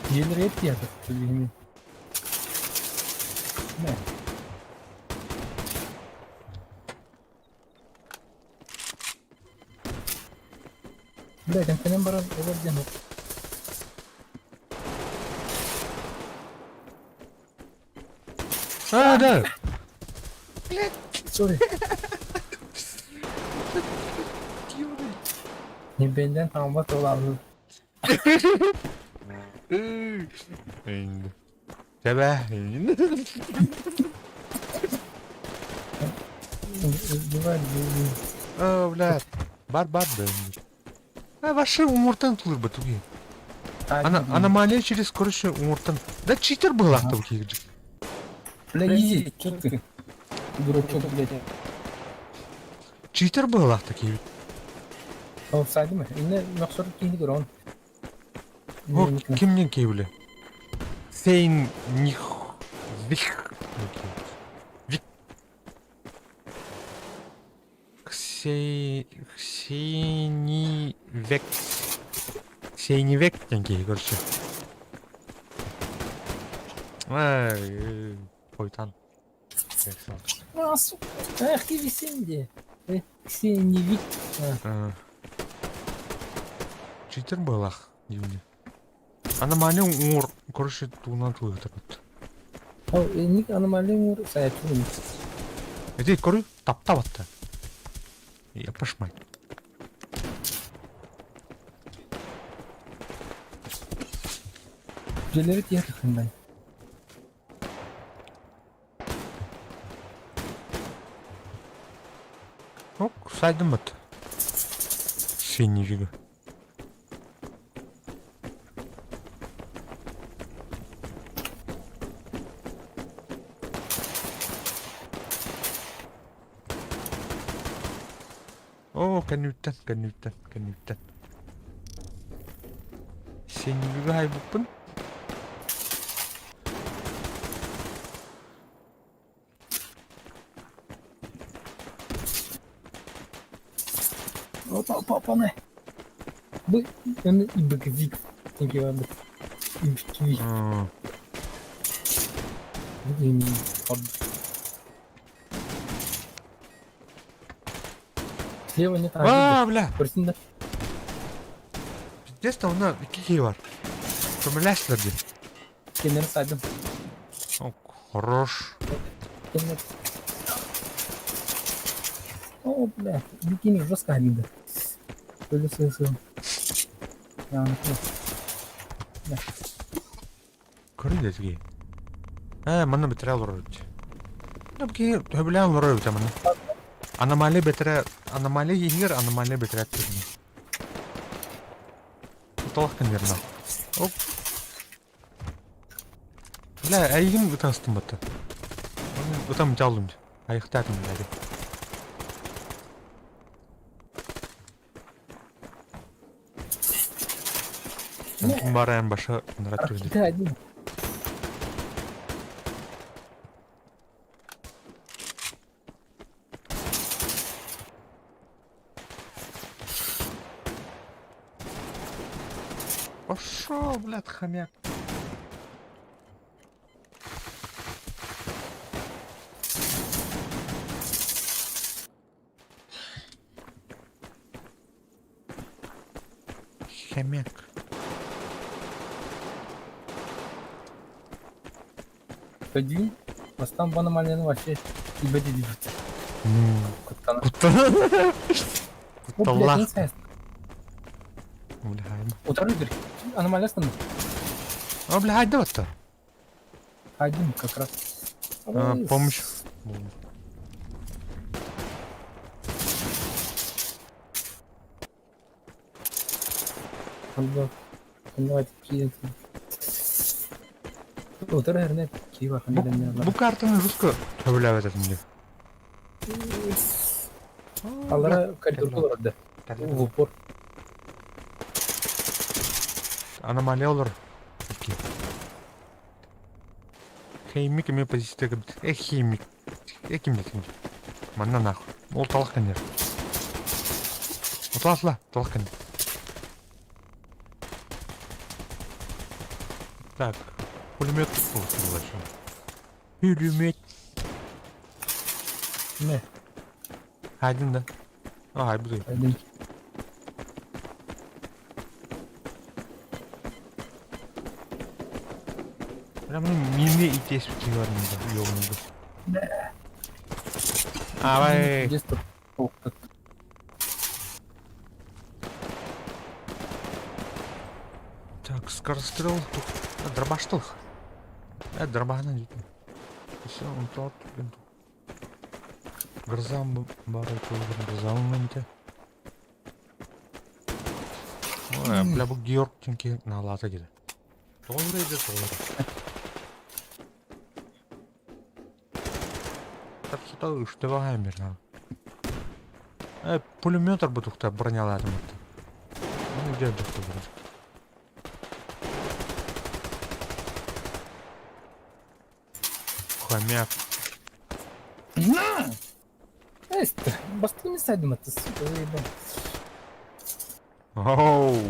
Дьиэлэр эт диэтэ билигин. Мэ. Бля, кэнэн баран олор диэн А, да. Sorry. Не бенден хааммат ол Енді. Тэбэ. Убивали. О, блядь. Бар бар да. А, ваши умуртан тулыр туги. Ана аномалия через, короче, умуртан. Да читер был ахта киһи. Бля, иди, чё ты? Дурачок, блядь. Читер был ахта киһи. Ол садимы? Инне мөхсөр киһи көрөн. О, кимнен киһи Сейн них вих. Вик. Ксей Ксени век. Ксенивек диэн киһи короче. Ай, хойтан. А, сука. Эх, ты висенде. Э, Ксенивик. Читер былах дивне. Аномалия уңур, короче, туунан тулыгытыр. Ол ник аномалия ур саятын. Эти көрү тапта батты. Я пошмай. Дьиэлэри тиһэ Ок, сайдым бат. Синий О, кэннүттэн, кэннүттэн, кэннүттэн. Синий хайбыппын. Опа, опа, опа, не. Бу оны ибгвик. Тинки бар. Ибгвик. Слева нет. А, бля. Көрсүн да. Пиздец, там на кихи бар. Көмөләшлер ди. Кенер сайдым. О, хорош. Кенер. О, бля, бикини жестко обида. Өлі сы. Көрүн дэтиги. Ээ, манна бэтэрээ олорор эбит. Киһи төһөбүлээн олорор эбит манна. Аномалия бэтэрээ, аномалия иһигэр аномалия бэтэрээ түһүнэ. Туталах кэннерна. Оп. Бля, эйигин ытастым батта. Ытам дьаллым. Айыктаатым бля. Ким барайын баша нарат түһүнэ. Ракета один. Пошел, блядь, хомяк. Хомяк. Один. Бастан бу аномалияны вообще ибэди диэбит. Куттана. Куттана. О, блядь, Кутталлаах. не сайын. Бля, Утары бир. Аномалиясын. А, бля, хайда батта. Один как раз. А, Ой, помощь. Ханна. Ханна киин. Утары эрне кива Бу, ханна. бу картаны жестко төбөләп этим мне. Алара коридорга олорду. В упор. Аномалия олар. Ики. Химик эме позиция кебит. Э, химик. Э, ким детим. Манна нахуй. Ол талах кенер. Оталасла, талах кенер. Так, пулемет было еще. Пулемет. Не, Один, да? А, буду. один. Прям ну мини и здесь ёбаный. Давай. Здесь тут. О, как. Так, скорострел. Тут дробаштыл. Дробана дейді. Все, он тот. Грозам бар грозам моменте. Ой, бля, бу Георг тенки налата дейді. Doğru еді, doğru. Так что үштебаға мир. Пулемет бу тухта броняларым. Ну, где тухта броня? Хомяк. На! Эстер, бастыны сайдым это, сука, заебал. Оу.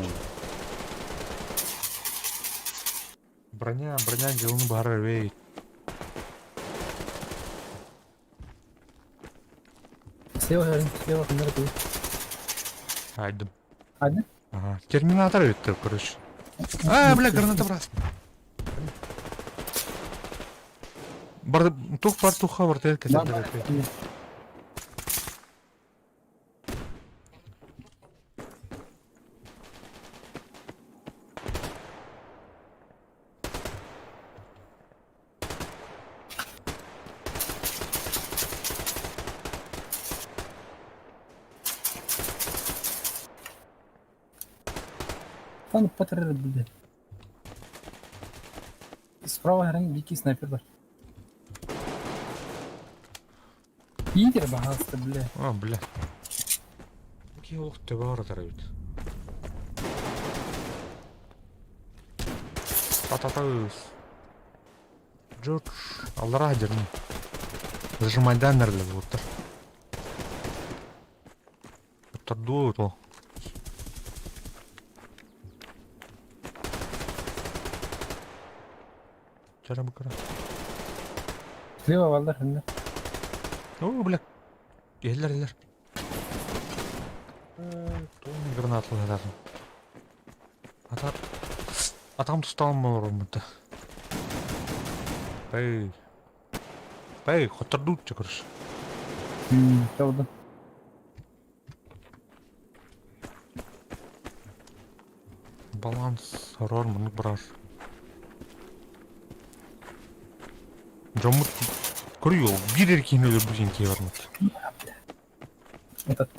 Броня, броня, деланы бары, вей. Слева, слева, камера тут. Айдым. Один? Ага. Терминатор это, короче. А, бля, граната брат. Бар, тух бар туха бар тел Да, кетер. Там патрер, блядь. Справа грани дикий снайпер бар. Интер багатство, бля. А, бля. Какие олох төбө бар бит. Та-та-та. Джордж, аллара дерни. Зажимайдан нерле буттар. Тарду то. Чара бакара. Слева валдар хында. О, бля. Эллер, эллер. Туын гранаталы ататын. Ата... Атам тусталым болар мұнда. Бэй. Бэй, хоттырду короче. Правда. Баланс сорор маннык барар. Дьоммут көрүө биир эрэ киһини өлөрбүт диэн киһи бармыт. Этот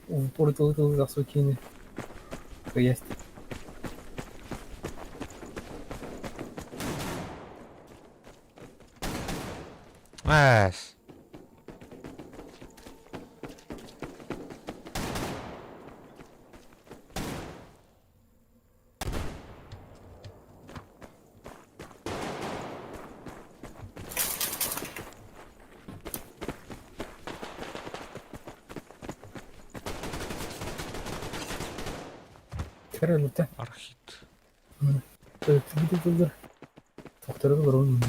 упор тыл засукини. То есть. Эс. Kör Архит. Dur. Doktora da var oğlum.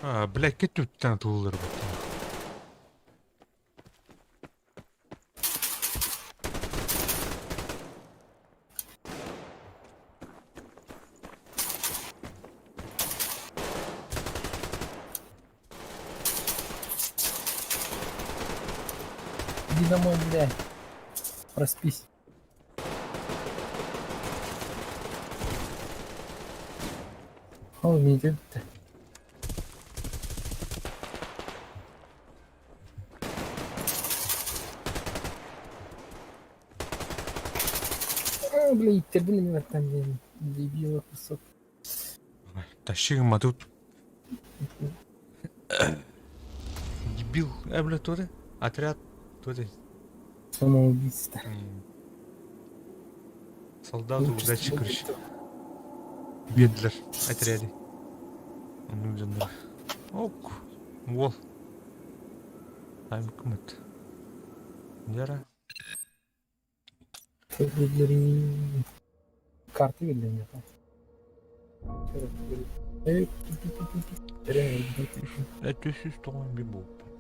А, блядь, кетүүттэн туулар бут. Иди домой, блядь. Проспись. О, не идет. А, блядь, терпи на там, блин, дебила кусок. Тащи матут. Дебил. Э, блядь, туды. Отряд. Туды. Самоубийство. Солдату Лучше удачи, короче. самоубийство. Бедлер. Отряде. Нужен. Ок. Вол. Тайм кмет. Яра. Карты видно нет. Это сүүс тоҕон bir буолбут.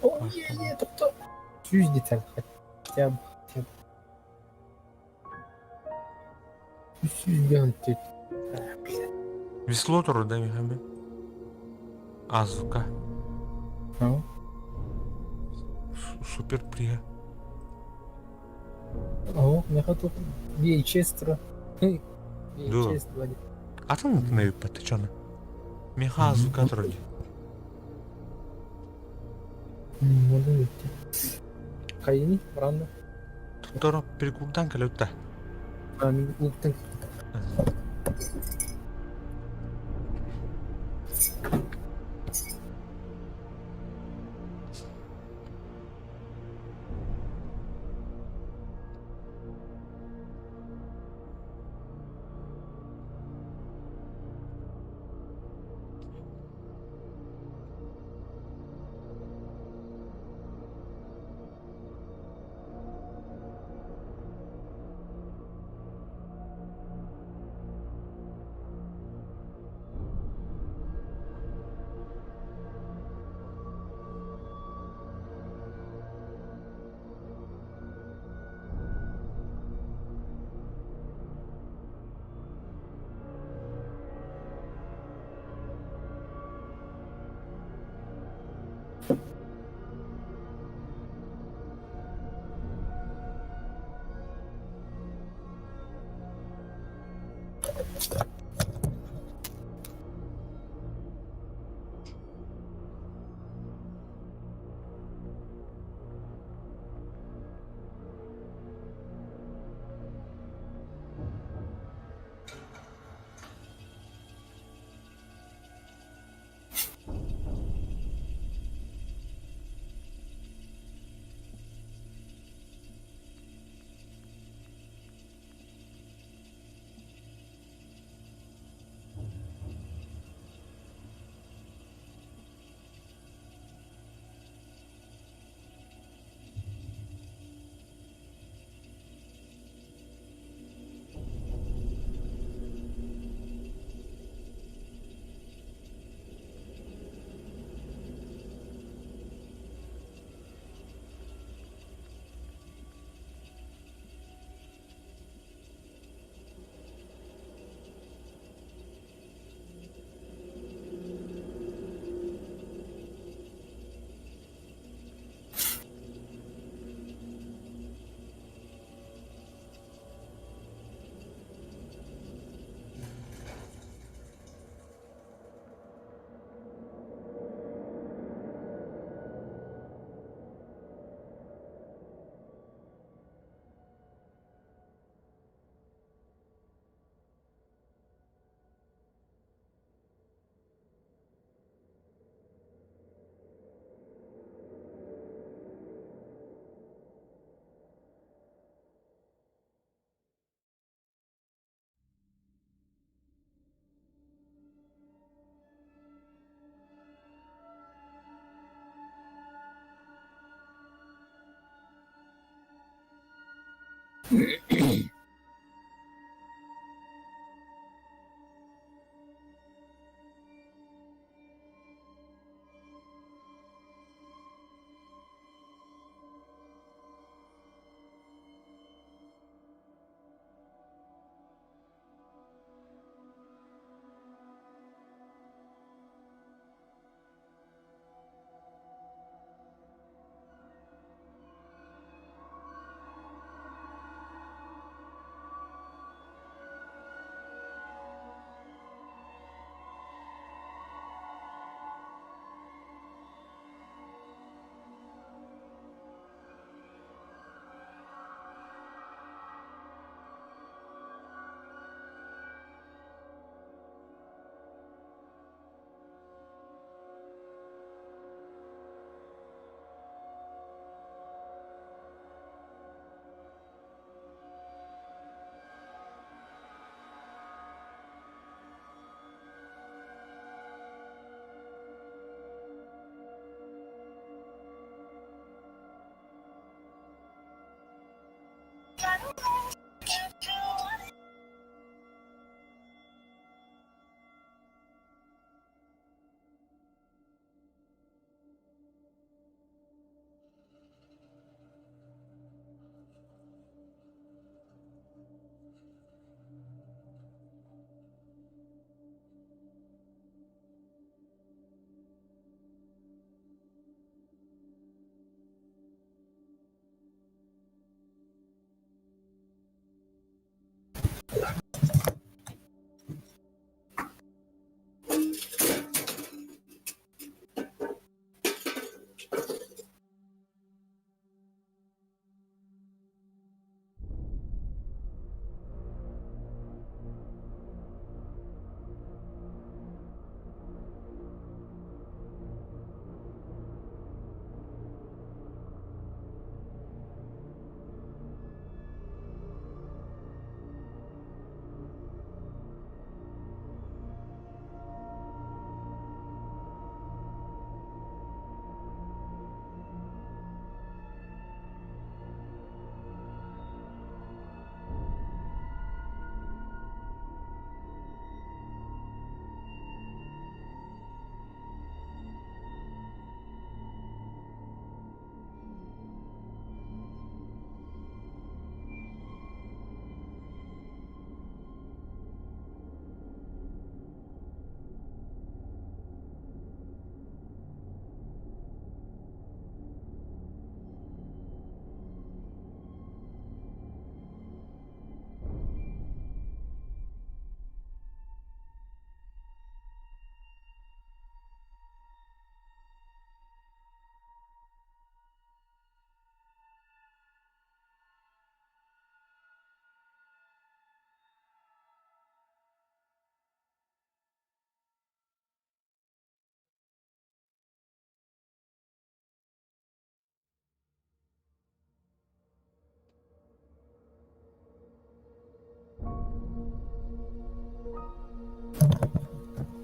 О, е, е, тоқта. Сүүс деталь хотя бы, хотя бы. Сүүс гантет. Бля. Весло туру да михамби. Азука. А? Супер прига. О, я хотел VHS тура. VHS 2. Атын нэвиппат чона. Миха азука туру. Можно выйти. Хайни, рано. Туттара перекурдан кэлэутта. А, мен уктың.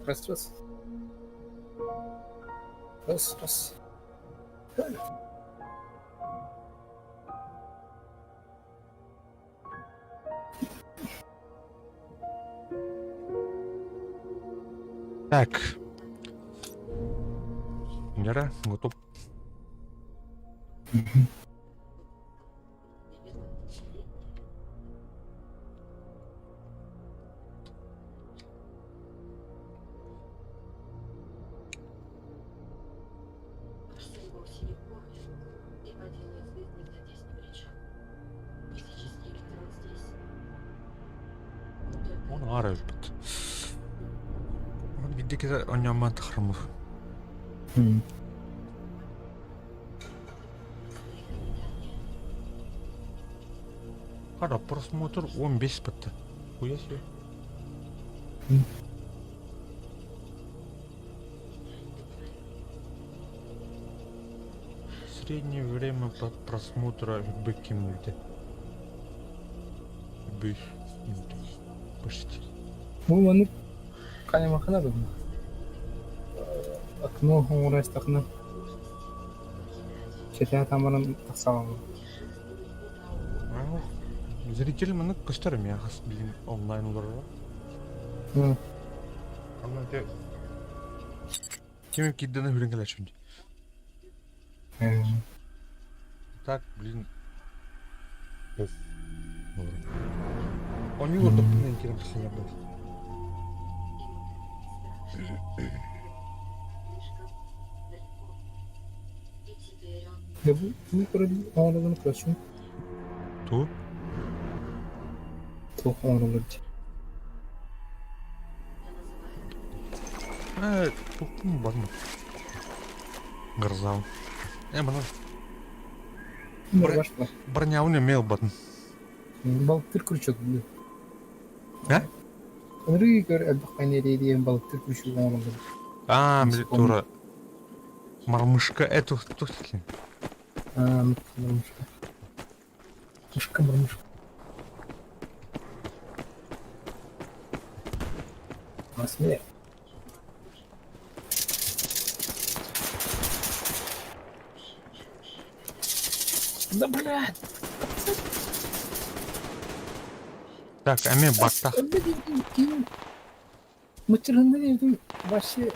Раз, раз. Раз, раз. Так. Лера, готов. Оны аара өлбүт. Оны бидде киһи онньооммон тахармы. Хара просмотр 15 бытты. Хуя себе. Среднее время просмотра быки мульти. Бык Почти. Бу маннык ханимахына быһыылаах. Окно оҥоро истэххинэ сэтэ тамаран тахсаҕын. Зритель маннык көстөр эмиэ хас билин онлайн олороро. Онно ити ким киирдэнэ хүрэн кэлээччибин дии. Так, блин. Оонньуу олордохпуна эн киирэн тахсаллар Дьэ бу тугу көрөн оҥороллорун көрсүҥ. Тугу? Туох оҥороллор дии. Ээ, туохпун барма. Грозал. Ээ, мана Барбашпа. бронябын эмиэ ылбатым. Балыктыыр крючок дуу. Э? Ынырыы көр элбэх хайнерии диэн балыктыыр крючок оҥороллор. Аа, били тура мормышка эту тух таким. Аа, мормышка. Мышка, мормышка. А смерть. Да блядь! Так, эми баттах. Мычырында диэбитим вообще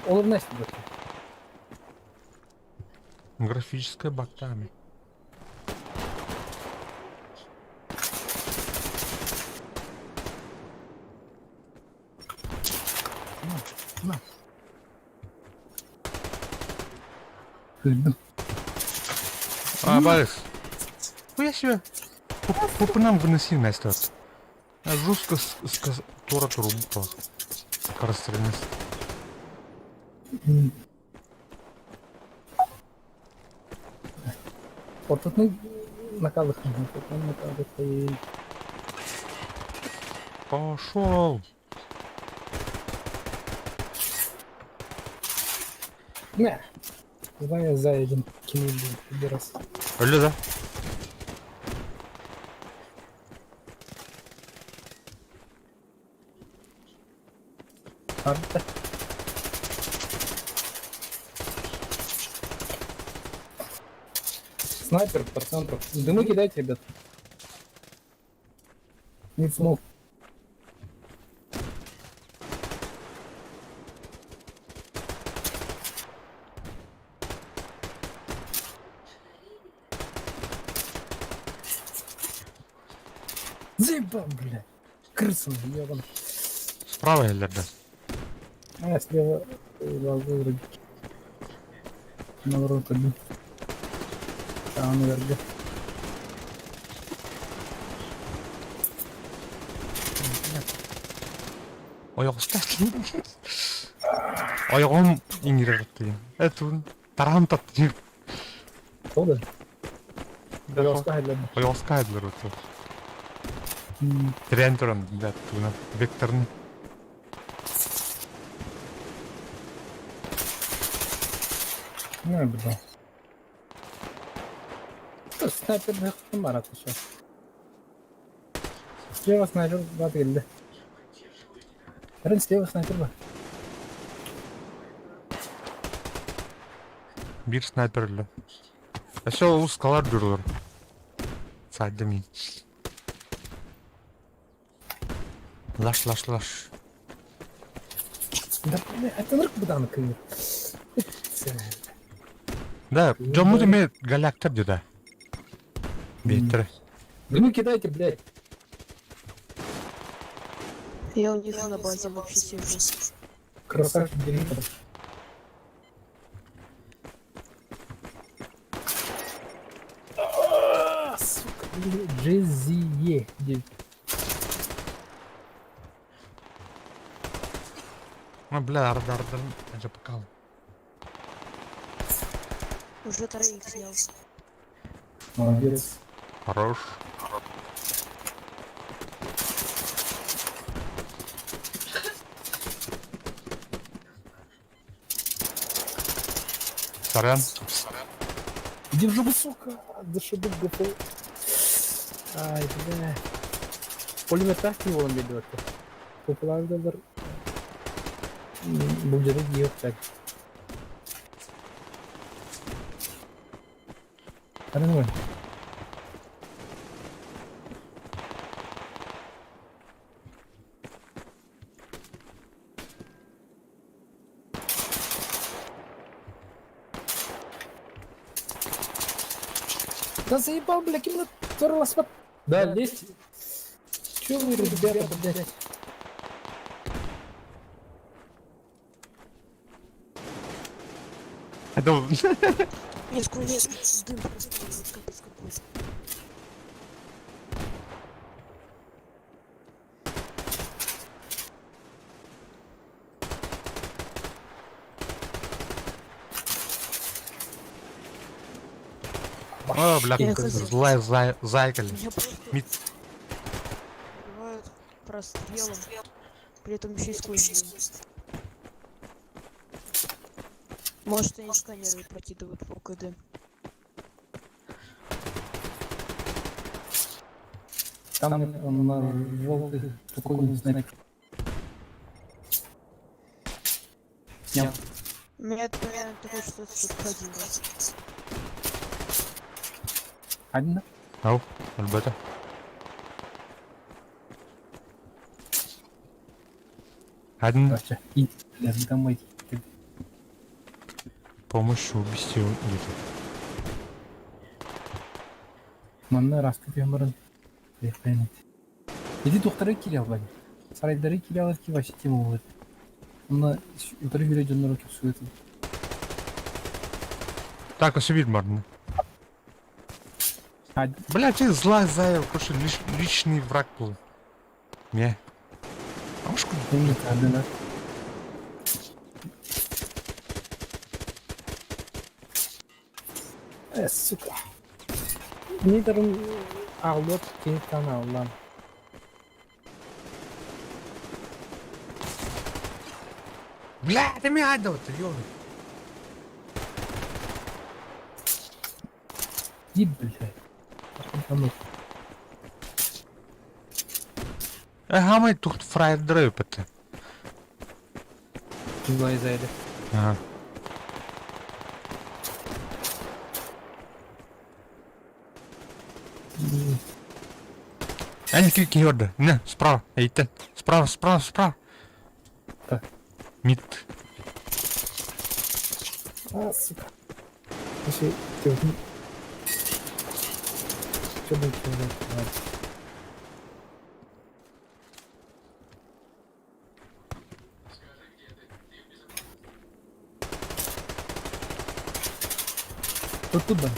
олорно эстибэт. Графическая бактами. Кыырдым. А, Борис. Хуя себе. Пупынам выноси вместо. Жестко с тура трубу Скорострельность. Ортотун накалыхын, ортотун накалыхын. Пошел. Мэ. Давай я за один кинул раз. Өлө да. Арда. Снайпер по центру. Дымы кидайте, ребят. Не смог. Заебал, бля. Крыса, ебан. Справа или да? А, слева лазу вроде. Наоборот, один. А, наверное. Ойоҕостор. Ойоҕум иҥирэр тиийэн. Этун тараһым таттыыр. Ол да. Ойоҕоско аһыллар. Ойоҕоско аһыллар оту. Тирээн туран, блядь, тугунан векторын. Не, бля. Снайпер быһахтан барат еще. Слева снайпер бар келді. Рын слева снайпер бар. Биир снайпер өллө. Өссө ол скалар дурулар. Саадда мин. Лаш, лаш, лаш. Да, бля, это нырк быдан кыыр. Да, дьоммут эмиэ голяктар дии да. Биэттэрэ. Да ну кидайте, блядь. Я у них на базе вообще сижу. Красавчик, директор. Сука, GZE. Ну, бля, арда арда, это покал. Уже троих снял. Молодец. Хорош. Сорян. Иди в жопу, сука! Зашибу ГП. Ай, бля. Пулемет буолан биэрдибэккэ. Популярдалар былдьары диэхтэр. Арыҥ. Да заебал, бля, ким Да, лезь. Чё вы, ребята, блядь? Это Нет, сквозь дым просто капец какой. О, бля, Я хз. злая зай- зайка. Меня просто Мид. убивают прострелом. При этом еще и сквозь дым. Может они сканеры прокидывают по КД. Там он на желтый какой-нибудь снайпер. Снял. Меня это примерно такое, что это что-то один. Один? Ау, ребята. Один Вообще. И, блядь, домой. помощь убийству где-то. Манна раскыт өмірін. Бейқайын. Иди тухтары кире албай. Сарайдары кире алар ки вообще тема болады. Онна утары хүле дьоннору кепсүгөт. Так, осибит можно. Бля, ты зла зая, короче, личный враг был. Не. А уж Эмне тардына. Э, сука. Не дарым ağlıyor ki tane Allah'ım. Бля, ты меня отдал, ты ёбаный. Иди, блядь. Там Хамай тут фраер драйв это. Злая зайда. Ага. Они крики Йорда. Не, справа. Эйтен. Справа, справа, справа. Так. Мид. А, сука. Вообще, ты вот... Что будет делать? Тут тут да.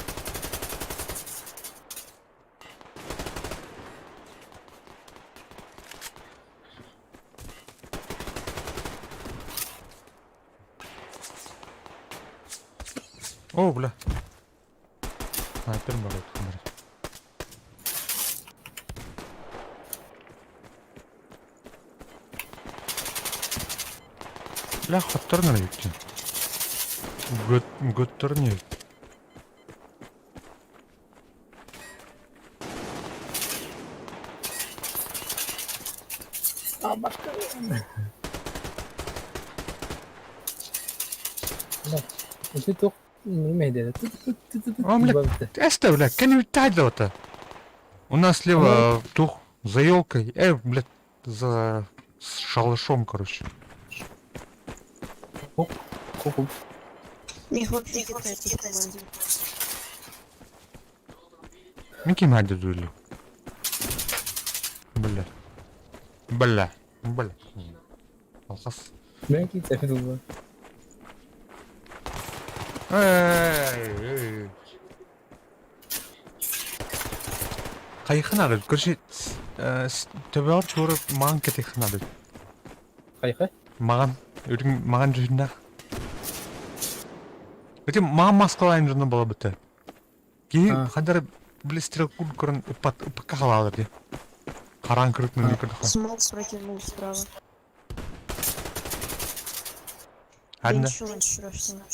О, бля. Снайпер бар бар. Бля, хотторнер юктен. Гот, готторнер. А, башка. Да. Это тоқ неме О, бля. Эста, бля, кем это? У нас слева тух за елкой. Блядь, за шалашом, короче. Их вообще китайцы в команде. Микки Мадди дули. Бля. Бля. Бля. Алхас. Мен китайцы было. Эй, эй. Хайханады. Короче, төбөр чурып маған кетеханады. Хайха. Маған. Үрің маған жүрінақ. Өте маған маскалайын жүріні бола бітті. Кей А. хандар біле стрелку көрін упат упакка қалады де. Қараң кіріп мен көрді. Смок прокинул справа. Да Әдіні. ничего страшного.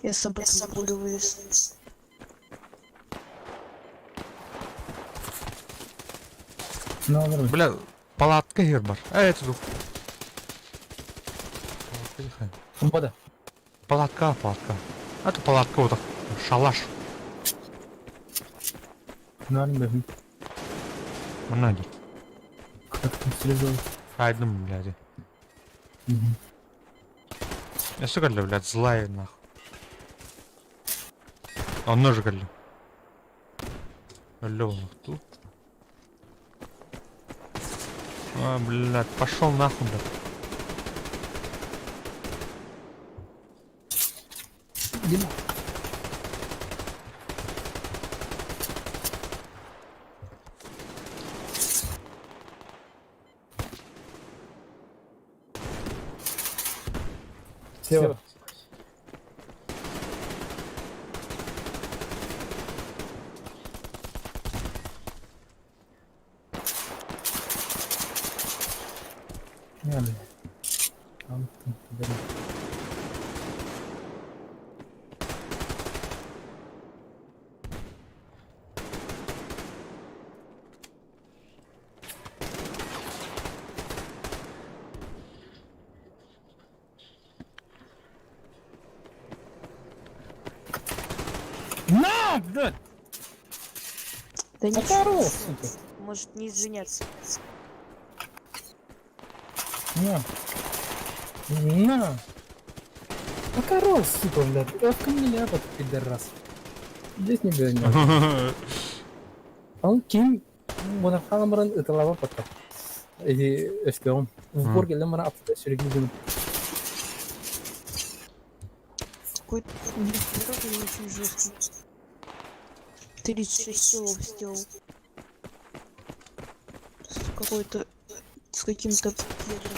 Я с собой пулю вывез. Ну, нормально. Бля, палатка хер бар. Эй, это дух. Палатка дихай. Бода. Палатка, палатка. Это палатка вот так. Шалаш. Нормально. Мына дер. Как там срезал? Айдым, блядь. Я сука, блядь, злая нахуй. Онно уже кэллим. Өллө буолуохтуу. А, блядь, пошел нахуй, блядь. Дима. Слева. Не, бля. Там, там, там. На, блядь! Да ничего. Оторвал, сука. Может не извиняться. На. На. Оторвал, сука, блядь. Ох, мне ляпот, пидорас. Здесь не бегай. Ол ким мунахаан баран ыталаба потом. Эти өстөҕүм. В упор кэллэн баран аттыта сүрүгүн Какой-то нихуя очень жесткий. 36 килов сделал. С какой-то... С каким-то кедром.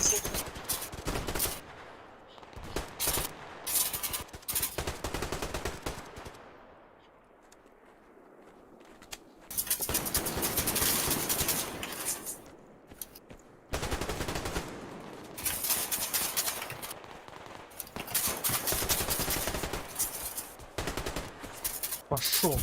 Пошел.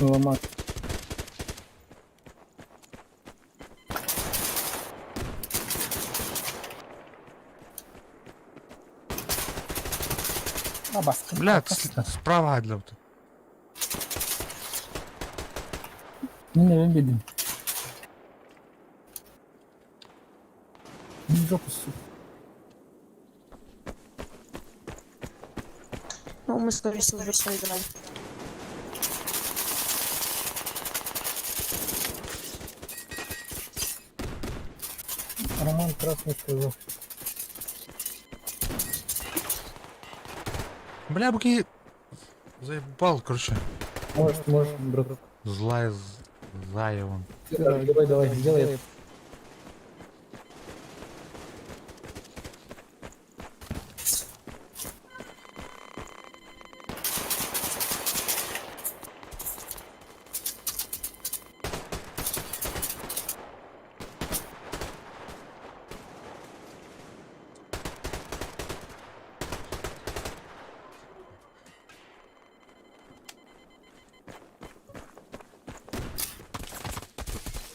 Ломат. Абаска. Бля, справа адлёт. Не, не видим. Не жопу, сука. Ну, мы, скорее всего, уже проиграли. Роман Красный сказал. Бля, буки... Заебал, короче. Может, может, брат. Злая зая он. Давай, давай, сделай.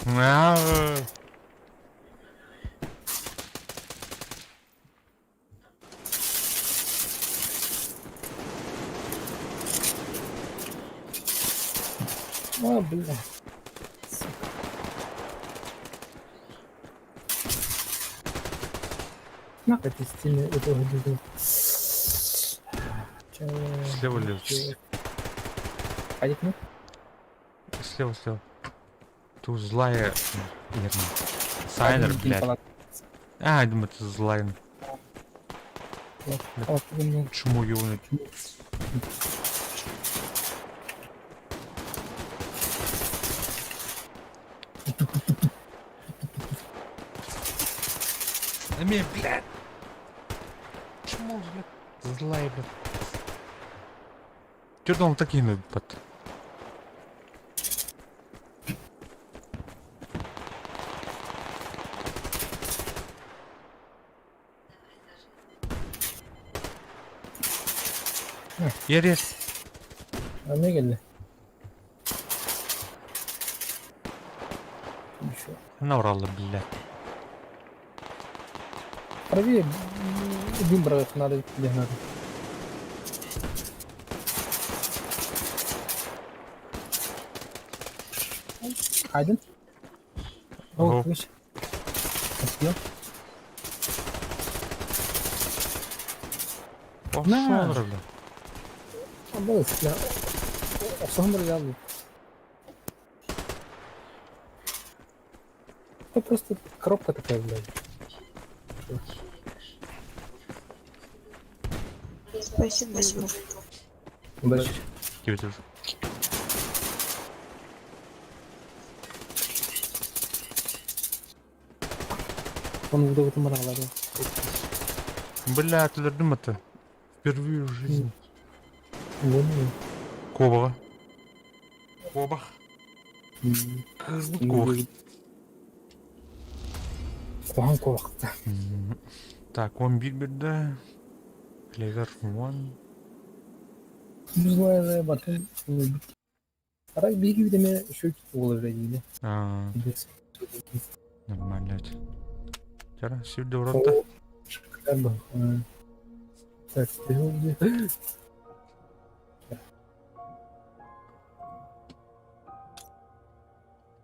А, А, бля. Сука. Нахуй ты стильный этого дебила. Чё? Слева лез. Пойди к нему. Слева, слева. Тут злая... Верно. Сайнер, блядь. А, я думаю, это злая. А, ты мне Чему его... На меня, блядь. Чему, блядь? Злая, блядь. Чё там такие, ну, под... Yer yer. А мне geldi. Еще. Наврала, блядь. Правее дым брать надо, где надо. Хайдын? О. О, слышь. Успел? Пошел, бля. Абыс, бля. Охсоһон барыйааллыы. Это просто коробка такая, блядь. Спасибо за игру. Удачи. Тебе тоже. Он удобно маралады. Бля, ты это. Впервые в жизни. Вон. Кобаға. Кобах. Кызыл кобах. Куһаҕан куобахта. Так, он бир бирде. Клевер one. Злая заебатын. Арай биги видеме шөк болар дейdi. А, нормально. Вчера сегодня ворота. Шикарно. Так, где?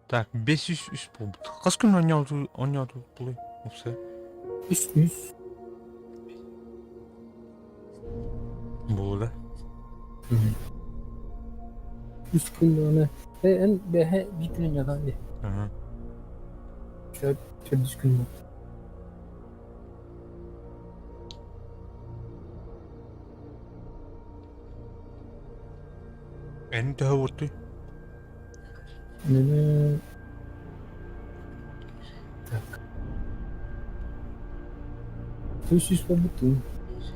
Так, 503 болбут. Хас күн ойнауды ойнауды булай. Опса. Үс үс. Болду да. Үс күн оны. Эн бэһэ биир күн ойнатан ди. Ага. Төрдүс күн. Эн төһө болду? Мене Так. Түс үс болбутун.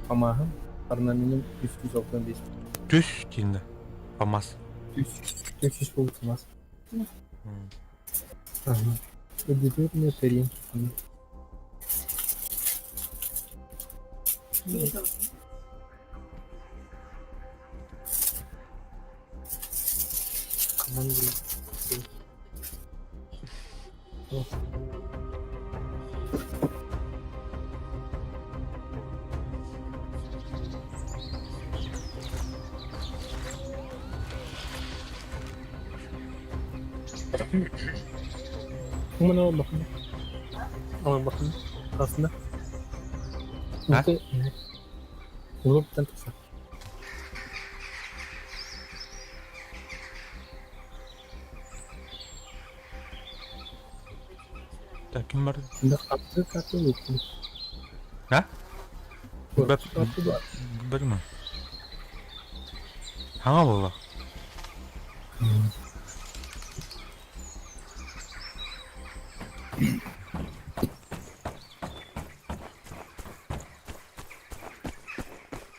Амаһым. Арнаменем 395. Түс дейін Памас. Түс түс үс болбутун аз. Ага. Эдитор не тарин. Команда. О. Умана bakın. Ama bakın. Aslında. Ha? Улуптан тахсар. Так, ким бар? Анда хапты каты лук. Ha? Бәп- Хапты бар. Білмін. Хаңа бола.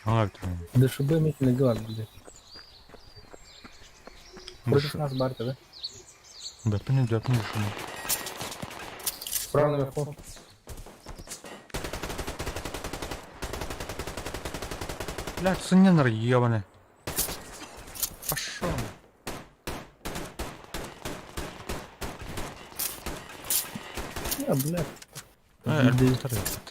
Хаңа бітірмін. ДШБ имеет на глаз, блядь. Против нас Барта, да? Бәпіне бәпіне шуны. Справа наверху. Блядь, сыннянар ебаный. Пошел. А, блядь. Э, это.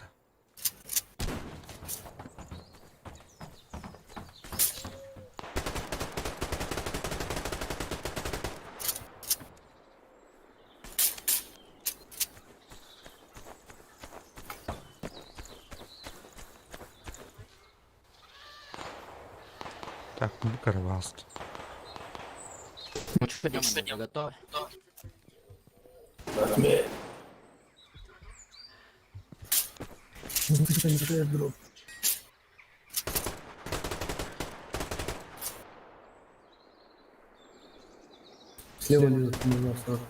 Так, ну карваст. Ну что, демоны, готовы? Дроп. Слева лежит, не знаю, сразу.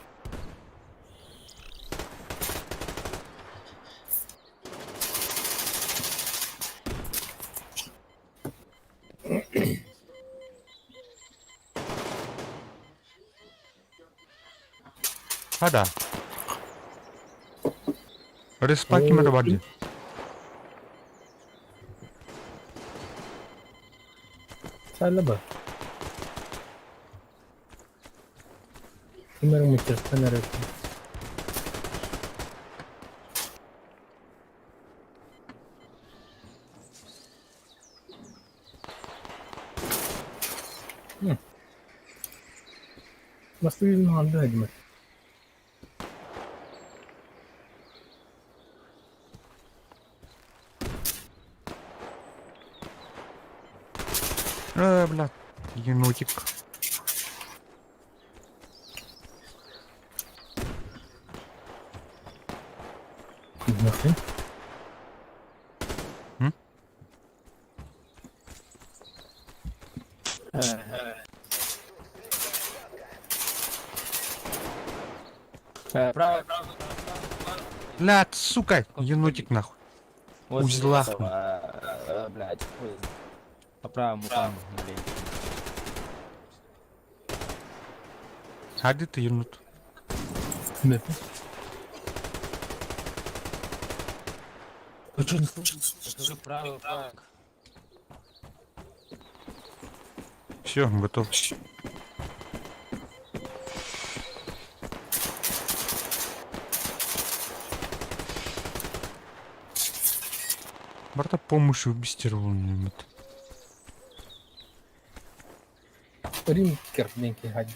Хада. Респа ким это барды? Сайлаба. Кимер мутер, камера. Маслы манда edme. Э, блядь, енотик. Нахуй. М? Право, Блядь, сука, енотик нахуй. Возле Узла. этого, блядь, хуй знает. По правому флангу, блин. А где ты, енот? Да. Вы что, не слышите? Скажу, правый фланг. Все, готов. Барта помощь убистер. Ринкер, некий гадь.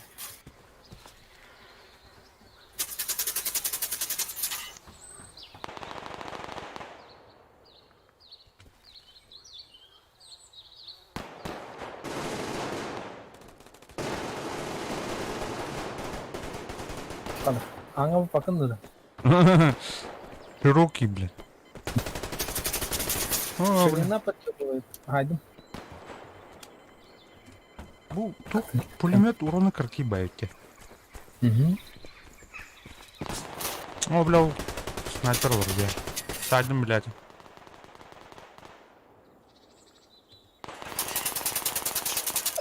Аңа бакын да. Широкий, блядь. О, блядь. Ширина подъебывает. Гадим. Бу, тут пулемет урона карки баете. Угу. О, бля, снайпер вроде. Садим, блядь.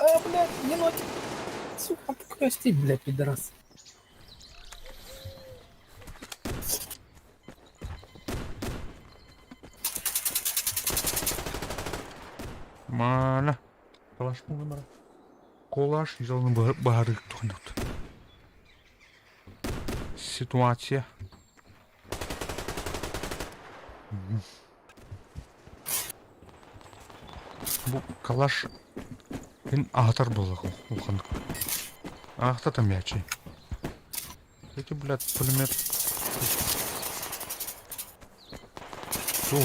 А, блядь, енотик. Сука, прости, блядь, пидорас. Мана. Калаш мара. Колаш жалны бары тухнут. Ситуация. Мгм. Бу калаш ин атар было улхан. Ахта там мячи. Эти, блядь, пулемет. Что?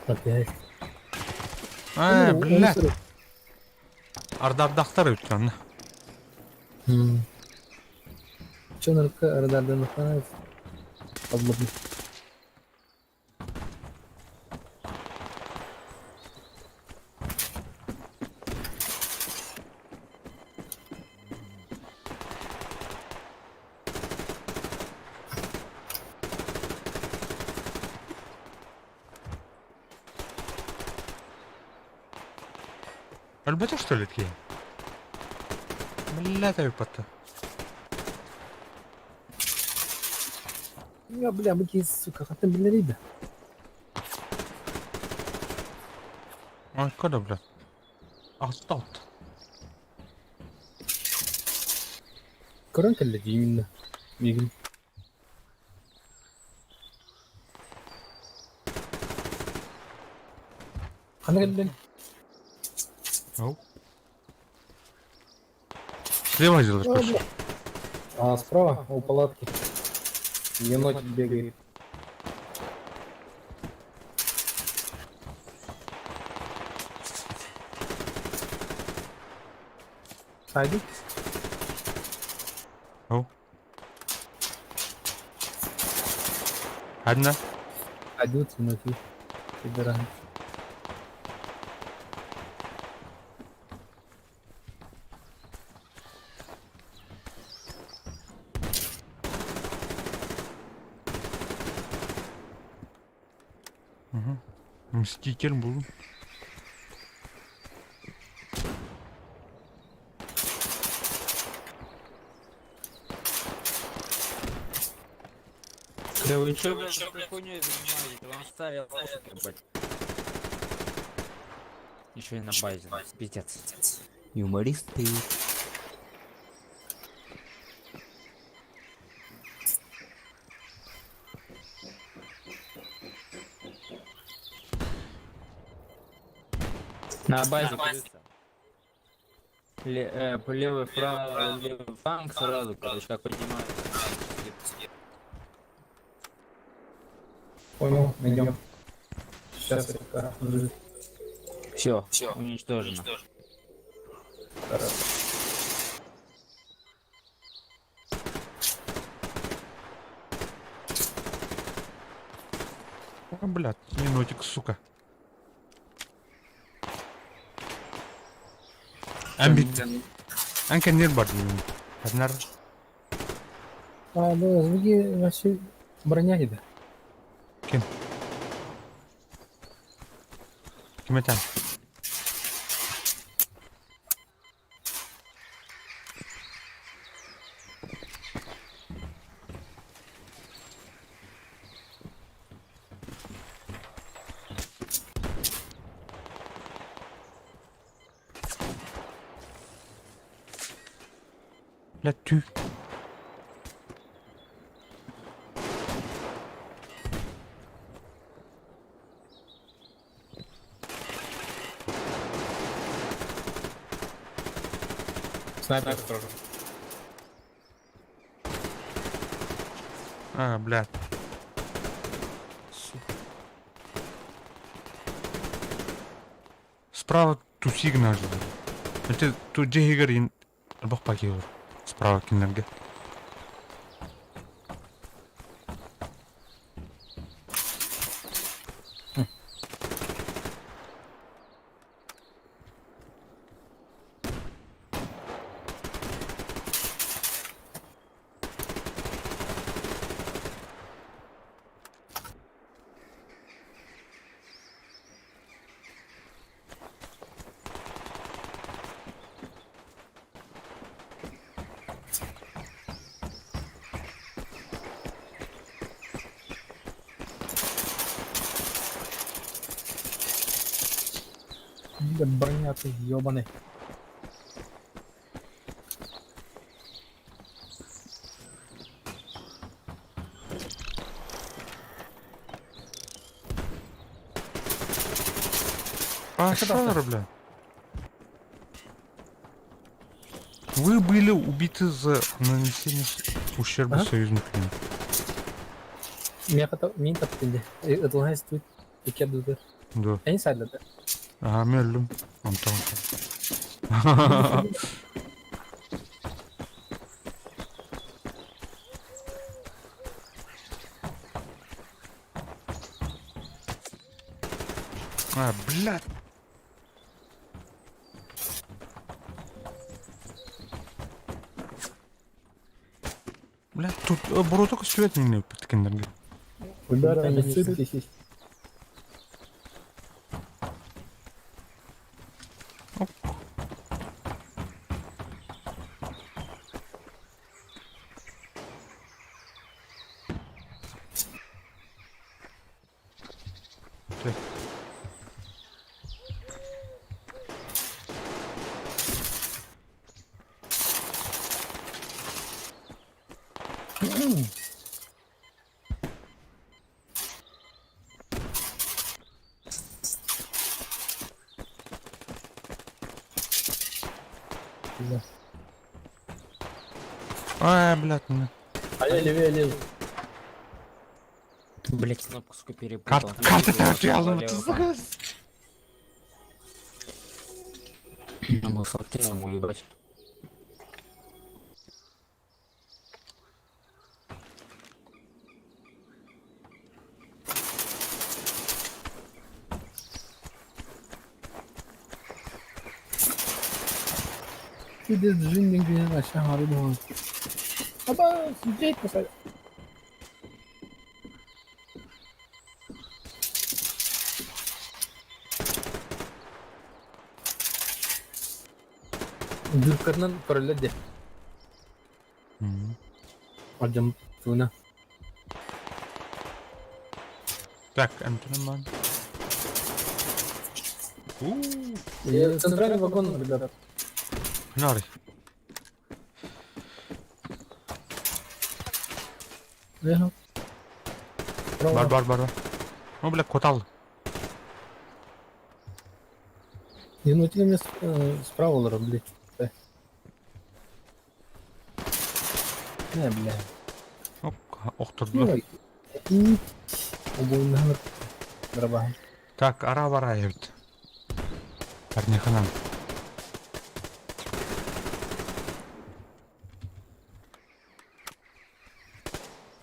Опять. А, Ну, блядь. он Ардардахтар өткөн. Че на радарда находится? Подобно. Өлбөтө что ли такие? Блядь, өлбөтө. Я, бля, быки, сука, хатын билер Ай, када, блядь. Аттат. Көрөн кэллэ именно. Мигин. Хана кэллэн? Ау. Слева делаешь, короче. А справа у палатки. Енотик бегает. Садик? Ау. Одна. Один енотик. Пидоран. Угу. Мститель был. Да вы чё, блядь, такой хуйней занимаетесь? Вам ставил лошадь, ебать. Еще и на базе, пиздец. Юмористы. На базе крыса. Левый, правый, левый фланг сразу, короче, как поднимается. Понял, идем. Сейчас это Все, уничтожено. А, блядь, енотик, сука. Амбит. Анка нер бар деймін. Однар. А, да, звуки вообще броня еда. Ким? Ким это? Бля, түй. Снайпер тоже. А, блядь. Сука. Справа тусиг нажил. Это тут джигер ин бах пакер. Справа кинерге. Да броня ты ебаный. А что, бля? Вы были убиты за нанесение ущерба А? союзникам. Меня хотел, мин таптынды. Это тут. Икер Да. Я не сайдла, да. Ага, меллюм. Антон. А, блядь. Блядь, тут буруток свет не подкиндерге. Удар, не сыпьтесь. Оп. Так. Да. А, блядь, ну. А я левее лезу. Блять, кнопку, сука, перепутал. Карта, карта Левый, ты левый сука. фланг. Ну, мы уебать. Ты джин не знаю, Аба, сидеть посадил. Дюркарнан параллельде. Ардем туна. Так, Антон Центральный вагон, ребята. Нари. Бар, бар, бар, бар. Ну, бля, котал. Не, ну тебе мне справа, блядь. Не, бля. Оп, охтордулар. Обойнаһын дробаһын. Так, ара барай эбит. Парниханан.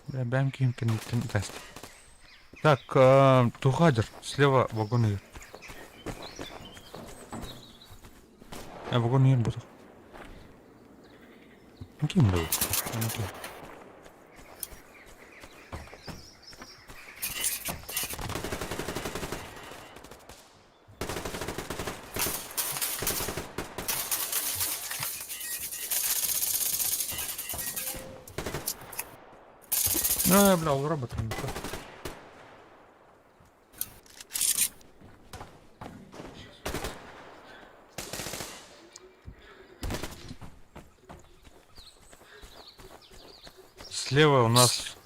Бля, бэм киһим кэнниттэн тест. Так, тухадер, слева вагон идет. А вагон иһэр буолуох. Ким был? Ну, бля, ол робот. Слева у нас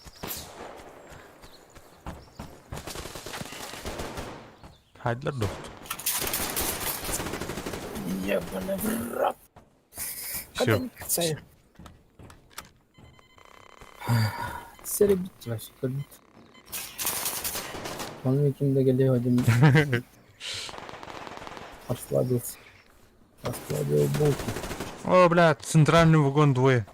Хайдлер дохт. Ебаный в рот. Все. Серебит вообще көрбүт. Оны ким да келе один расслабился. Расслабил булки. О, бля, центральный вагон двое.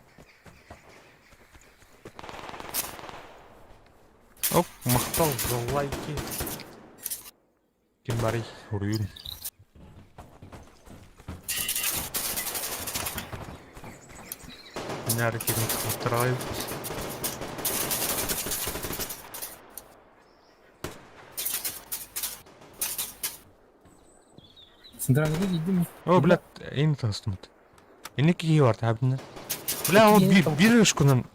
Оп, махтал за лайки. Ким барый, уруйун. Няры ким устраиваюсь. Центральный вид иди. О, бля, ин тастымыт. Инники киһи бар табына. Бля, ол бир ышкунан.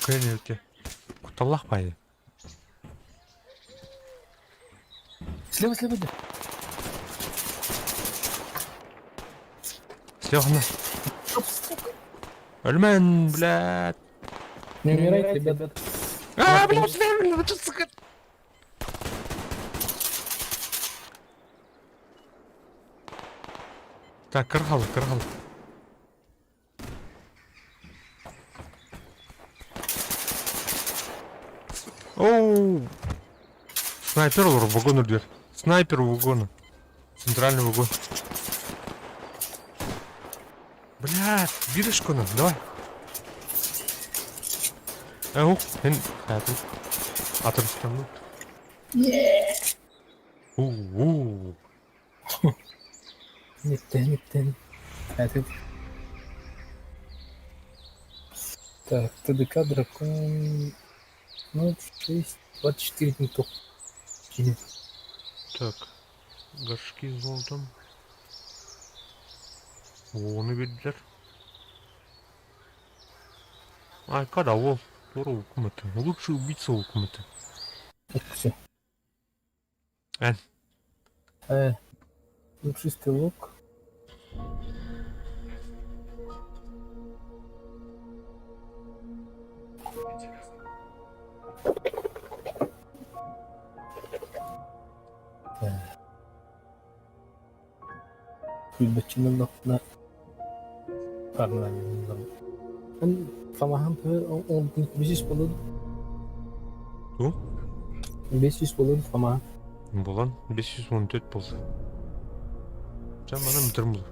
Көнөтө. Куталлах байды. Слева, слева иди. Слева на. Өлмөн, блядь. Не умирайте, ребят. А, блядь, бля, бля, сука. Так, кыргал, кыргал. Оу! Снайпер олар вагон үрдер. Снайпер вагона. Центральный вагон. Бля, бирышку нам, давай. Ау, эн, хатыр. Атырыстанды. У-у. Ниттен, ниттен. Это... Так, ТДК Дракон 0, 6, 24 не то. Кинет. Так, горшки с золотом. Оны бердилер. Ай, когда ол? Тура укмыты. Лучший убийца укмыты. Все. Эн. Лучший стрелок. Күлбэччинэн Фамаһан он 500 болур. Ту? 500 болур Фамаһан. Булан 514 болду. Жа мана мүтірім бұл.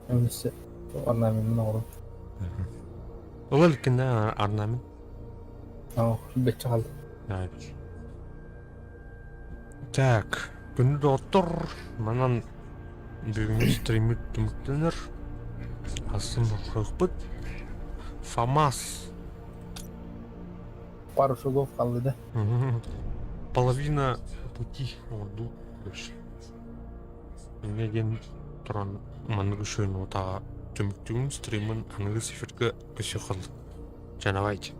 Өмүсө орнамент оҕолор. Ол илкинде орнамент. Оо, күлбэччи хаалла. Так, күндү доҕоттор, манан бүгүҥҥү стриммит түмүктэнэр. Астын хыхпыт. Фамас. Пару шагов хаалла да. Половина пути орду дальше. Инньэ диэн туран маннык үчүгэй нотаҕа түмүктүүн стримын аныгы эфиргэ көрсүөххэ Чанавайте.